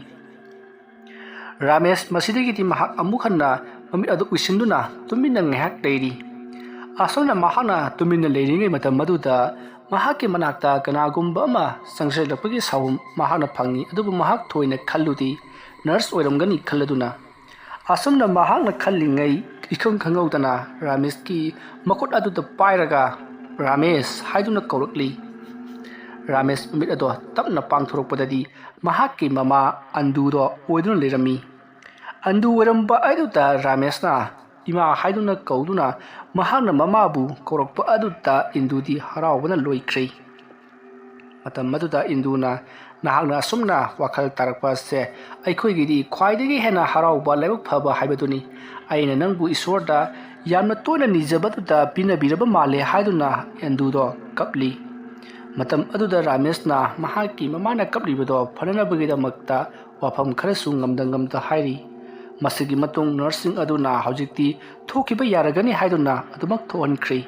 ꯔꯥꯃꯦꯁ ꯃꯁꯤꯗꯒꯤꯗꯤ ꯃꯍꯥꯛ ꯑꯃꯨꯛ ꯍꯟꯅ ꯃꯃꯤꯠ ꯑꯗꯨ ꯎꯏꯁꯤꯟꯗꯨꯅ ꯇꯨꯃꯤꯟꯅ ꯉꯥꯏꯍꯥꯛ ꯂꯩꯔꯤ꯫ ꯑꯁꯨꯝꯅ ꯃꯍꯥꯛꯅ ꯇꯨꯃꯤꯟꯅ ꯂꯩꯔꯤꯉꯩ ꯃꯇꯝ ꯑꯗꯨꯗ ꯃꯍꯥꯛꯀꯤ ꯃꯅꯥꯛꯇ ꯀꯅꯥꯒꯨꯝꯕ ꯑꯃ ꯆꯪꯁꯤꯜꯂꯛꯄꯒꯤ ꯁꯥꯎꯍꯨꯝ ꯃꯍꯥꯛꯅ ꯐꯪꯏ, ꯑꯗꯨꯕꯨ ꯃꯍꯥꯛ ꯊꯣꯏꯅ ꯈꯜꯂꯨꯗꯦ꯫ ꯅꯔꯁ ꯑꯣꯏꯔꯝꯒꯅꯤ ꯈꯜꯂꯗꯨꯅ꯫ ꯑꯁꯨꯝꯅ ꯃꯍꯥꯛꯅ ꯈꯜꯂꯤꯉꯩ ꯏꯈꯪ ꯈꯪꯍꯧꯗꯅ ꯔꯥꯃꯦꯁꯀꯤ ꯃꯈꯨꯠ ꯑꯗꯨꯗ ꯄꯥꯏꯔꯒ, "ꯔꯥꯃꯦꯁ" ꯍꯥꯏꯗꯨꯅ ꯀꯧꯔꯛꯂꯤ꯫ ꯔꯥꯃꯦꯁ ꯃꯃꯤꯠ ꯑꯗꯣ ꯇꯞꯅ ꯄꯥꯡꯊꯣꯔꯛꯄꯗꯗꯤ ꯃꯍꯥꯛꯀꯤ ꯃꯃꯥ ꯑꯟꯗꯨꯗꯣ ꯑꯣꯏꯗꯨꯅ ꯂꯩꯔꯝꯃꯤ꯫ ꯑꯟꯗꯨ ꯑꯣꯏꯔꯝꯕ ꯑꯗꯨꯗ ꯔꯥꯃꯦꯁꯅ "ꯏꯃꯥ" ꯍꯥꯏꯗꯨꯅ ꯀꯧꯗꯨꯅ ꯃꯍꯥꯛꯅ ꯃꯃꯥꯕꯨ ꯀꯧꯔꯛꯄ ꯑꯗꯨꯗ ꯏꯟꯗꯨꯗꯤ ꯍꯔꯥꯎꯕꯅ ꯂꯣꯏꯈ꯭ꯔꯦ꯫ ꯃꯇꯝ ꯑꯗꯨꯗ ꯏꯟꯗꯨꯅ, "ꯅꯍꯥꯛꯅ ꯑꯁꯨꯝꯅ ꯋꯥꯈꯜ ꯇꯥꯔꯛꯄ ꯑꯁꯦ ꯑꯩꯈꯣꯏꯒꯤꯗꯤ ꯈ꯭ꯋꯥꯏꯗꯒꯤ ꯍꯦꯟꯅ ꯍꯔꯥꯎꯕ, ꯂꯥꯏꯕꯛ ꯐꯕ ꯍꯥꯏꯕꯗꯨꯅꯤ꯫ ꯑꯩꯅ ꯅꯪꯕꯨ ꯏꯁꯣꯔꯗ ꯌꯥꯝꯅ ꯇꯣꯏꯅ ꯅꯤꯖꯕꯗꯨꯗ ꯄꯤꯅꯕꯤꯔꯕ ꯃꯥꯜꯂꯦ" ꯍꯥꯏꯗꯨꯅ ꯏꯟꯗꯨꯗꯣ ꯀꯞꯂꯤ꯫ ꯃꯇꯝ ꯑꯗꯨꯗ ꯔꯥꯃꯦꯁꯅ ꯃꯍꯥꯛꯀꯤ ꯃꯃꯥꯅ ꯀꯞꯂꯤꯕꯗꯣ ꯐꯅꯅꯕꯒꯤꯗꯃꯛꯇ ꯋꯥꯐꯝ ꯈꯔꯁꯨ ꯉꯝꯗ ꯉꯝꯗ ꯍꯥꯏꯔꯤ꯫ ꯃꯁꯤꯒꯤ ꯃꯇꯨꯡ ꯅꯔꯁꯁꯤꯡ ꯑꯗꯨꯅ ꯍꯧꯖꯤꯛꯇꯤ ꯊꯣꯛꯈꯤꯕ ꯌꯥꯔꯒꯅꯤ ꯍꯥꯏꯗꯨꯅ ꯑꯗꯨꯃꯛ ꯊꯣꯛꯍꯟꯈ꯭ꯔꯦ꯫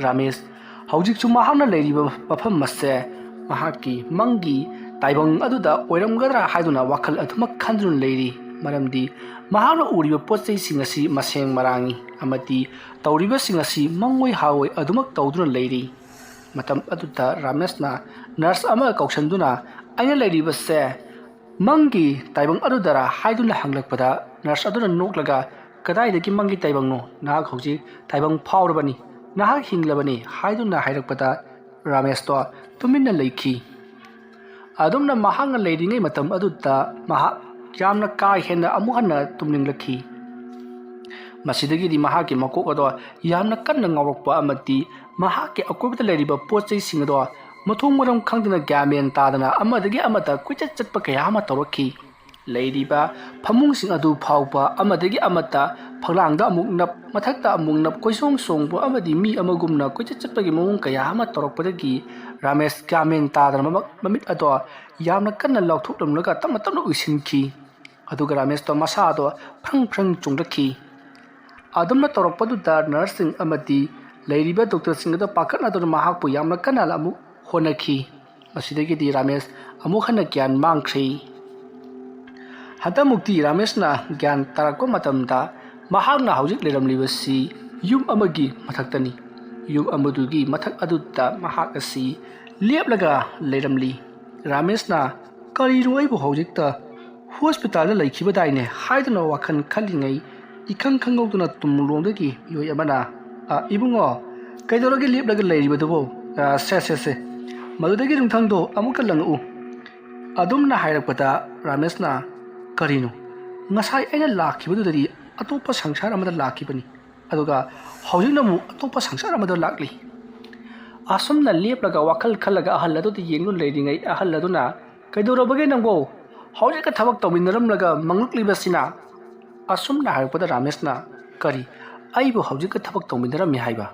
ꯔꯥꯃꯦꯁ ꯍꯧꯖꯤꯛꯁꯨ ꯃꯍꯥꯛꯅ ꯂꯩꯔꯤꯕ ꯃꯐꯝ ꯑꯁꯦ ꯃꯍꯥꯛꯀꯤ ꯃꯪꯒꯤ ꯇꯥꯏꯕꯪ ꯑꯗꯨꯗ ꯑꯣꯏꯔꯝꯒꯗ꯭ꯔꯥ ꯍꯥꯏꯗꯨꯅ ꯋꯥꯈꯜ ꯑꯗꯨꯃꯛ ꯈꯟꯗꯨꯅ ꯂꯩꯔꯤ꯫ ꯃꯔꯝꯗꯤ ꯃꯍꯥꯛꯅ ꯎꯔꯤꯕ ꯄꯣꯠ ꯆꯩꯁꯤꯡ ꯑꯁꯤ ꯃꯁꯦꯡ ꯃꯔꯥꯡꯏ ꯑꯃꯗꯤ ꯇꯧꯔꯤꯕꯁꯤꯡ ꯑꯁꯤ ꯃꯪꯑꯣꯏ ꯍꯥꯑꯣꯏ ꯑꯗꯨꯃꯛ ꯇꯧꯗꯨꯅ ꯂꯩꯔꯤ꯫ ꯃꯇꯝ ꯑꯗꯨꯗ ꯔꯥꯃꯦꯁꯅ ꯅꯔꯁ ꯑꯃ ꯀꯧꯁꯤꯟꯗꯨꯅ, "ꯑꯩꯅ ꯂꯩꯔꯤꯕꯁꯦ ꯃꯪꯒꯤ ꯇꯥꯏꯕꯪ ꯑꯗꯨꯗꯔꯥ?" ꯍꯥꯏꯗꯨꯅ ꯍꯪꯂꯛꯄꯗ, ꯅꯔꯁ ꯑꯗꯨꯅ ꯅꯣꯛꯂꯒ, "ꯀꯗꯥꯏꯗꯒꯤ ꯃꯪꯒꯤ ꯇꯥꯏꯕꯪꯅꯣ? ꯅꯍꯥꯛ ꯍꯧꯖꯤꯛ ꯇꯥꯏꯕꯪ ꯐꯥꯎꯔꯕꯅꯤ, ꯅꯍꯥꯛ ꯍꯤꯡꯂꯕꯅꯤ" ꯍꯥꯏꯗꯨꯅ ꯍꯥꯏꯔꯛꯄꯗ, ꯔꯥꯃꯦꯁꯇꯣ ꯇꯨꯃꯤꯟꯅ ꯂꯩꯈꯤ꯫ ꯑꯗꯨꯝꯅ ꯃꯍꯥꯛꯅ ꯂꯩꯔꯤꯉꯩ ꯃꯇꯝ ꯑꯗꯨꯗ ꯃꯍꯥꯛ ꯌꯥꯝꯅ ꯀꯥ ꯍꯦꯟꯅ ꯑꯃꯨꯛ ꯍꯟꯅ ꯇꯨꯝꯅꯤꯡꯂꯛꯈꯤ꯫ ꯃꯁꯤꯗꯒꯤꯗꯤ ꯃꯍꯥꯛꯀꯤ ꯃꯀꯣꯛ ꯑꯗꯣ ꯌꯥꯝꯅ ꯀꯟꯅ ꯉꯥꯎꯔꯛꯄ ꯑꯃꯗꯤ ꯃꯍꯥꯛꯀꯤ ꯑꯀꯣꯏꯕꯗ ꯂꯩꯔꯤꯕ ꯄꯣꯠ ꯆꯩꯁꯤꯡ ꯑꯗꯣ ꯃꯊꯣꯡ ꯃꯔꯝ ꯈꯪꯗꯅ ꯒ꯭ꯌꯥꯟ ꯃꯦꯟ ꯇꯥꯗꯅ ꯑꯃꯗꯒꯤ ꯑꯃꯗ ꯀꯣꯏꯆꯠ ꯆꯠꯄ ꯀꯌꯥ ꯑꯃ ꯇꯧꯔꯛꯈꯤ꯫ ꯂꯩꯔꯤꯕ ꯐꯃꯨꯡꯁꯤꯡ ꯑꯗꯨ ꯐꯥꯎꯕ ꯑꯃꯗꯒꯤ ꯑꯃꯠꯇ ꯐꯛꯂꯥꯡꯗ ꯑꯃꯨꯛ ꯅꯞ, ꯃꯊꯛꯇ ꯑꯃꯨꯛ ꯅꯞ, ꯀꯣꯏꯆꯣꯡ ꯆꯣꯡꯕ ꯑꯃꯗꯤ ꯃꯤ ꯑꯃꯒꯨꯝꯅ ꯀꯣꯏꯆꯠ ꯆꯠꯄꯒꯤ ꯃꯑꯣꯡ ꯀꯌꯥ ꯑꯃ ꯇꯧꯔꯛꯄꯗꯒꯤ ꯔꯥꯃꯦꯁ ꯒ꯭ꯌꯥꯟ ꯃꯦꯟ ꯇꯥꯗꯅ ꯃꯃꯛ-, ꯃꯃꯤꯠ ꯑꯗꯣ ꯌꯥꯝꯅ ꯀꯟꯅ ꯂꯥꯎꯊꯣꯛꯂꯝꯂꯒ ꯇꯞꯅ ꯇꯞꯅ ꯎꯏꯁꯤꯟꯈꯤ꯫ ꯑꯗꯨꯒ ꯔꯥꯃꯦꯁꯇꯣ ꯃꯁꯥꯗꯣ ꯐ꯭ꯔꯪ ꯐ꯭ꯔꯪ ꯆꯣꯡꯂꯛꯈꯤ꯫ ꯑꯗꯨꯝꯅ ꯇꯧꯔꯛꯄꯗꯨꯗ ꯅꯔꯁꯁꯤꯡ ꯑꯃꯗꯤ ꯂꯩꯔꯤꯕ ꯗꯣꯛꯇꯔꯁꯤꯡ ꯑꯗꯨ ꯄꯥꯈꯠꯅꯗꯨꯅ ꯃꯍꯥꯛꯄꯨ ꯌꯥꯝꯅ ꯀꯟꯅ ꯑꯃꯨꯛ ꯍꯣꯠꯅꯈꯤ꯫ ꯃꯁꯤꯗꯒꯤꯗꯤ ꯔꯥꯃꯦꯁ ꯑꯃꯨꯛ ꯍꯟꯅ ꯒ꯭ꯌꯥꯟ ꯃꯥꯡꯈ꯭ꯔꯦ꯫ ꯍꯟꯗꯛꯃꯨꯛꯇꯤ ꯔꯥꯃꯦꯁꯅ ꯒ꯭ꯌꯥꯟ ꯇꯥꯔꯛꯄ ꯃꯇꯝꯗ ꯃꯍꯥꯛꯅ ꯍꯧꯖꯤꯛ ꯂꯩꯔꯝꯂꯤꯕꯁꯤ ꯌꯨꯝ ꯑꯃꯒꯤ ꯃꯊꯛꯇꯅꯤ꯫ ꯌꯨꯝ ꯑꯃꯗꯨꯒꯤ ꯃꯊꯛ ꯑꯗꯨꯗ ꯃꯍꯥꯛ ꯑꯁꯤ ꯂꯦꯞꯂꯒ ꯂꯩꯔꯝꯂꯤ꯫ ꯔꯥꯃꯦꯁꯅ, "ꯀꯔꯤꯅꯣ, ꯑꯩꯕꯨ ꯍꯧꯖꯤꯛꯇ ꯍꯣꯁꯄꯤꯇꯥꯜꯗ ꯂꯩꯈꯤꯕꯗꯥꯏꯅꯦ?" ꯍꯥꯏꯗꯨꯅ ꯋꯥꯈꯜ ꯈꯜꯂꯤꯉꯩ, ꯏꯈꯪ ꯈꯪꯍꯧꯗꯅ ꯇꯨꯡꯂꯣꯝꯗꯒꯤ ꯃꯤꯑꯣꯏ ꯑꯃꯅ, "ꯑ, ꯏꯕꯨꯡꯉꯣ, ꯀꯩꯗꯧꯔꯒꯦ ꯂꯦꯞꯂꯒ ꯂꯩꯔꯤꯕꯗꯨꯕꯨ? ꯑ, ꯁꯦ, ꯁꯦ, ꯁꯦ, ꯃꯗꯨꯗꯒꯤ ꯅꯨꯡꯊꯪꯗꯣ ꯑꯃꯨꯛꯀ ꯂꯪꯉꯛꯎ"꯫ ꯑꯗꯨꯝꯅ ꯍꯥꯏꯔꯛꯄꯗ ꯔꯥꯃꯦꯁꯅ, "ꯀꯔꯤꯅꯣ? ꯉꯁꯥꯏ ꯑꯩꯅ ꯂꯥꯛꯈꯤꯕꯗꯨꯗꯗꯤ ꯑꯇꯣꯞꯄ ꯁꯪꯁꯥꯔ ꯑꯃꯗ ꯂꯥꯛꯈꯤꯕꯅꯤ, ꯑꯗꯨꯒ ꯍꯧꯖꯤꯛꯅ ꯑꯃꯨꯛ ꯑꯇꯣꯞꯄ ꯁꯪꯁꯥꯔ ꯑꯃꯗ ꯂꯥꯛꯂꯤ"꯫ ꯑꯁꯨꯝꯅ ꯂꯦꯞꯂꯒ ꯋꯥꯈꯜ ꯈꯜꯂꯒ ꯑꯍꯜ ꯑꯗꯨꯗ ꯌꯦꯡꯗꯨꯅ ꯂꯩꯔꯤꯉꯩ, ꯑꯍꯜ ꯑꯗꯨꯅ, "ꯀꯩꯗꯧꯔꯕꯒꯦ ꯅꯪꯕꯣ? ꯍꯧꯖꯤꯛꯀ ꯊꯕꯛ ꯇꯧꯃꯤꯟꯅꯔꯝꯂꯒ ꯃꯪꯂꯛꯂꯤꯕꯁꯤꯅ?" ꯑꯁꯨꯝꯅ ꯍꯥꯏꯔꯛꯄꯗ ꯔꯥꯃꯦꯁꯅ, "ꯀꯔꯤ? ꯑꯩꯕꯨ ꯍꯧꯖꯤꯛꯀ ꯊꯕꯛ ꯇꯧꯃꯤꯟꯅꯔꯝꯃꯤ ꯍꯥꯏꯕ?"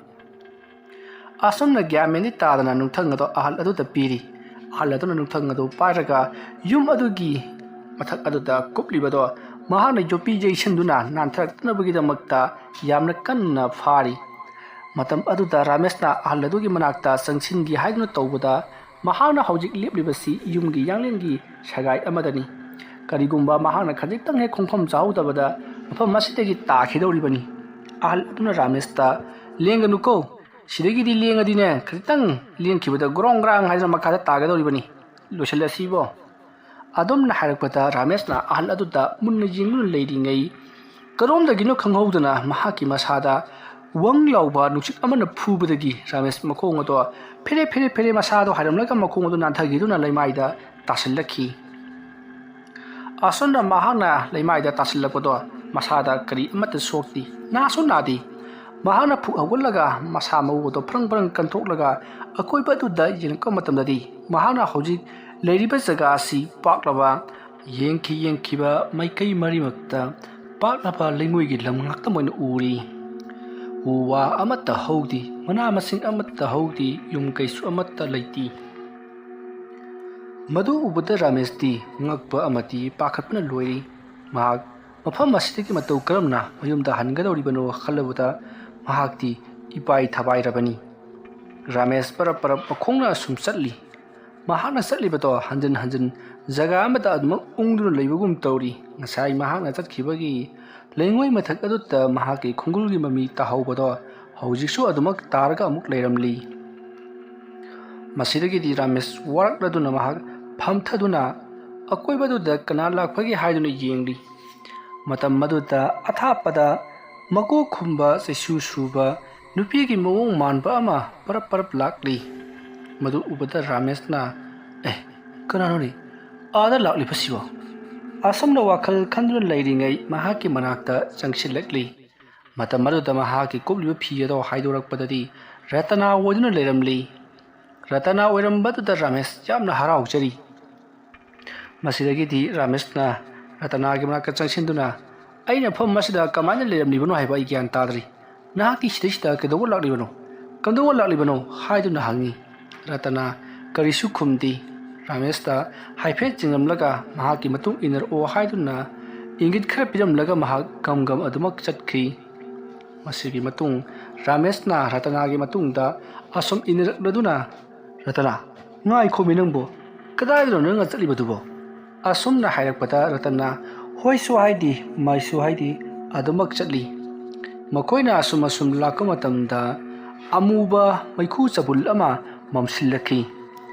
ꯑꯁꯨꯝꯅ ꯒ꯭ꯌꯥꯟ ꯃꯦꯟꯗꯤ ꯇꯥꯗꯅ ꯅꯨꯡꯊꯪ ꯑꯗꯣ ꯑꯍꯜ ꯑꯗꯨꯗ ꯄꯤꯔꯤ꯫ ꯑꯍꯜ ꯑꯗꯨꯅ ꯅꯨꯡꯊꯪ ꯑꯗꯨ ꯄꯥꯏꯔꯒ ꯌꯨꯝ ꯑꯗꯨꯒꯤ ꯃꯊꯛ ꯑꯗꯨꯗ ꯀꯨꯞꯂꯤꯕꯗꯣ ꯃꯍꯥꯛꯅ ꯌꯣꯠꯄꯤ ꯌꯩꯁꯤꯟꯗꯨꯅ ꯅꯥꯟꯊꯔꯛꯇꯅꯕꯒꯤꯗꯃꯛꯇ ꯌꯥꯝꯅ ꯀꯟꯅ ꯐꯥꯔꯤ꯫ ꯃꯇꯝ ꯑꯗꯨꯗ ꯔꯥꯃꯦꯁꯅ ꯑꯍꯜ ꯑꯗꯨꯒꯤ ꯃꯅꯥꯛꯇ ꯆꯪꯁꯤꯟꯒꯦ ꯍꯥꯏꯗꯨꯅ ꯇꯧꯕꯗ, ꯃꯍꯥꯛꯅ ꯍꯧꯖꯤꯛ ꯂꯦꯞꯂꯤꯕꯁꯤ ꯌꯨꯝꯒꯤ ꯌꯥꯡꯂꯦꯟꯒꯤ ꯁꯒꯥꯏ ꯑꯃꯗꯅꯤ꯫ ꯀꯔꯤꯒꯨꯝꯕ ꯃꯍꯥꯛꯅ ꯈꯖꯤꯛꯇꯪ ꯍꯦꯛ ꯈꯣꯡꯐꯝ ꯆꯥꯍꯧꯗꯕꯗ ꯃꯐꯝ ꯑꯁꯤꯗꯒꯤ ꯇꯥꯈꯤꯗꯧꯔꯤꯕꯅꯤ꯫ ꯑꯍꯜ ꯑꯗꯨꯅ ꯔꯥꯃꯦꯁꯇ, "ꯂꯦꯡꯒꯅꯨꯀꯣ, ꯁꯤꯗꯒꯤꯗꯤ ꯂꯦꯡꯉꯗꯤꯅꯦ, ꯈꯖꯤꯛꯇꯪ ꯂꯦꯡꯈꯤꯕꯗ ꯒ꯭ꯔꯣꯡ ꯒ꯭ꯔꯥꯡ ꯍꯥꯏꯗꯅ ꯃꯈꯥꯗ ꯇꯥꯒꯗꯧꯔꯤꯕꯅꯤ꯫ ꯂꯣꯏꯁꯤꯜꯂꯁꯤꯕꯣ?" ꯑꯗꯨꯝꯅ ꯍꯥꯏꯔꯛꯄꯗ ꯔꯥꯃꯦꯁꯅ ꯑꯍꯜ ꯑꯗꯨꯗ ꯃꯨꯟꯅ ꯌꯦꯡꯗꯨꯅ ꯂꯩꯔꯤꯉꯩ, ꯀꯔꯣꯝꯗꯒꯤꯅꯣ ꯈꯪꯍꯧꯗꯅ ꯃꯍꯥꯛꯀꯤ ꯃꯁꯥꯗ ꯋꯪ ꯂꯥꯎꯕ ꯅꯨꯡꯁꯤꯠ ꯑꯃꯅ ꯐꯨꯕꯗꯒꯤ ꯔꯥꯃꯦꯁ ꯃꯈꯣꯡ ꯑꯗꯣ ꯐꯦꯔꯦ ꯐꯦꯔꯦ ꯐꯦꯔꯦ ꯃꯁꯥꯗꯣ ꯍꯥꯏꯔꯝꯂꯒ ꯃꯈꯣꯡ ꯑꯗꯨ ꯅꯥꯟꯊꯈꯤꯗꯨꯅ ꯂꯩꯃꯥꯏꯗ ꯇꯥꯁꯤꯜꯂꯛꯈꯤ꯫ ꯑꯁꯨꯝꯅ ꯃꯍꯥꯛꯅ ꯂꯩꯃꯥꯏꯗ ꯇꯥꯁꯤꯜꯂꯛꯄꯗꯣ ꯃꯁꯥꯗ ꯀꯔꯤ ꯑꯃꯠꯇ ꯁꯣꯛꯇꯦ, ꯅꯥꯁꯨ ꯅꯥꯗꯦ꯫ ꯃꯍꯥꯛꯅ ꯐꯨꯛ ꯍꯧꯒꯠꯂꯒ ꯃꯁꯥ ꯃꯎ ꯑꯗꯨ ꯐ꯭ꯔꯪ ꯐ꯭ꯔꯪ ꯀꯟꯊꯣꯛꯂꯒ ꯑꯀꯣꯏꯕ ꯑꯗꯨꯗ ꯌꯦꯡꯂꯛꯄ ꯃꯇꯝꯗꯗꯤ ꯃꯍꯥꯛꯅ ꯍꯧꯖꯤꯛ ꯂꯩꯔꯤꯕ ꯖꯒꯥ ꯑꯁꯤ ꯄꯥꯛꯂꯕ, ꯌꯦꯡꯈꯤ ꯌꯦꯡꯈꯤꯕ ꯃꯥꯏꯀꯩ ꯃꯔꯤꯃꯛꯇ ꯄꯥꯛꯂꯕ ꯂꯩꯉꯣꯏꯒꯤ ꯂꯝ ꯉꯥꯛꯇ ꯑꯣꯏꯅ ꯎꯔꯤ꯫ ꯎ ꯋꯥ ꯑꯃꯠꯇ ꯍꯧꯗꯦ, ꯃꯅꯥ ꯃꯁꯤꯡ ꯑꯃꯠꯇ ꯍꯧꯗꯦ, ꯌꯨꯝ ꯀꯩꯁꯨ ꯑꯃꯠꯇ ꯂꯩꯇꯦ꯫ ꯃꯗꯨ ꯎꯕꯗ ꯔꯥꯃꯦꯁꯇꯤ ꯉꯛꯄ ꯑꯃꯗꯤ ꯄꯥꯈꯠꯄꯅ ꯂꯣꯏꯔꯤ꯫ ꯃꯍꯥꯛ ꯃꯐꯝ ꯑꯁꯤꯗꯒꯤ ꯃꯇꯧ ꯀꯔꯝꯅ ꯃꯌꯨꯝꯗ ꯍꯟꯒꯗꯧꯔꯤꯕꯅꯣ ꯈꯜꯂꯨꯕꯗ ꯃꯍꯥꯛꯇꯤ ꯏꯄꯥꯏ ꯊꯕꯥꯏꯔꯕꯅꯤ꯫ ꯔꯥꯃꯦꯁ ꯄꯔꯞ ꯄꯔꯞ ꯃꯈꯣꯡꯅ ꯑꯁꯨꯝ ꯆꯠꯂꯤ꯫ ꯃꯍꯥꯛꯅ ꯆꯠꯂꯤꯕꯗꯣ ꯍꯟꯖꯤꯟ ꯍꯟꯖꯤꯟ ꯖꯒꯥ ꯑꯃꯗ ꯑꯗꯨꯃꯛ ꯎꯪꯗꯨꯅ ꯂꯩꯕꯒꯨꯝ ꯇꯧꯔꯤ꯫ ꯉꯁꯥꯏ ꯃꯍꯥꯛꯅ ꯆꯠꯈꯤꯕꯒꯤ ꯂꯩꯉꯣꯏ ꯃꯊꯛ ꯑꯗꯨꯗ ꯃꯍꯥꯛꯀꯤ ꯈꯣꯡꯒꯨꯜꯒꯤ ꯃꯃꯤ ꯇꯥꯍꯧꯕꯗꯣ ꯍꯧꯖꯤꯛꯁꯨ ꯑꯗꯨꯃꯛ ꯇꯥꯔꯒ ꯑꯃꯨꯛ ꯂꯩꯔꯝꯂꯤ꯫ ꯃꯁꯤꯗꯒꯤꯗꯤ ꯔꯥꯃꯦꯁ ꯋꯥꯔꯛꯂꯗꯨꯅ ꯃꯍꯥꯛ ꯐꯝꯊꯗꯨꯅ ꯑꯀꯣꯏꯕꯗꯨꯗ ꯀꯅꯥ ꯂꯥꯛꯄꯒꯦ ꯍꯥꯏꯗꯨꯅ ꯌꯦꯡꯂꯤ꯫ ꯃꯇꯝ ꯑꯗꯨꯗ ꯑꯊꯥꯞꯄꯗ ꯃꯀꯣꯛ ꯈꯨꯝꯕ ꯆꯩꯁꯨ ꯁꯨꯕ ꯅꯨꯄꯤꯒꯤ ꯃꯑꯣꯡ ꯃꯥꯟꯕ ꯑꯃ ꯄꯔꯞ ꯄꯔꯞ ꯂꯥꯛꯂꯤ꯫ ꯃꯗꯨ ꯎꯕꯗ ꯔꯥꯃꯦꯁꯅ, "ꯑꯦ, ꯀꯅꯥꯅꯣꯅꯦ ꯑꯥꯗ ꯂꯥꯛꯂꯤꯕꯁꯤꯕꯣ?" ꯑꯁꯨꯝꯅ ꯋꯥꯈꯜ ꯈꯟꯗꯨꯅ ꯂꯩꯔꯤꯉꯩ ꯃꯍꯥꯛꯀꯤ ꯃꯅꯥꯛꯇ ꯆꯪꯁꯤꯜꯂꯛꯂꯤ꯫ ꯃꯇꯝ ꯑꯗꯨꯗ ꯃꯍꯥꯛꯀꯤ ꯀꯨꯞꯂꯤꯕ ꯐꯤ ꯑꯗꯣ ꯍꯥꯏꯗꯣꯔꯛꯄꯗꯗꯤ ꯔꯇꯅꯥ ꯑꯣꯏꯗꯨꯅ ꯂꯩꯔꯝꯂꯤ꯫ ꯔꯇꯅꯥ ꯑꯣꯏꯔꯝꯕꯗꯨꯗ ꯔꯥꯃꯦꯁ ꯌꯥꯝꯅ ꯍꯔꯥꯎꯖꯔꯤ꯫ ꯃꯁꯤꯗꯒꯤꯗꯤ ꯔꯥꯃꯦꯁꯅ ꯔꯇꯅꯥꯒꯤ ꯃꯅꯥꯛꯇ ꯆꯪꯁꯤꯟꯗꯨꯅ, "ꯑꯩꯅ ꯃꯐꯝ ꯑꯁꯤꯗ ꯀꯃꯥꯏꯅ ꯂꯩꯔꯝꯂꯤꯕꯅꯣ ꯍꯥꯏꯕ ꯑꯩ ꯒ꯭ꯌꯥꯟ ꯇꯥꯗ꯭ꯔꯤ꯫ ꯅꯍꯥꯛꯇꯤ ꯁꯤꯗꯩꯁꯤꯗ ꯀꯩꯗꯧꯕ ꯂꯥꯛꯂꯤꯕꯅꯣ? ꯀꯝꯗꯧꯕ ꯂꯥꯛꯂꯤꯕꯅꯣ?" ꯍꯥꯏꯗꯨꯅ ꯍꯪꯉꯤ꯫ ꯔꯇꯅꯥ ꯀꯔꯤꯁꯨ ꯈꯨꯝꯗꯦ꯫ ꯔꯥꯃꯦꯁꯇ ꯍꯥꯏꯐꯦꯠ ꯆꯤꯡꯂꯝꯂꯒ ꯃꯍꯥꯛꯀꯤ ꯃꯇꯨꯡ ꯏꯟꯅꯔꯛꯑꯣ ꯍꯥꯏꯗꯨꯅ ꯏꯪꯒꯤꯠ ꯈꯔ ꯄꯤꯔꯝꯂꯒ ꯃꯍꯥꯛ ꯒꯝ ꯒꯝ ꯑꯗꯨꯃꯛ ꯆꯠꯈꯤ꯫ ꯃꯁꯤꯒꯤ ꯃꯇꯨꯡ ꯔꯥꯃꯦꯁꯅ ꯔꯇꯅꯥꯒꯤ ꯃꯇꯨꯡꯗ ꯑꯁꯨꯝ ꯏꯟꯅꯔꯛꯂꯗꯨꯅ, "ꯔꯇꯅꯥ, "ꯉꯥꯏꯈꯣꯃꯤ ꯅꯪꯕꯨ, ꯀꯗꯥꯏꯗꯅꯣ ꯅꯪꯅ ꯆꯠꯂꯤꯕꯗꯨꯕꯣ?" ꯑꯁꯨꯝꯅ ꯍꯥꯏꯔꯛꯄꯗ ꯔꯇꯟꯅ ꯍꯣꯏꯁꯨ ꯍꯥꯏꯗꯦ ꯃꯥꯏꯁꯨ ꯍꯥꯏꯗꯦ, ꯑꯗꯨꯃꯛ ꯆꯠꯂꯤ꯫ ꯃꯈꯣꯏꯅ ꯑꯁꯨꯝ ꯑꯁꯨꯝ ꯂꯥꯛꯄ ꯃꯇꯝꯗ ꯑꯃꯨꯕ ꯃꯩꯈꯨ ꯆꯕꯨꯜ ꯑꯃ ꯃꯝꯁꯤꯜꯂꯛꯈꯤ꯫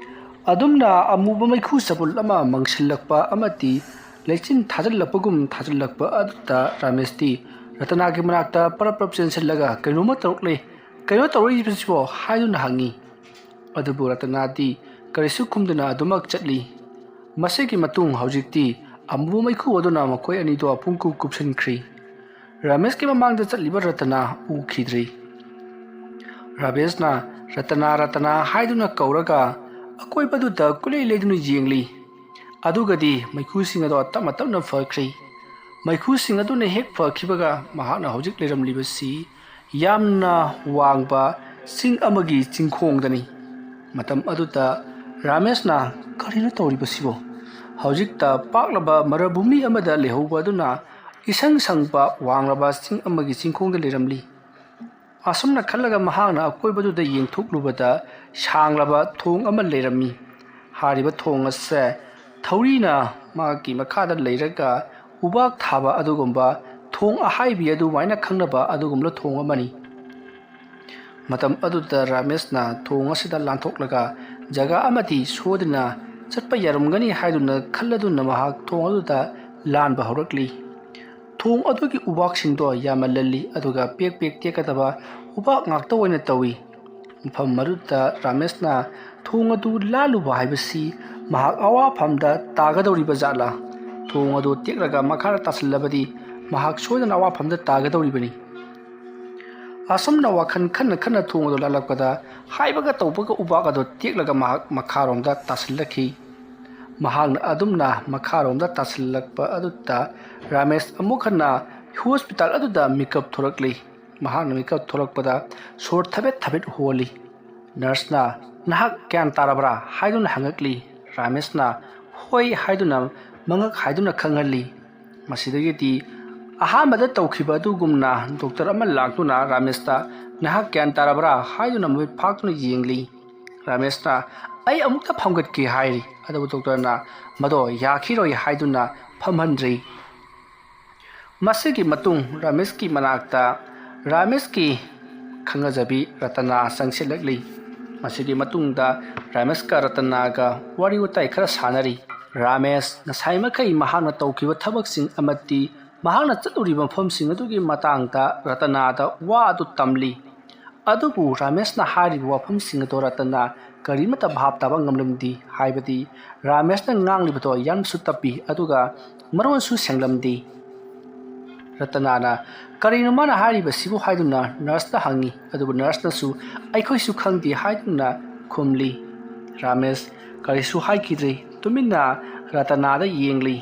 ꯑꯗꯨꯝꯅ ꯑꯃꯨꯕ ꯃꯩꯈꯨ ꯆꯕꯨꯜ ꯑꯃ ꯃꯪꯁꯤꯜꯂꯛꯄ ꯑꯃꯗꯤ ꯂꯩꯆꯤꯟ ꯊꯥꯖꯤꯜꯂꯛꯄꯒꯨꯝ ꯊꯥꯖꯤꯜꯂꯛꯄ ꯑꯗꯨꯗ ꯔꯥꯃꯦꯁꯇꯤ ꯔꯇꯅꯥꯒꯤ ꯃꯅꯥꯛꯇ ꯄꯔꯞ ꯄꯔꯞ ꯆꯦꯟꯁꯤꯜꯂꯒ "ꯀꯩꯅꯣꯝꯃ ꯇꯧꯔꯛꯂꯦ, ꯀꯩꯅꯣ ꯇꯧꯔꯛꯏꯕꯁꯤꯕꯣ?" ꯍꯥꯏꯗꯨꯅ ꯍꯪꯉꯤ꯫ ꯑꯗꯨꯕꯨ ꯔꯇꯅꯥꯗꯤ ꯀꯔꯤꯁꯨ ꯈꯨꯝꯗꯅ ꯑꯗꯨꯃꯛ ꯆꯠꯂꯤ꯫ ꯃꯁꯤꯒꯤ ꯃꯇꯨꯡ ꯍꯧꯖꯤꯛꯇꯤ ꯑꯃꯨꯕ ꯃꯩꯈꯨ ꯑꯗꯨꯅ ꯃꯈꯣꯏ ꯑꯅꯤꯗꯣ ꯄꯨꯡꯀꯨꯞ ꯀꯨꯞꯁꯤꯟꯈ꯭ꯔꯤ꯫ ꯔꯥꯃꯦꯁꯀꯤ ꯃꯃꯥꯡꯗ ꯆꯠꯂꯤꯕ ꯔꯇꯅꯥ ꯎꯈꯤꯗ꯭ꯔꯤ꯫ ꯔꯥꯃꯦꯁꯅ "ꯔꯇꯅꯥ, ꯔꯇꯅꯥ" ꯍꯥꯏꯗꯨꯅ ꯀꯧꯔꯒ ꯑꯀꯣꯏꯕꯗꯨꯗ ꯀꯨꯂꯩ ꯂꯩꯗꯨꯅ ꯌꯦꯡꯂꯤ꯫ ꯑꯗꯨꯒꯗꯤ ꯃꯩꯈꯨꯁꯤꯡ ꯑꯗꯣ ꯇꯞꯅ ꯇꯞꯅ ꯐꯈ꯭ꯔꯤ꯫ ꯃꯩꯈꯨꯁꯤꯡ ꯑꯗꯨꯅ ꯍꯦꯛ ꯐꯈꯤꯕꯒ ꯃꯍꯥꯛꯅ ꯍꯧꯖꯤꯛ ꯂꯩꯔꯝꯂꯤꯕꯁꯤ ꯌꯥꯝꯅ ꯋꯥꯡꯕ ꯆꯤꯡ ꯑꯃꯒꯤ ꯆꯤꯡꯈꯣꯡꯗꯅꯤ꯫ ꯃꯇꯝ ꯑꯗꯨꯗ ꯔꯥꯃꯦꯁꯅ "ꯀꯔꯤꯅꯣ ꯇꯧꯔꯤꯕꯁꯤꯕꯣ?" ꯍꯧꯖꯤꯛꯇ ꯄꯥꯛꯂꯕ ꯃꯔꯚꯨꯃꯤ ꯑꯃꯗ ꯂꯩꯍꯧꯕ ꯑꯗꯨꯅ ꯏꯁꯪ ꯁꯪꯕ ꯋꯥꯡꯂꯕ ꯆꯤꯡ ꯑꯃꯒꯤ ꯆꯤꯡꯈꯣꯡꯗ ꯂꯩꯔꯝꯂꯤ꯫ ꯑꯁꯨꯝꯅ ꯈꯜꯂꯒ ꯃꯍꯥꯛꯅ ꯑꯀꯣꯏꯕꯗꯨꯗ ꯌꯦꯡꯊꯣꯛꯂꯨꯕꯗ ꯁꯥꯡꯂꯕ ꯊꯣꯡ ꯑꯃ ꯂꯩꯔꯝꯃꯤ꯫ ꯍꯥꯏꯔꯤꯕ ꯊꯣꯡ ꯑꯁꯦ ꯊꯧꯔꯤꯅ ꯃꯍꯥꯛꯀꯤ ꯃꯈꯥꯗ ꯂꯩꯔꯒ ꯎꯕꯥꯛ ꯊꯥꯕ ꯑꯗꯨꯒꯨꯝꯕ ꯊꯣꯡ ꯑꯍꯥꯏꯕꯤ ꯑꯗꯨꯃꯥꯏꯅ ꯈꯪꯅꯕ ꯑꯗꯨꯒꯨꯝꯕ ꯊꯣꯡ ꯑꯃꯅꯤ꯫ ꯃꯇꯝ ꯑꯗꯨꯗ ꯔꯥꯃꯦꯁꯅ ꯊꯣꯡ ꯑꯁꯤꯗ ꯂꯥꯟꯊꯣꯛꯂꯒ ꯖꯒꯥ ꯑꯃꯗꯤ ꯁꯣꯏꯗꯅ ꯆꯠꯄ ꯌꯥꯔꯝꯒꯅꯤ ꯍꯥꯏꯗꯨꯅ ꯈꯜꯂꯗꯨꯅ ꯃꯍꯥꯛ ꯊꯣꯡ ꯑꯗꯨꯗ ꯂꯥꯟꯕ ꯍꯧꯔꯛꯂꯤ꯫ ꯊꯣꯡ ꯑꯗꯨꯒꯤ ꯎꯕꯥꯛꯁꯤꯡꯗꯣ ꯌꯥꯝꯅ ꯂꯜꯂꯤ, ꯑꯗꯨꯒ ꯄꯦꯛ ꯄꯦꯛ ꯇꯦꯛꯀꯗꯕ ꯎꯕꯥꯛ ꯉꯥꯛꯇ ꯑꯣꯏꯅ ꯇꯧꯏ꯫ ꯃꯐꯝ ꯑꯗꯨꯗ ꯔꯥꯃꯦꯁꯅ ꯊꯣꯡ ꯑꯗꯨ ꯂꯥꯜꯂꯨꯕ ꯍꯥꯏꯕꯁꯤ ꯃꯍꯥꯛ ꯑꯋꯥꯐꯝꯗ ꯇꯥꯒꯗꯧꯔꯤꯕ ꯖꯥꯠꯂꯥ? ꯊꯣꯡ ꯑꯗꯨ ꯇꯦꯛꯂꯒ ꯃꯈꯥꯗ ꯇꯥꯁꯤꯜꯂꯕꯗꯤ ꯃꯍꯥꯛ ꯁꯣꯏꯗꯅ ꯑꯋꯥꯐꯝꯗ ꯇꯥꯒꯗꯧꯔꯤꯕꯅꯤ꯫ ꯑꯁꯨꯝꯅ ꯋꯥꯈꯜ ꯈꯟꯅ ꯈꯟꯅ ꯊꯣꯡ ꯑꯗꯨ ꯂꯥꯜꯂꯛꯄꯗ ꯍꯥꯏꯕꯒ ꯇꯧꯕꯒ ꯎꯕꯥꯛ ꯑꯗꯨ ꯇꯦꯛꯂꯒ ꯃꯍꯥꯛ ꯃꯈꯥꯔꯣꯝꯗ ꯇꯥꯁꯤꯜꯂꯛꯈꯤ꯫ ꯃꯍꯥꯛꯅ ꯑꯗꯨꯝꯅ ꯃꯈꯥꯔꯣꯝꯗ ꯇꯥꯁꯤꯜꯂꯛꯄ ꯑꯗꯨꯗ ꯔꯥꯃꯦꯁ ꯑꯃꯨꯛ ꯍꯟꯅ ꯍꯣꯁꯄꯤꯇꯥꯜ ꯑꯗꯨꯗ ꯃꯤꯀꯞ ꯊꯣꯔꯛꯂꯤ꯫ ꯃꯍꯥꯛꯅ ꯃꯤꯀꯞ ꯊꯣꯔꯛꯄꯗ ꯁꯣꯔ ꯊꯕꯦꯠ ꯊꯕꯦꯠ ꯍꯣꯜꯂꯤ꯫ ꯅꯔꯁꯅ "ꯅꯍꯥꯛ ꯒ꯭ꯌꯥꯟ ꯇꯥꯔꯕ꯭ꯔꯥ?" ꯍꯥꯏꯗꯨꯅ ꯍꯪꯉꯛꯂꯤ꯫ ꯔꯥꯃꯦꯁꯅ "ꯍꯣꯏ" ꯍꯥꯏꯗꯨꯅ ꯃꯉꯛ ꯍꯥꯏꯗꯨꯅ ꯈꯪꯍꯜꯂꯤ꯫ ꯃꯁꯤꯗꯒꯤꯗꯤ ꯑꯍꯥꯟꯕꯗ ꯇꯧꯈꯤꯕ ꯑꯗꯨꯒꯨꯝꯅ ꯗꯣꯛꯇꯔ ꯑꯃ ꯂꯥꯛꯇꯨꯅ ꯔꯥꯃꯦꯁꯇ "ꯅꯍꯥꯛ ꯒ꯭ꯌꯥꯟ ꯇꯥꯔꯕ꯭ꯔꯥ?" ꯍꯥꯏꯗꯨꯅ ꯃꯃꯤꯠ ꯐꯥꯛꯇꯨꯅ ꯌꯦꯡꯂꯤ꯫ ꯔꯥꯃꯦꯁꯅ "ꯑꯩ ꯑꯃꯨꯛꯇ ꯐꯝꯒꯠꯀꯦ" ꯍꯥꯏꯔꯤ꯫ ꯑꯗꯨꯕꯨ ꯗꯣꯛꯇꯔꯅ ꯃꯗꯣ ꯌꯥꯈꯤꯔꯣꯏ ꯍꯥꯏꯗꯨꯅ ꯐꯝꯍꯟꯗ꯭ꯔꯤ꯫ ꯃꯁꯤꯒꯤ ꯃꯇꯨꯡ ꯔꯥꯃꯦꯁꯀꯤ ꯃꯅꯥꯛꯇ ꯔꯥꯃꯦꯁꯀꯤ ꯈꯪꯅꯖꯕꯤ ꯔꯇꯅꯥ ꯆꯪꯁꯤꯜꯂꯛꯂꯤ꯫ ꯃꯁꯤꯒꯤ ꯃꯇꯨꯡꯗ ꯔꯥꯃꯦꯁꯀ ꯔꯇꯅꯥꯒ ꯋꯥꯔꯤ ꯋꯥꯇꯥꯏ ꯈꯔ ꯁꯥꯟꯅꯔꯤ꯫ ꯔꯥꯃꯦꯁ ꯉꯁꯥꯏ ꯃꯈꯩ ꯃꯍꯥꯛꯅ ꯇꯧꯈꯤꯕ ꯊꯕꯛꯁꯤꯡ ꯑꯃꯗꯤ ꯃꯍꯥꯛꯅ ꯆꯠꯂꯨꯔꯤꯕ ꯃꯐꯝꯁꯤꯡ ꯑꯗꯨꯒꯤ ꯃꯇꯥꯡꯗ ꯔꯇꯅꯥꯗ ꯋꯥ ꯑꯗꯨ ꯇꯝꯂꯤ꯫ ꯑꯗꯨꯕꯨ ꯔꯥꯃꯦꯁꯅ ꯍꯥꯏꯔꯤꯕ ꯋꯥꯐꯝꯁꯤꯡ ꯑꯗꯨ ꯔꯇꯅꯥ ꯀꯔꯤꯃꯠꯇ ꯚꯥꯞ ꯇꯥꯕ ꯉꯝꯂꯝꯗꯦ꯫ ꯍꯥꯏꯕꯗꯤ ꯔꯥꯃꯦꯁꯅ ꯉꯥꯡꯂꯤꯕꯗꯣ ꯌꯥꯝꯅꯁꯨ ꯇꯞꯄꯤ, ꯑꯗꯨꯒ ꯃꯔꯣꯟꯁꯨ ꯁꯦꯡꯂꯝꯗꯦ꯫ ꯔꯇꯅꯥꯅ "ꯀꯔꯤꯅꯣ ꯃꯥꯅ ꯍꯥꯏꯔꯤꯕꯁꯤꯕꯨ?" ꯍꯥꯏꯗꯨꯅ ꯅꯔꯁꯇ ꯍꯪꯉꯤ꯫ ꯑꯗꯨꯕꯨ ꯅꯔꯁꯅꯁꯨ "ꯑꯩꯈꯣꯏꯁꯨ ꯈꯪꯗꯦ" ꯍꯥꯏꯗꯨꯅ ꯈꯨꯝꯂꯤ꯫ ꯔꯥꯃꯦꯁ ꯀꯔꯤꯁꯨ ꯍꯥꯏꯈꯤꯗ꯭ꯔꯦ, ꯇꯨꯃꯤꯟꯅ ꯔꯇꯅꯥꯗ ꯌꯦꯡꯂꯤ꯫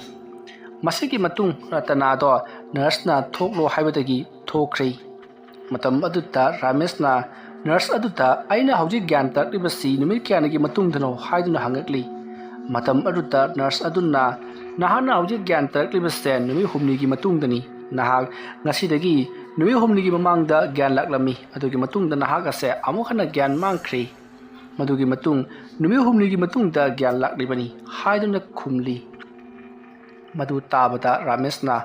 ꯃꯁꯤꯒꯤ ꯃꯇꯨꯡ ꯔꯇꯅꯥꯗꯣ ꯅꯔꯁꯅ "ꯊꯣꯛꯂꯣ" ꯍꯥꯏꯕꯗꯒꯤ ꯊꯣꯛꯈ꯭ꯔꯦ꯫ ꯃꯇꯝ ꯑꯗꯨꯗ ꯔꯥꯃꯦꯁꯅ ꯅꯔꯁ ꯑꯗꯨꯗ "ꯑꯩꯅ ꯍꯧꯖꯤꯛ ꯒ꯭ꯌꯥꯟ ꯇꯥꯔꯛꯂꯤꯕꯁꯤ ꯅꯨꯃꯤꯠ ꯀꯌꯥꯅꯤꯒꯤ ꯃꯇꯨꯡꯗꯅꯣ?" ꯍꯥꯏꯗꯨꯅ ꯍꯪꯉꯛꯂꯤ꯫ ꯃꯇꯝ ꯑꯗꯨꯗ ꯅꯔꯁ ꯑꯗꯨꯅ "ꯅꯍꯥꯛꯅ ꯍꯧꯖꯤꯛ ꯒ꯭ꯌꯥꯟ ꯇꯥꯔꯛꯂꯤꯕꯁꯦ ꯅꯨꯃꯤꯠ ꯍꯨꯝꯅꯤꯒꯤ ꯃꯇꯨꯡꯗꯅꯤ꯫ ꯅꯍꯥꯛ ꯉꯁꯤꯗꯒꯤ ꯅꯨꯃꯤꯠ ꯍꯨꯝꯅꯤꯒꯤ ꯃꯃꯥꯡꯗ ꯒ꯭ꯌꯥꯟ ꯂꯥꯛꯂꯝꯃꯤ꯫ ꯑꯗꯨꯒꯤ ꯃꯇꯨꯡꯗ ꯅꯍꯥꯛ ꯑꯁꯦ ꯑꯃꯨꯛ ꯍꯟꯅ ꯒ꯭ꯌꯥꯟ ꯃꯥꯡꯈ꯭ꯔꯦ꯫ ꯃꯗꯨꯒꯤ ꯃꯇꯨꯡ ꯅꯨꯃꯤꯠ ꯍꯨꯝꯅꯤꯒꯤ ꯃꯇꯨꯡꯗ ꯒ꯭ꯌꯥꯟ ꯂꯥꯛꯂꯤꯕꯅꯤ" ꯍꯥꯏꯗꯨꯅ ꯈꯨꯝꯂꯤ꯫ ꯃꯗꯨ ꯇꯥꯕꯗ ꯔꯥꯃꯦꯁꯅ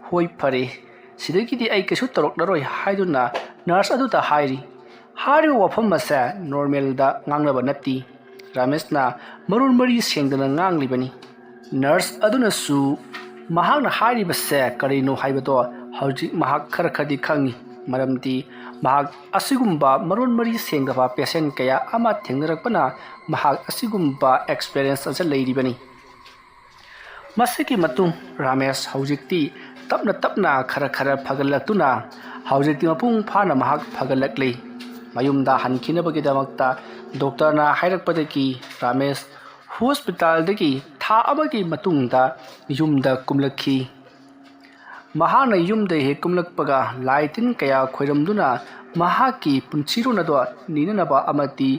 "ꯍꯣꯏ, ꯐꯔꯦ, ꯁꯤꯗꯒꯤꯗꯤ ꯑꯩ ꯀꯩꯁꯨ ꯇꯧꯔꯛꯂꯔꯣꯏ" ꯍꯥꯏꯗꯨꯅ ꯅꯔꯁ ꯑꯗꯨꯗ ꯍꯥꯏꯔꯤ꯫ ꯍꯥꯏꯔꯤꯕ ꯋꯥꯐꯝ ꯑꯁꯦ ꯅꯣꯔꯃꯦꯜꯗ ꯉꯥꯡꯅꯕ ꯅꯠꯇꯦ꯫ ꯔꯥꯃꯦꯁꯅ ꯃꯔꯣꯟ ꯃꯔꯤ ꯁꯦꯡꯗꯅ ꯉꯥꯡꯂꯤꯕꯅꯤ꯫ ꯅꯔꯁ ꯑꯗꯨꯅꯁꯨ ꯃꯍꯥꯛꯅ ꯍꯥꯏꯔꯤꯕꯁꯦ ꯀꯔꯤꯅꯣ ꯍꯥꯏꯕꯗꯣ ꯍꯧꯖꯤꯛ ꯃꯍꯥꯛ ꯈꯔ ꯈꯔꯗꯤ ꯈꯪꯉꯤ, ꯃꯔꯝꯗꯤ ꯃꯍꯥꯛ ꯑꯁꯤꯒꯨꯝꯕ ꯃꯔꯣꯟ ꯃꯔꯤ ꯁꯦꯡꯗꯕ ꯄꯦꯁꯦꯟ ꯀꯌꯥ ꯑꯃ ꯊꯦꯡꯅꯔꯛꯄꯅ ꯃꯍꯥꯛ ꯑꯁꯤꯒꯨꯝꯕ ꯑꯦꯛꯁꯄꯤꯔꯤꯌꯦꯟꯁ ꯑꯁꯤ ꯂꯩꯔꯤꯕꯅꯤ꯫ ꯃꯁꯤꯒꯤ ꯃꯇꯨꯡ ꯔꯥꯃꯦꯁ ꯍꯧꯖꯤꯛꯇꯤ ꯇꯞꯅ ꯇꯞꯅ ꯈꯔ ꯈꯔ ꯐꯒꯠꯂꯛꯇꯨꯅ ꯍꯧꯖꯤꯛꯇꯤ ꯃꯄꯨꯡ ꯐꯥꯅ ꯃꯍꯥꯛ ꯐꯒꯠꯂꯛꯂꯤ꯫ ꯃꯌꯨꯝꯗ ꯍꯟꯈꯤꯅꯕꯒꯤꯗꯃꯛꯇ ꯗꯣꯛꯇꯔꯅ ꯍꯥꯏꯔꯛꯄꯗꯒꯤ ꯔꯥꯃꯦꯁ ꯍꯣꯁꯄꯤꯇꯥꯜꯗꯒꯤ ꯊꯥ ꯑꯃꯒꯤ ꯃꯇꯨꯡꯗ ꯌꯨꯝꯗ ꯀꯨꯝꯂꯛꯈꯤ꯫ ꯃꯍꯥꯛꯅ ꯌꯨꯝꯗ ꯍꯦꯛ ꯀꯨꯝꯂꯛꯄꯒ ꯂꯥꯏ ꯇꯤꯟ ꯀꯌꯥ ꯈꯣꯏꯔꯝꯗꯨꯅ ꯃꯍꯥꯛꯀꯤ ꯄꯨꯟꯁꯤꯔꯣꯟ ꯑꯗꯨ ꯅꯤꯅꯅꯕ ꯑꯃꯗꯤ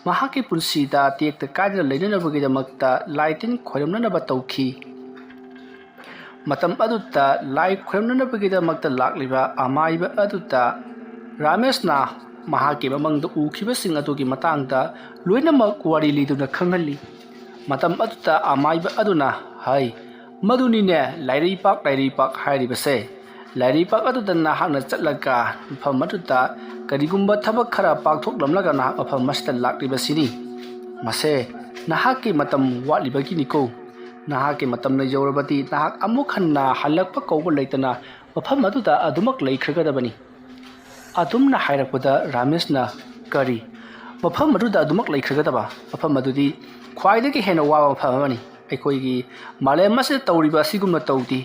ꯃꯍꯥꯛꯀꯤ ꯄꯨꯟꯁꯤꯗ ꯇꯦꯛꯇ ꯀꯥꯏꯗꯅ ꯂꯩꯅꯅꯕꯒꯤꯗꯃꯛꯇ ꯂꯥꯏ ꯇꯤꯟ ꯈꯣꯏꯔꯝꯅꯅꯕ ꯇꯧꯈꯤ꯫ ꯃꯇꯝ ꯑꯗꯨꯗ ꯂꯥꯏ ꯈꯣꯏꯔꯝꯅꯅꯕꯒꯤꯗꯃꯛꯇ ꯂꯥꯛꯂꯤꯕ ꯑꯃꯥꯏꯕ ꯑꯗꯨꯗ ꯔꯥꯃꯦꯁꯅ ꯃꯍꯥꯛꯀꯤ ꯃꯃꯪꯗ ꯎꯈꯤꯕꯁꯤꯡ ꯑꯗꯨꯒꯤ ꯃꯇꯥꯡꯗ ꯂꯣꯏꯅꯃꯛ ꯋꯥꯔꯤ ꯂꯤꯗꯨꯅ ꯈꯪꯍꯜꯂꯤ꯫ ꯃꯇꯝ ꯑꯗꯨꯗ ꯑꯃꯥꯏꯕ ꯑꯗꯨꯅ ꯍꯥꯏ, "ꯃꯗꯨꯅꯤꯅꯦ, ꯂꯥꯏꯔꯩꯄꯥꯛ, ꯂꯥꯏꯔꯩꯄꯥꯛ ꯍꯥꯏꯔꯤꯕꯁꯦ꯫ ꯂꯥꯏꯔꯩꯄꯥꯛ ꯑꯗꯨꯗ ꯅꯍꯥꯛꯅ ꯆꯠꯂꯒ ꯃꯐꯝ ꯑꯗꯨꯗ ꯀꯔꯤꯒꯨꯝꯕ ꯊꯕꯛ ꯈꯔ ꯄꯥꯡꯊꯣꯛꯂꯝꯂꯒ ꯅꯍꯥꯛ ꯃꯐꯝ ꯑꯁꯤꯗ ꯂꯥꯛꯂꯤꯕꯁꯤꯅꯤ꯫ ꯃꯁꯦ ꯅꯍꯥꯛꯀꯤ ꯃꯇꯝ ꯋꯥꯠꯂꯤꯕꯒꯤꯅꯤꯀꯣ꯫ ꯅꯍꯥꯛꯀꯤ ꯃꯇꯝꯅ ꯌꯧꯔꯕꯗꯤ ꯅꯍꯥꯛ ꯑꯃꯨꯛ ꯍꯟꯅ ꯍꯜꯂꯛꯄ ꯀꯧꯕ ꯂꯩꯇꯅ ꯃꯐꯝ ꯑꯗꯨꯗ ꯑꯗꯨꯃꯛ ꯂꯩꯈ꯭ꯔꯒꯗꯕꯅꯤ"꯫ ꯑꯗꯨꯝꯅ ꯍꯥꯏꯔꯛꯄꯗ ꯔꯥꯃꯦꯁꯅ, "ꯀꯔꯤ? ꯃꯐꯝ ꯑꯗꯨꯗ ꯑꯗꯨꯃꯛ ꯂꯩꯈ꯭ꯔꯒꯗꯕ? ꯃꯐꯝ ꯑꯗꯨꯗꯤ ꯈ꯭ꯋꯥꯏꯗꯒꯤ ꯍꯦꯟꯅ ꯋꯥꯕ ꯃꯐꯝ ꯑꯃꯅꯤ꯫ ꯑꯩꯈꯣꯏꯒꯤ ꯃꯥꯂꯦꯝ ꯑꯁꯤꯗ ꯇꯧꯔꯤꯕ ꯑꯁꯤꯒꯨꯝꯅ ꯇꯧꯗꯦ꯫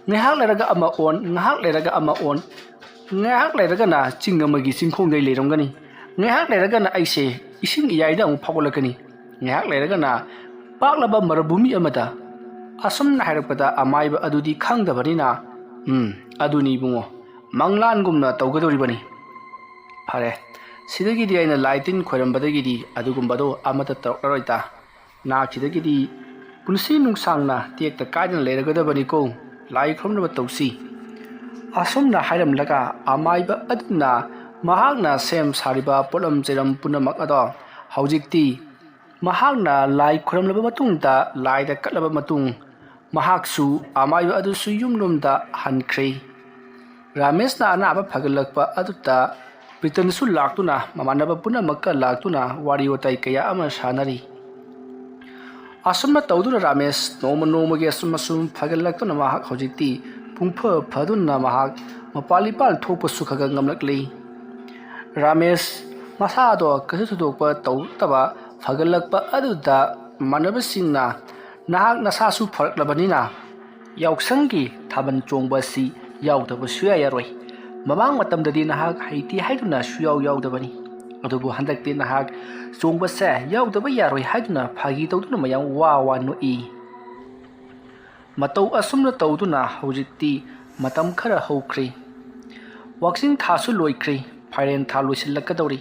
ꯉꯥꯏꯍꯥꯛ ꯂꯩꯔꯒ ꯑꯃ ꯑꯣꯟ, ꯉꯥꯏꯍꯥꯛ ꯂꯩꯔꯒ ꯑꯃ ꯑꯣꯟ, ꯉꯥꯏꯍꯥꯛ ꯂꯩꯔꯒꯅ ꯆꯤꯡ ꯑꯃꯒꯤ ꯆꯤꯡꯈꯣꯡꯗꯩ ꯂꯩꯔꯝꯒꯅꯤ, ꯉꯥꯏꯍꯥꯛ ꯂꯩꯔꯒꯅ ꯑꯩꯁꯦ ꯏꯁꯤꯡ ꯏꯌꯥꯏꯗ ꯑꯃꯨꯛ ꯐꯥꯎꯒꯠꯂꯛꯀꯅꯤ, ꯉꯥꯏꯍꯥꯛ ꯂꯩꯔꯒꯅ ꯄꯥꯛꯂꯕ ꯃꯔꯨꯚꯨꯃꯤ ꯑꯃꯗ"꯫ ꯑꯁꯨꯝꯅ ꯍꯥꯏꯔꯛꯄꯗ ꯑꯃꯥꯏꯕ ꯑꯗꯨꯗꯤ ꯈꯪꯗꯕꯅꯤꯅ, "ꯎꯝ, ꯑꯗꯨꯅꯤ ꯏꯕꯨꯡꯉꯣ, ꯃꯪꯂꯥꯟꯒꯨꯝꯅ ꯇꯧꯒꯗꯧꯔꯤꯕꯅꯤ꯫ ꯐꯔꯦ, ꯁꯤꯗꯒꯤꯗꯤ ꯑꯩꯅ ꯂꯥꯏ ꯇꯤꯟ ꯈꯣꯏꯔꯝꯕꯗꯒꯤꯗꯤ ꯑꯗꯨꯒꯨꯝꯕꯗꯣ ꯑꯃꯠꯇ ꯇꯧꯔꯛꯂꯔꯣꯏꯗ꯫ ꯅꯍꯥꯛ ꯁꯤꯗꯒꯤꯗꯤ ꯄꯨꯟꯁꯤ ꯅꯨꯡꯁꯥꯡꯅ ꯇꯦꯛꯇ ꯀꯥꯏꯗꯅ ꯂꯩꯔꯒꯗꯕꯅꯤꯀꯣ꯫ ꯂꯥꯏ ꯈꯨꯔꯨꯝꯅꯕ ꯇꯧꯁꯤ"꯫ ꯑꯁꯨꯝꯅ ꯍꯥꯏꯔꯝꯂꯒ ꯑꯃꯥꯏꯕ ꯑꯗꯨꯅ ꯃꯍꯥꯛꯅ ꯁꯦꯝ ꯁꯥꯔꯤꯕ ꯄꯣꯠꯂꯝ ꯆꯩꯔꯝ ꯄꯨꯝꯅꯃꯛ ꯑꯗꯣ ꯍꯧꯖꯤꯛꯇꯤ ꯃꯍꯥꯛꯅ ꯂꯥꯏ ꯈꯨꯔꯨꯝꯂꯕ ꯃꯇꯨꯡꯗ, ꯂꯥꯏꯗ ꯀꯠꯂꯕ ꯃꯇꯨꯡ, ꯃꯍꯥꯛꯁꯨ ꯑꯃꯥꯏꯕ ꯑꯗꯨꯁꯨ ꯌꯨꯝꯂꯣꯝꯗ ꯍꯟꯈ꯭ꯔꯦ꯫ ꯔꯥꯃꯦꯁꯅ ꯑꯅꯥꯕ ꯐꯒꯠꯂꯛꯄ ꯑꯗꯨꯗ ꯄ꯭ꯔꯤꯇꯟꯁꯨ ꯂꯥꯛꯇꯨꯅ, ꯃꯃꯥꯟꯅꯕ ꯄꯨꯝꯅꯃꯛꯀ ꯂꯥꯛꯇꯨꯅ ꯋꯥꯔꯤ ꯋꯥꯇꯥꯏ ꯀꯌꯥ ꯑꯃ ꯁꯥꯟꯅꯔꯤ꯫ ꯑꯁꯨꯝꯅ ꯇꯧꯗꯨꯅ ꯔꯥꯃꯦꯁ ꯅꯣꯡꯃ ꯅꯣꯡꯃꯒꯤ ꯑꯁꯨꯝ ꯑꯁꯨꯝ ꯐꯒꯠꯂꯛꯇꯨꯅ ꯃꯍꯥꯛ ꯍꯧꯖꯤꯛꯇꯤ ꯄꯨꯡꯐ ꯐꯗꯨꯅ ꯃꯍꯥꯛ ꯃꯄꯥꯜ ꯏꯄꯥꯜ ꯊꯣꯛꯄꯁꯨ ꯈꯔ ꯈꯔ ꯉꯝꯂꯛꯂꯤ꯫ ꯔꯥꯃꯦꯁ ꯃꯁꯥꯗꯣ ꯀꯩꯁꯨ ꯊꯣꯏꯗꯣꯛꯄ ꯇꯧꯔꯛꯇꯕ ꯐꯒꯠꯂꯛꯄ ꯑꯗꯨꯗ ꯃꯥꯟꯅꯕꯁꯤꯡꯅ, "ꯅꯍꯥꯛ ꯅꯁꯥꯁꯨ ꯐꯔꯛꯂꯕꯅꯤꯅ ꯌꯥꯎꯁꯪꯒꯤ ꯊꯥꯕꯜ ꯆꯣꯡꯕ ꯑꯁꯤ ꯌꯥꯎꯗꯕ ꯁꯨꯌꯥ ꯌꯥꯔꯣꯏ꯫ ꯃꯃꯥꯡ ꯃꯇꯝꯗꯗꯤ ꯅꯍꯥꯛ ꯍꯩꯇꯦ ꯍꯥꯏꯗꯨꯅ ꯁꯨꯌꯥꯎ ꯌꯥꯎꯗꯕꯅꯤ꯫ ꯑꯗꯨꯕꯨ ꯍꯟꯗꯛꯇꯤ ꯅꯍꯥꯛ ꯆꯣꯡꯕꯁꯦ ꯌꯥꯎꯗꯕ ꯌꯥꯔꯣꯏ" ꯍꯥꯏꯗꯨꯅ ꯐꯥꯒꯤ ꯇꯧꯗꯨꯅ ꯃꯌꯥꯝ ꯋꯥ ꯋꯥ ꯅꯣꯛꯏ꯫ ꯃꯇꯧ ꯑꯁꯨꯝꯅ ꯇꯧꯗꯨꯅ ꯍꯧꯖꯤꯛꯇꯤ ꯃꯇꯝ ꯈꯔ ꯍꯧꯈ꯭ꯔꯦ꯫ ꯋꯥꯛꯆꯤꯡ ꯊꯥꯁꯨ ꯂꯣꯏꯈ꯭ꯔꯦ, ꯐꯥꯏꯔꯦꯟ ꯊꯥ ꯂꯣꯏꯁꯤꯜꯂꯛꯀꯗꯧꯔꯤ꯫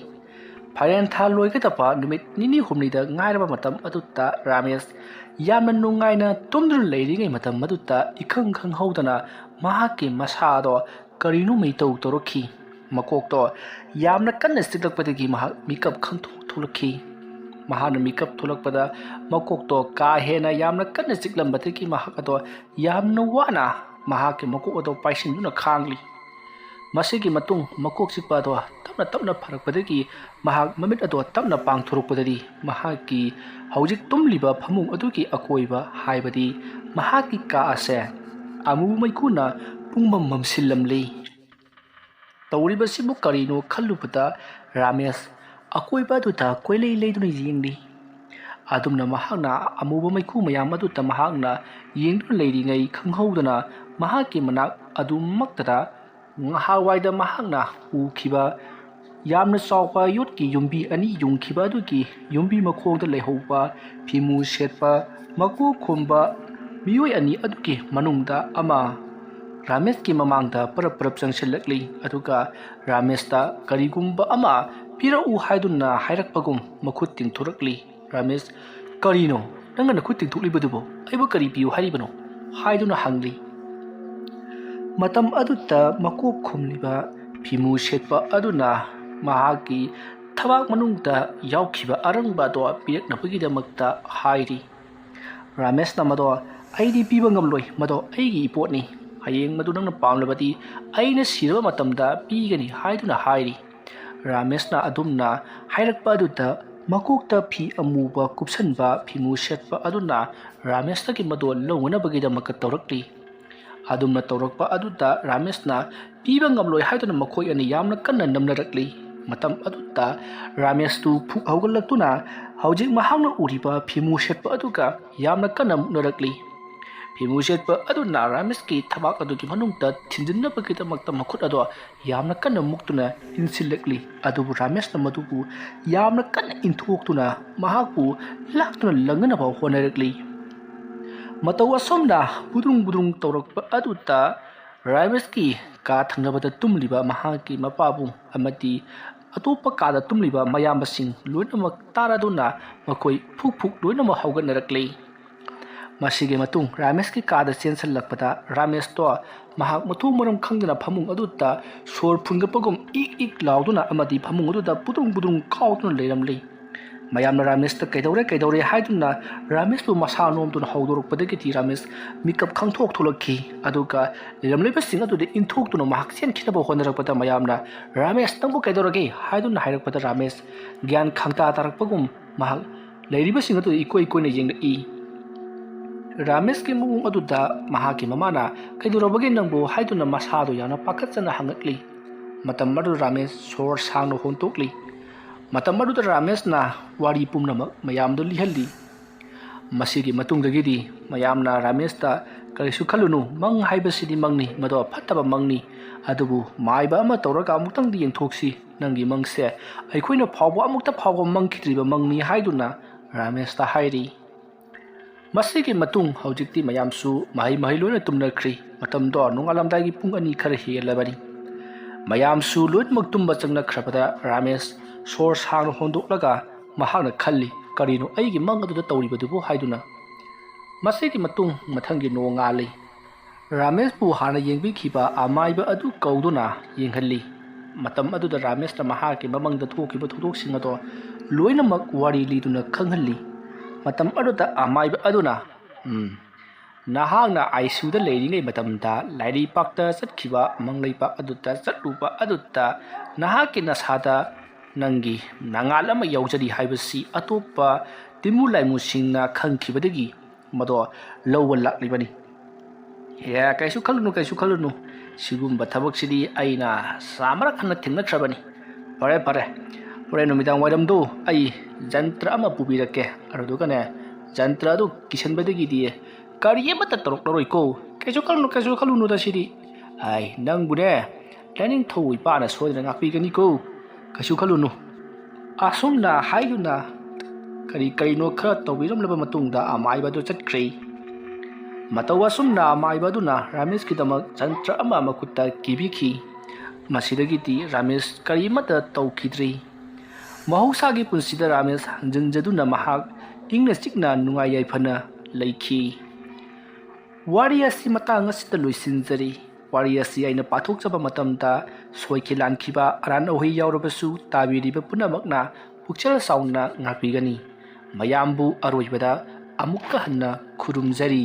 ꯐꯥꯏꯔꯦꯟ ꯊꯥ ꯂꯣꯏꯒꯗꯕ ꯅꯨꯃꯤꯠ ꯅꯤꯅꯤ ꯍꯨꯝꯅꯤꯗ ꯉꯥꯏꯔꯕ ꯃꯇꯝ ꯑꯗꯨꯗ ꯔꯥꯃꯦꯁ ꯌꯥꯝꯅ ꯅꯨꯡꯉꯥꯏꯅ ꯇꯨꯝꯗꯨꯅ ꯂꯩꯔꯤꯉꯩ ꯃꯇꯝ ꯑꯗꯨꯗ ꯏꯈꯪ ꯈꯪꯍꯧꯗꯅ ꯃꯍꯥꯛꯀꯤ ꯃꯁꯥꯗꯣ ꯀꯔꯤꯅꯣ ꯃꯩꯇꯧ ꯇꯧꯔꯛꯈꯤ꯫ ꯃꯀꯣꯛꯇꯣ ꯌꯥꯝꯅ ꯀꯟꯅ ꯆꯤꯛꯂꯛꯄꯗꯒꯤ ꯃꯍꯥꯛ ꯃꯤꯀꯞ ꯈꯪꯊꯣꯛ ꯊꯣꯛꯂꯛꯈꯤ꯫ ꯃꯍꯥꯛꯅ ꯃꯤꯀꯞ ꯊꯣꯛꯂꯛꯄꯗ ꯃꯀꯣꯛꯇꯣ ꯀꯥ ꯍꯦꯟꯅ ꯌꯥꯝꯅ ꯀꯟꯅ ꯆꯤꯛꯂꯝꯕꯗꯒꯤ ꯃꯍꯥꯛ ꯑꯗꯣ ꯌꯥꯝꯅ ꯋꯥꯅ ꯃꯍꯥꯛꯀꯤ ꯃꯀꯣꯛ ꯑꯗꯣ ꯄꯥꯏꯁꯤꯟꯗꯨꯅ ꯈꯥꯡꯂꯤ꯫ ꯃꯁꯤꯒꯤ ꯃꯇꯨꯡ ꯃꯀꯣꯛ ꯆꯤꯛꯄ ꯑꯗꯣ ꯇꯞꯅ ꯇꯞꯅ ꯐꯔꯛꯄꯗꯒꯤ ꯃꯍꯥꯛ ꯃꯃꯤꯠ ꯑꯗꯣ ꯇꯞꯅ ꯄꯥꯡꯊꯣꯔꯛꯄꯗꯗꯤ ꯃꯍꯥꯛꯀꯤ ꯍꯧꯖꯤꯛ ꯇꯨꯝꯂꯤꯕ ꯐꯃꯨꯡ ꯑꯗꯨꯒꯤ ꯑꯀꯣꯏꯕ, ꯍꯥꯏꯕꯗꯤ ꯃꯍꯥꯛꯀꯤ ꯀꯥ ꯑꯁꯦ ꯑꯃꯨꯕ ꯃꯩꯈꯨꯅ ꯄꯨꯡꯃꯝ ꯃꯝꯁꯤꯜꯂꯝꯂꯤ꯫ ꯇꯧꯔꯤꯕꯁꯤꯕꯨ ꯀꯔꯤꯅꯣ ꯈꯜꯂꯨꯕꯗ ꯔꯥꯃꯦꯁ ꯑꯀꯣꯏꯕ ꯑꯗꯨꯗ ꯀꯣꯏꯂꯩ ꯂꯩꯗꯨꯅ ꯌꯦꯡꯂꯤ꯫ ꯑꯗꯨꯝꯅ ꯃꯍꯥꯛꯅ ꯑꯃꯨꯕ ꯃꯩꯈꯨ ꯃꯌꯥꯝ ꯑꯗꯨꯗ ꯃꯍꯥꯛꯅ ꯌꯦꯡꯗꯨꯅ ꯂꯩꯔꯤꯉꯩ ꯈꯪꯍꯧꯗꯅ ꯃꯍꯥꯛꯀꯤ ꯃꯅꯥꯛ ꯑꯗꯨꯃꯛꯇꯗ ꯉꯍꯥꯟꯋꯥꯏꯗ ꯃꯍꯥꯛꯅ ꯎꯈꯤꯕ ꯌꯥꯝꯅ ꯆꯥꯎꯕ ꯌꯣꯠꯀꯤ ꯌꯨꯝꯕꯤ ꯑꯅꯤ ꯌꯨꯡꯈꯤꯕ ꯑꯗꯨꯒꯤ ꯌꯨꯝꯕꯤ ꯃꯈꯣꯡꯗ ꯂꯩꯍꯧꯕ ꯐꯤꯃꯨ ꯁꯦꯠꯄ ꯃꯀꯣꯛ ꯈꯨꯝꯕ ꯃꯤꯑꯣꯏ ꯑꯅꯤ ꯑꯗꯨꯒꯤ ꯃꯅꯨꯡꯗ ꯑꯃ ꯔꯥꯃꯦꯁꯀꯤ ꯃꯃꯥꯡꯗ ꯄꯔꯞ ꯄꯔꯞ ꯆꯪꯁꯤꯜꯂꯛꯂꯤ꯫ ꯑꯗꯨꯒ ꯔꯥꯃꯦꯁꯇ ꯀꯔꯤꯒꯨꯝꯕ ꯑꯃ ꯄꯤꯔꯛꯎ ꯍꯥꯏꯗꯨꯅ ꯍꯥꯏꯔꯛꯄꯒꯨꯝ ꯃꯈꯨꯠ ꯇꯤꯡꯊꯣꯔꯛꯂꯤ꯫ ꯔꯥꯃꯦꯁ, "ꯀꯔꯤꯅꯣ ꯅꯪꯅ ꯅꯈꯨꯠ ꯇꯤꯡꯊꯣꯛꯂꯤꯕꯗꯨꯕꯨ? ꯑꯩꯕꯨ ꯀꯔꯤ ꯄꯤꯌꯨ ꯍꯥꯏꯔꯤꯕꯅꯣ?" ꯍꯥꯏꯗꯨꯅ ꯍꯪꯂꯤ꯫ ꯃꯇꯝ ꯑꯗꯨꯗ ꯃꯀꯣꯛ ꯈꯨꯝꯂꯤꯕ ꯐꯤꯃꯨ ꯁꯦꯠꯄ ꯑꯗꯨꯅ ꯃꯍꯥꯛꯀꯤ ꯊꯕꯥꯛ ꯃꯅꯨꯡꯗ ꯌꯥꯎꯈꯤꯕ ꯑꯔꯪꯕ ꯑꯗꯣ ꯄꯤꯔꯛꯅꯕꯒꯤꯗꯃꯛꯇ ꯍꯥꯏꯔꯤ꯫ ꯔꯥꯃꯦꯁꯅ ꯃꯗꯣ, "ꯑꯩꯗꯤ ꯄꯤꯕ ꯉꯝꯂꯣꯏ, ꯃꯗꯣ ꯑꯩꯒꯤ ꯏꯄꯣꯠꯅꯤ꯫ ꯍꯌꯦꯡ ꯃꯗꯨ ꯅꯪꯅ ꯄꯥꯝꯂꯕꯗꯤ ꯑꯩꯅ ꯁꯤꯔꯕ ꯃꯇꯝꯗ ꯄꯤꯒꯅꯤ" ꯍꯥꯏꯗꯨꯅ ꯍꯥꯏꯔꯤ꯫ ꯔꯥꯃꯦꯁꯅ ꯑꯗꯨꯝꯅ ꯍꯥꯏꯔꯛꯄ ꯑꯗꯨꯗ ꯃꯀꯣꯛꯇ ꯐꯤ ꯑꯃꯨꯕ ꯀꯨꯞꯁꯟꯕ ꯐꯤꯃꯨ ꯁꯦꯠꯄ ꯑꯗꯨꯅ ꯔꯥꯃꯦꯁꯇꯒꯤ ꯃꯗꯣ ꯂꯧꯅꯅꯕꯒꯤꯗꯃꯛꯇ ꯇꯧꯔꯛꯂꯤ꯫ ꯑꯗꯨꯝꯅ ꯇꯧꯔꯛꯄ ꯑꯗꯨꯗ ꯔꯥꯃꯦꯁꯅ ꯄꯤꯕ ꯉꯝꯂꯣꯏ ꯍꯥꯏꯗꯨꯅ ꯃꯈꯣꯏ ꯑꯅꯤ ꯌꯥꯝꯅ ꯀꯟꯅ ꯅꯝꯅꯔꯛꯂꯤ꯫ ꯃꯇꯝ ꯑꯗꯨꯗ ꯔꯥꯃꯦꯁꯇꯨ ꯐꯨꯛ ꯍꯧꯒꯠꯂꯛꯇꯨꯅ ꯍꯧꯖꯤꯛ ꯃꯍꯥꯛꯅ ꯎꯔꯤꯕ ꯐꯤꯃꯨ ꯁꯦꯠꯄ ꯑꯗꯨꯒ ꯌꯥꯝꯅ ꯀꯟꯅ ꯃꯨꯛꯅꯔꯛꯂꯤ꯫ ꯐꯤꯃꯨ ꯁꯦꯠꯄ ꯑꯗꯨꯅ ꯔꯥꯃꯦꯁꯀꯤ ꯊꯕꯥꯛ ꯑꯗꯨꯒꯤ ꯃꯅꯨꯡꯗ ꯊꯤꯟꯖꯤꯟꯅꯕꯒꯤꯗꯃꯛꯇ ꯃꯈꯨꯠ ꯑꯗꯣ ꯌꯥꯝꯅ ꯀꯟꯅ ꯃꯨꯛꯇꯨꯅ ꯏꯟꯁꯤꯜꯂꯛꯂꯤ꯫ ꯑꯗꯨꯕꯨ ꯔꯥꯃꯦꯁꯅ ꯃꯗꯨꯕꯨ ꯌꯥꯝꯅ ꯀꯟꯅ ꯏꯟꯊꯣꯛꯇꯨꯅ ꯃꯍꯥꯛꯄꯨ ꯂꯥꯛꯇꯨꯅ ꯂꯪꯅꯅꯕ ꯍꯣꯠꯅꯔꯛꯂꯤ꯫ ꯃꯇꯧ ꯑꯁꯨꯝꯅ ꯕꯨꯗ꯭ꯔꯨꯡ ꯕꯨꯗ꯭ꯔꯨꯡ ꯇꯧꯔꯛꯄ ꯑꯗꯨꯗ ꯔꯥꯃꯦꯁꯀꯤ ꯀꯥ ꯊꯪꯅꯕꯗ ꯇꯨꯝꯂꯤꯕ ꯃꯍꯥꯛꯀꯤ ꯃꯄꯥꯕꯨꯡ ꯑꯃꯗꯤ ꯑꯇꯣꯞꯄ ꯀꯥꯗ ꯇꯨꯝꯂꯤꯕ ꯃꯌꯥꯝꯕꯁꯤꯡ ꯂꯣꯏꯅꯃꯛ ꯇꯥꯔꯗꯨꯅ ꯃꯈꯣꯏ ꯐꯨꯛ ꯐꯨꯛ ꯂꯣꯏꯅꯃꯛ ꯍꯧꯒꯠꯅꯔꯛꯂꯤ꯫ ꯃꯁꯤꯒꯤ ꯃꯇꯨꯡ ꯔꯥꯃꯦꯁꯀꯤ ꯀꯥꯗ ꯆꯦꯟꯁꯤꯜꯂꯛꯄꯗ ꯔꯥꯃꯦꯁꯇꯣ ꯃꯍꯥꯛ ꯃꯊꯣꯡ ꯃꯔꯝ ꯈꯪꯗꯅ ꯐꯃꯨꯡ ꯑꯗꯨꯗ ꯁꯣꯔ ꯐꯨꯟꯒꯠꯄꯒꯨꯝ ꯏꯛ ꯏꯛ ꯂꯥꯎꯗꯨꯅ ꯑꯃꯗꯤ ꯐꯃꯨꯡ ꯑꯗꯨꯗ ꯄꯨꯗ꯭ꯔꯨꯡ ꯄꯨꯗ꯭ꯔꯨꯡ ꯀꯥꯎꯗꯨꯅ ꯂꯩꯔꯝꯂꯤ꯫ ꯃꯌꯥꯝꯅ ꯔꯥꯃꯦꯁꯇ "ꯀꯩꯗꯧꯔꯦ, ꯀꯩꯗꯧꯔꯦ?" ꯍꯥꯏꯗꯨꯅ ꯔꯥꯃꯦꯁꯄꯨ ꯃꯁꯥ ꯅꯣꯝꯗꯨꯅ ꯍꯧꯗꯣꯔꯛꯄꯗꯒꯤꯗꯤ ꯔꯥꯃꯦꯁ ꯃꯤꯀꯞ ꯈꯪꯊꯣꯛ ꯊꯣꯛꯂꯛꯈꯤ꯫ ꯑꯗꯨꯒ ꯂꯩꯔꯝꯂꯤꯕꯁꯤꯡ ꯑꯗꯨꯗ ꯏꯟꯊꯣꯛꯇꯨꯅ ꯃꯍꯥꯛ ꯆꯦꯟꯈꯤꯅꯕ ꯍꯣꯠꯅꯔꯛꯄꯗ ꯃꯌꯥꯝꯅ "ꯔꯥꯃꯦꯁ, ꯅꯪꯕꯨ ꯀꯩꯗꯧꯔꯒꯦ?" ꯍꯥꯏꯗꯨꯅ ꯍꯥꯏꯔꯛꯄꯗ ꯔꯥꯃꯦꯁ ꯒ꯭ꯌꯥꯟ ꯈꯪꯇꯥ ꯇꯥꯔꯛꯄꯒꯨꯝ ꯃꯍꯥꯛ ꯂꯩꯔꯤꯕꯁꯤꯡ ꯑꯗꯨ ꯏꯀꯣꯏ ꯀꯣꯏꯅ ꯌꯦꯡꯂꯛꯏ꯫ ꯔꯥꯃꯦꯁꯀꯤ ꯃꯑꯣꯡ ꯑꯗꯨꯗ ꯃꯍꯥꯛꯀꯤ ꯃꯃꯥꯅ "ꯀꯩꯗꯧꯔꯕꯒꯦ ꯅꯪꯕꯨ?" ꯍꯥꯏꯗꯨꯅ ꯃꯁꯥꯗꯨ ꯌꯥꯝꯅ ꯄꯥꯈꯠꯆꯅ ꯍꯪꯉꯛꯂꯤ꯫ ꯃꯇꯝ ꯑꯗꯨꯗ ꯔꯥꯃꯦꯁ ꯁꯣꯔ ꯁꯥꯡꯅ ꯍꯣꯟꯇꯣꯛꯂꯤ꯫ ꯃꯇꯝ ꯑꯗꯨꯗ ꯔꯥꯃꯦꯁꯅ ꯋꯥꯔꯤ ꯄꯨꯝꯅꯃꯛ ꯃꯌꯥꯝꯗ ꯂꯤꯍꯜꯂꯤ꯫ ꯃꯁꯤꯒꯤ ꯃꯇꯨꯡꯗꯒꯤꯗꯤ ꯃꯌꯥꯝꯅ ꯔꯥꯃꯦꯁꯇ "ꯀꯔꯤꯁꯨ ꯈꯜꯂꯨꯅꯨ, ꯃꯪ ꯍꯥꯏꯕꯁꯤꯗꯤ ꯃꯪꯅꯤ, ꯃꯗꯣ ꯐꯠꯇꯕ ꯃꯪꯅꯤ꯫ ꯑꯗꯨꯕꯨ ꯃꯥꯏꯕ ꯑꯃ ꯇꯧꯔꯒ ꯑꯃꯨꯛꯇꯪꯗꯤ ꯌꯦꯡꯊꯣꯛꯁꯤ, ꯅꯪꯒꯤ ꯃꯪꯁꯦ ꯑꯩꯈꯣꯏꯅ ꯐꯥꯎꯕ ꯑꯃꯨꯛꯇ ꯐꯥꯎꯕ ꯃꯪꯈꯤꯗ꯭ꯔꯤꯕ ꯃꯪꯅꯤ" ꯍꯥꯏꯗꯨꯅ ꯔꯥꯃꯦꯁꯇ ꯍꯥꯏꯔꯤ꯫ ꯃꯁꯤꯒꯤ ꯃꯇꯨꯡ ꯍꯧꯖꯤꯛꯇꯤ ꯃꯌꯥꯝꯁꯨ ꯃꯍꯩ ꯃꯍꯩ ꯂꯣꯏꯅ ꯇꯨꯝꯅꯈ꯭ꯔꯤ꯫ ꯃꯇꯝꯗꯣ ꯅꯣꯡꯉꯥꯜꯂꯝꯗꯥꯏꯒꯤ ꯄꯨꯡ ꯑꯅꯤ ꯈꯔ ꯍꯦꯜꯂꯕꯅꯤ꯫ ꯃꯌꯥꯝꯁꯨ ꯂꯣꯏꯅꯃꯛ ꯇꯨꯝꯕ ꯆꯪꯅꯈ꯭ꯔꯕꯗ ꯔꯥꯃꯦꯁ ꯁꯣꯔ ꯁꯥꯡꯅ ꯍꯣꯟꯗꯣꯛꯂꯒ ꯃꯍꯥꯛꯅ ꯈꯜꯂꯤ, "ꯀꯔꯤꯅꯣ ꯑꯩꯒꯤ ꯃꯪ ꯑꯗꯨꯗ ꯇꯧꯔꯤꯕꯗꯨꯕꯨ?" ꯍꯥꯏꯗꯨꯅ꯫ ꯃꯁꯤꯒꯤ ꯃꯇꯨꯡ ꯃꯊꯪꯒꯤ ꯅꯣꯡꯉꯥꯜꯂꯤ꯫ ꯔꯥꯃꯦꯁꯄꯨ ꯍꯥꯟꯅ ꯌꯦꯡꯕꯤꯈꯤꯕ ꯑꯃꯥꯏꯕ ꯑꯗꯨ ꯀꯧꯗꯨꯅ ꯌꯦꯡꯍꯜꯂꯤ꯫ ꯃꯇꯝ ꯑꯗꯨꯗ ꯔꯥꯃꯦꯁꯅ ꯃꯍꯥꯛꯀꯤ ꯃꯃꯥꯡꯗ ꯊꯣꯛꯈꯤꯕ ꯊꯧꯗꯣꯛꯁꯤꯡ ꯑꯗꯣ ꯂꯣꯏꯅꯃꯛ ꯋꯥꯔꯤ ꯂꯤꯗꯨꯅ ꯈꯪꯍꯜꯂꯤ꯫ ꯃꯇꯝ ꯑꯗꯨꯗ ꯑꯃꯥꯏꯕ ꯑꯗꯨꯅ, "ꯎꯝ, ꯅꯍꯥꯛꯅ ꯑꯥꯏ ꯁꯤ ꯌꯨꯗ ꯂꯩꯔꯤꯉꯩ ꯃꯇꯝꯗ ꯂꯥꯏꯔꯩꯄꯥꯛꯇ ꯆꯠꯈꯤꯕ, ꯑꯃꯪ ꯂꯩꯄꯥꯛ ꯑꯗꯨꯗ ꯆꯠꯂꯨꯕ ꯑꯗꯨꯗ ꯅꯍꯥꯛꯀꯤ ꯅꯁꯥꯗ ꯅꯪꯒꯤ ꯅꯉꯥꯜ ꯑꯃ ꯌꯥꯎꯖꯔꯤ ꯍꯥꯏꯕꯁꯤ ꯑꯇꯣꯞꯄ ꯇꯤꯃꯨ ꯂꯥꯏꯃꯨꯁꯤꯡꯅ ꯈꯪꯈꯤꯕꯗꯒꯤ ꯃꯗꯣ ꯂꯧꯕ ꯂꯥꯛꯂꯤꯕꯅꯤ"꯫ "ꯑꯦ, ꯀꯩꯁꯨ ꯈꯜꯂꯨꯅꯨ, ꯀꯩꯁꯨ ꯈꯜꯂꯨꯅꯨ꯫ ꯁꯤꯒꯨꯝꯕ ꯊꯕꯛꯁꯤꯗꯤ ꯑꯩꯅ ꯆꯥꯃꯔꯛ ꯍꯟꯅ ꯊꯦꯡꯅꯈ꯭ꯔꯕꯅꯤ꯫ ꯐꯔꯦ, ꯐꯔꯦ꯫ ꯍꯣꯔꯦꯟ ꯅꯨꯃꯤꯗꯥꯡ ꯋꯥꯏꯔꯝꯗꯣ ꯑꯩ ꯖꯟꯇ꯭ꯔ ꯑꯃ ꯄꯨꯕꯤꯔꯛꯀꯦ꯫ ꯑꯗꯨꯗꯨꯒꯅꯦ, ꯖꯟꯇ꯭ꯔ ꯑꯗꯨ ꯀꯤꯁꯟꯕꯗꯒꯤꯗꯤ ꯀꯔꯤ ꯑꯃꯠꯇ ꯇꯧꯔꯛꯂꯔꯣꯏꯀꯣ꯫ ꯀꯩꯁꯨ ꯈꯜꯂꯨꯅꯨ, ꯀꯩꯁꯨ ꯈꯜꯂꯨꯅꯨꯗ ꯁꯤꯗꯤ꯫ ꯑꯩ ꯅꯪꯕꯨꯅꯦ, ꯂꯥꯏꯅꯤꯡꯊꯧ ꯏꯄꯥꯅ ꯁꯣꯏꯗꯅ ꯉꯥꯛꯄꯤꯒꯅꯤꯀꯣ꯫ ꯀꯩꯁꯨ ꯈꯜꯂꯨꯅꯨ"꯫ ꯑꯁꯨꯝꯅ ꯍꯥꯏꯗꯨꯅ ꯀꯔꯤ ꯀꯔꯤꯅꯣ ꯈꯔ ꯇꯧꯕꯤꯔꯝꯂꯕ ꯃꯇꯨꯡꯗ ꯑꯃꯥꯏꯕ ꯑꯗꯨ ꯆꯠꯈ꯭ꯔꯦ꯫ ꯃꯇꯧ ꯑꯁꯨꯝꯅ ꯑꯃꯥꯏꯕ ꯑꯗꯨꯅ ꯔꯥꯃꯦꯁꯀꯤꯗꯃꯛ ꯖꯟꯇ꯭ꯔ ꯑꯃ ꯃꯈꯨꯠꯇ ꯀꯤꯕꯤꯈꯤ꯫ ꯃꯁꯤꯗꯒꯤꯗꯤ ꯔꯥꯃꯦꯁ ꯀꯔꯤꯃꯠꯇ ꯇꯧꯈꯤꯗ꯭ꯔꯤ꯫ ꯃꯍꯧꯁꯥꯒꯤ ꯄꯨꯟꯁꯤꯗ ꯔꯥꯃꯦꯁ ꯍꯟꯖꯤꯟꯖꯗꯨꯅ ꯃꯍꯥꯛ ꯏꯪꯅ ꯆꯤꯛꯅ ꯅꯨꯡꯉꯥꯏ ꯌꯥꯏꯐꯅ ꯂꯩꯈꯤ꯫ ꯋꯥꯔꯤ ꯑꯁꯤ ꯃꯇꯥꯡ ꯑꯁꯤꯗ ꯂꯣꯏꯁꯤꯟꯖꯔꯤ꯫ ꯋꯥꯔꯤ ꯑꯁꯤ ꯑꯩꯅ ꯄꯥꯊꯣꯛꯆꯕ ꯃꯇꯝꯗ ꯁꯣꯏꯈꯤ ꯂꯥꯟꯈꯤꯕ ꯑꯔꯥꯟ ꯑꯍꯣꯏ ꯌꯥꯎꯔꯕꯁꯨ ꯇꯥꯕꯤꯔꯤꯕ ꯄꯨꯝꯅꯃꯛꯅ ꯄꯨꯛꯆꯦꯜ ꯆꯥꯎꯅ ꯉꯥꯛꯄꯤꯒꯅꯤ꯫ ꯃꯌꯥꯝꯕꯨ ꯑꯔꯣꯏꯕꯗ ꯑꯃꯨꯛꯀ ꯍꯟꯅ ꯈꯨꯔꯨꯝꯖꯔꯤ꯫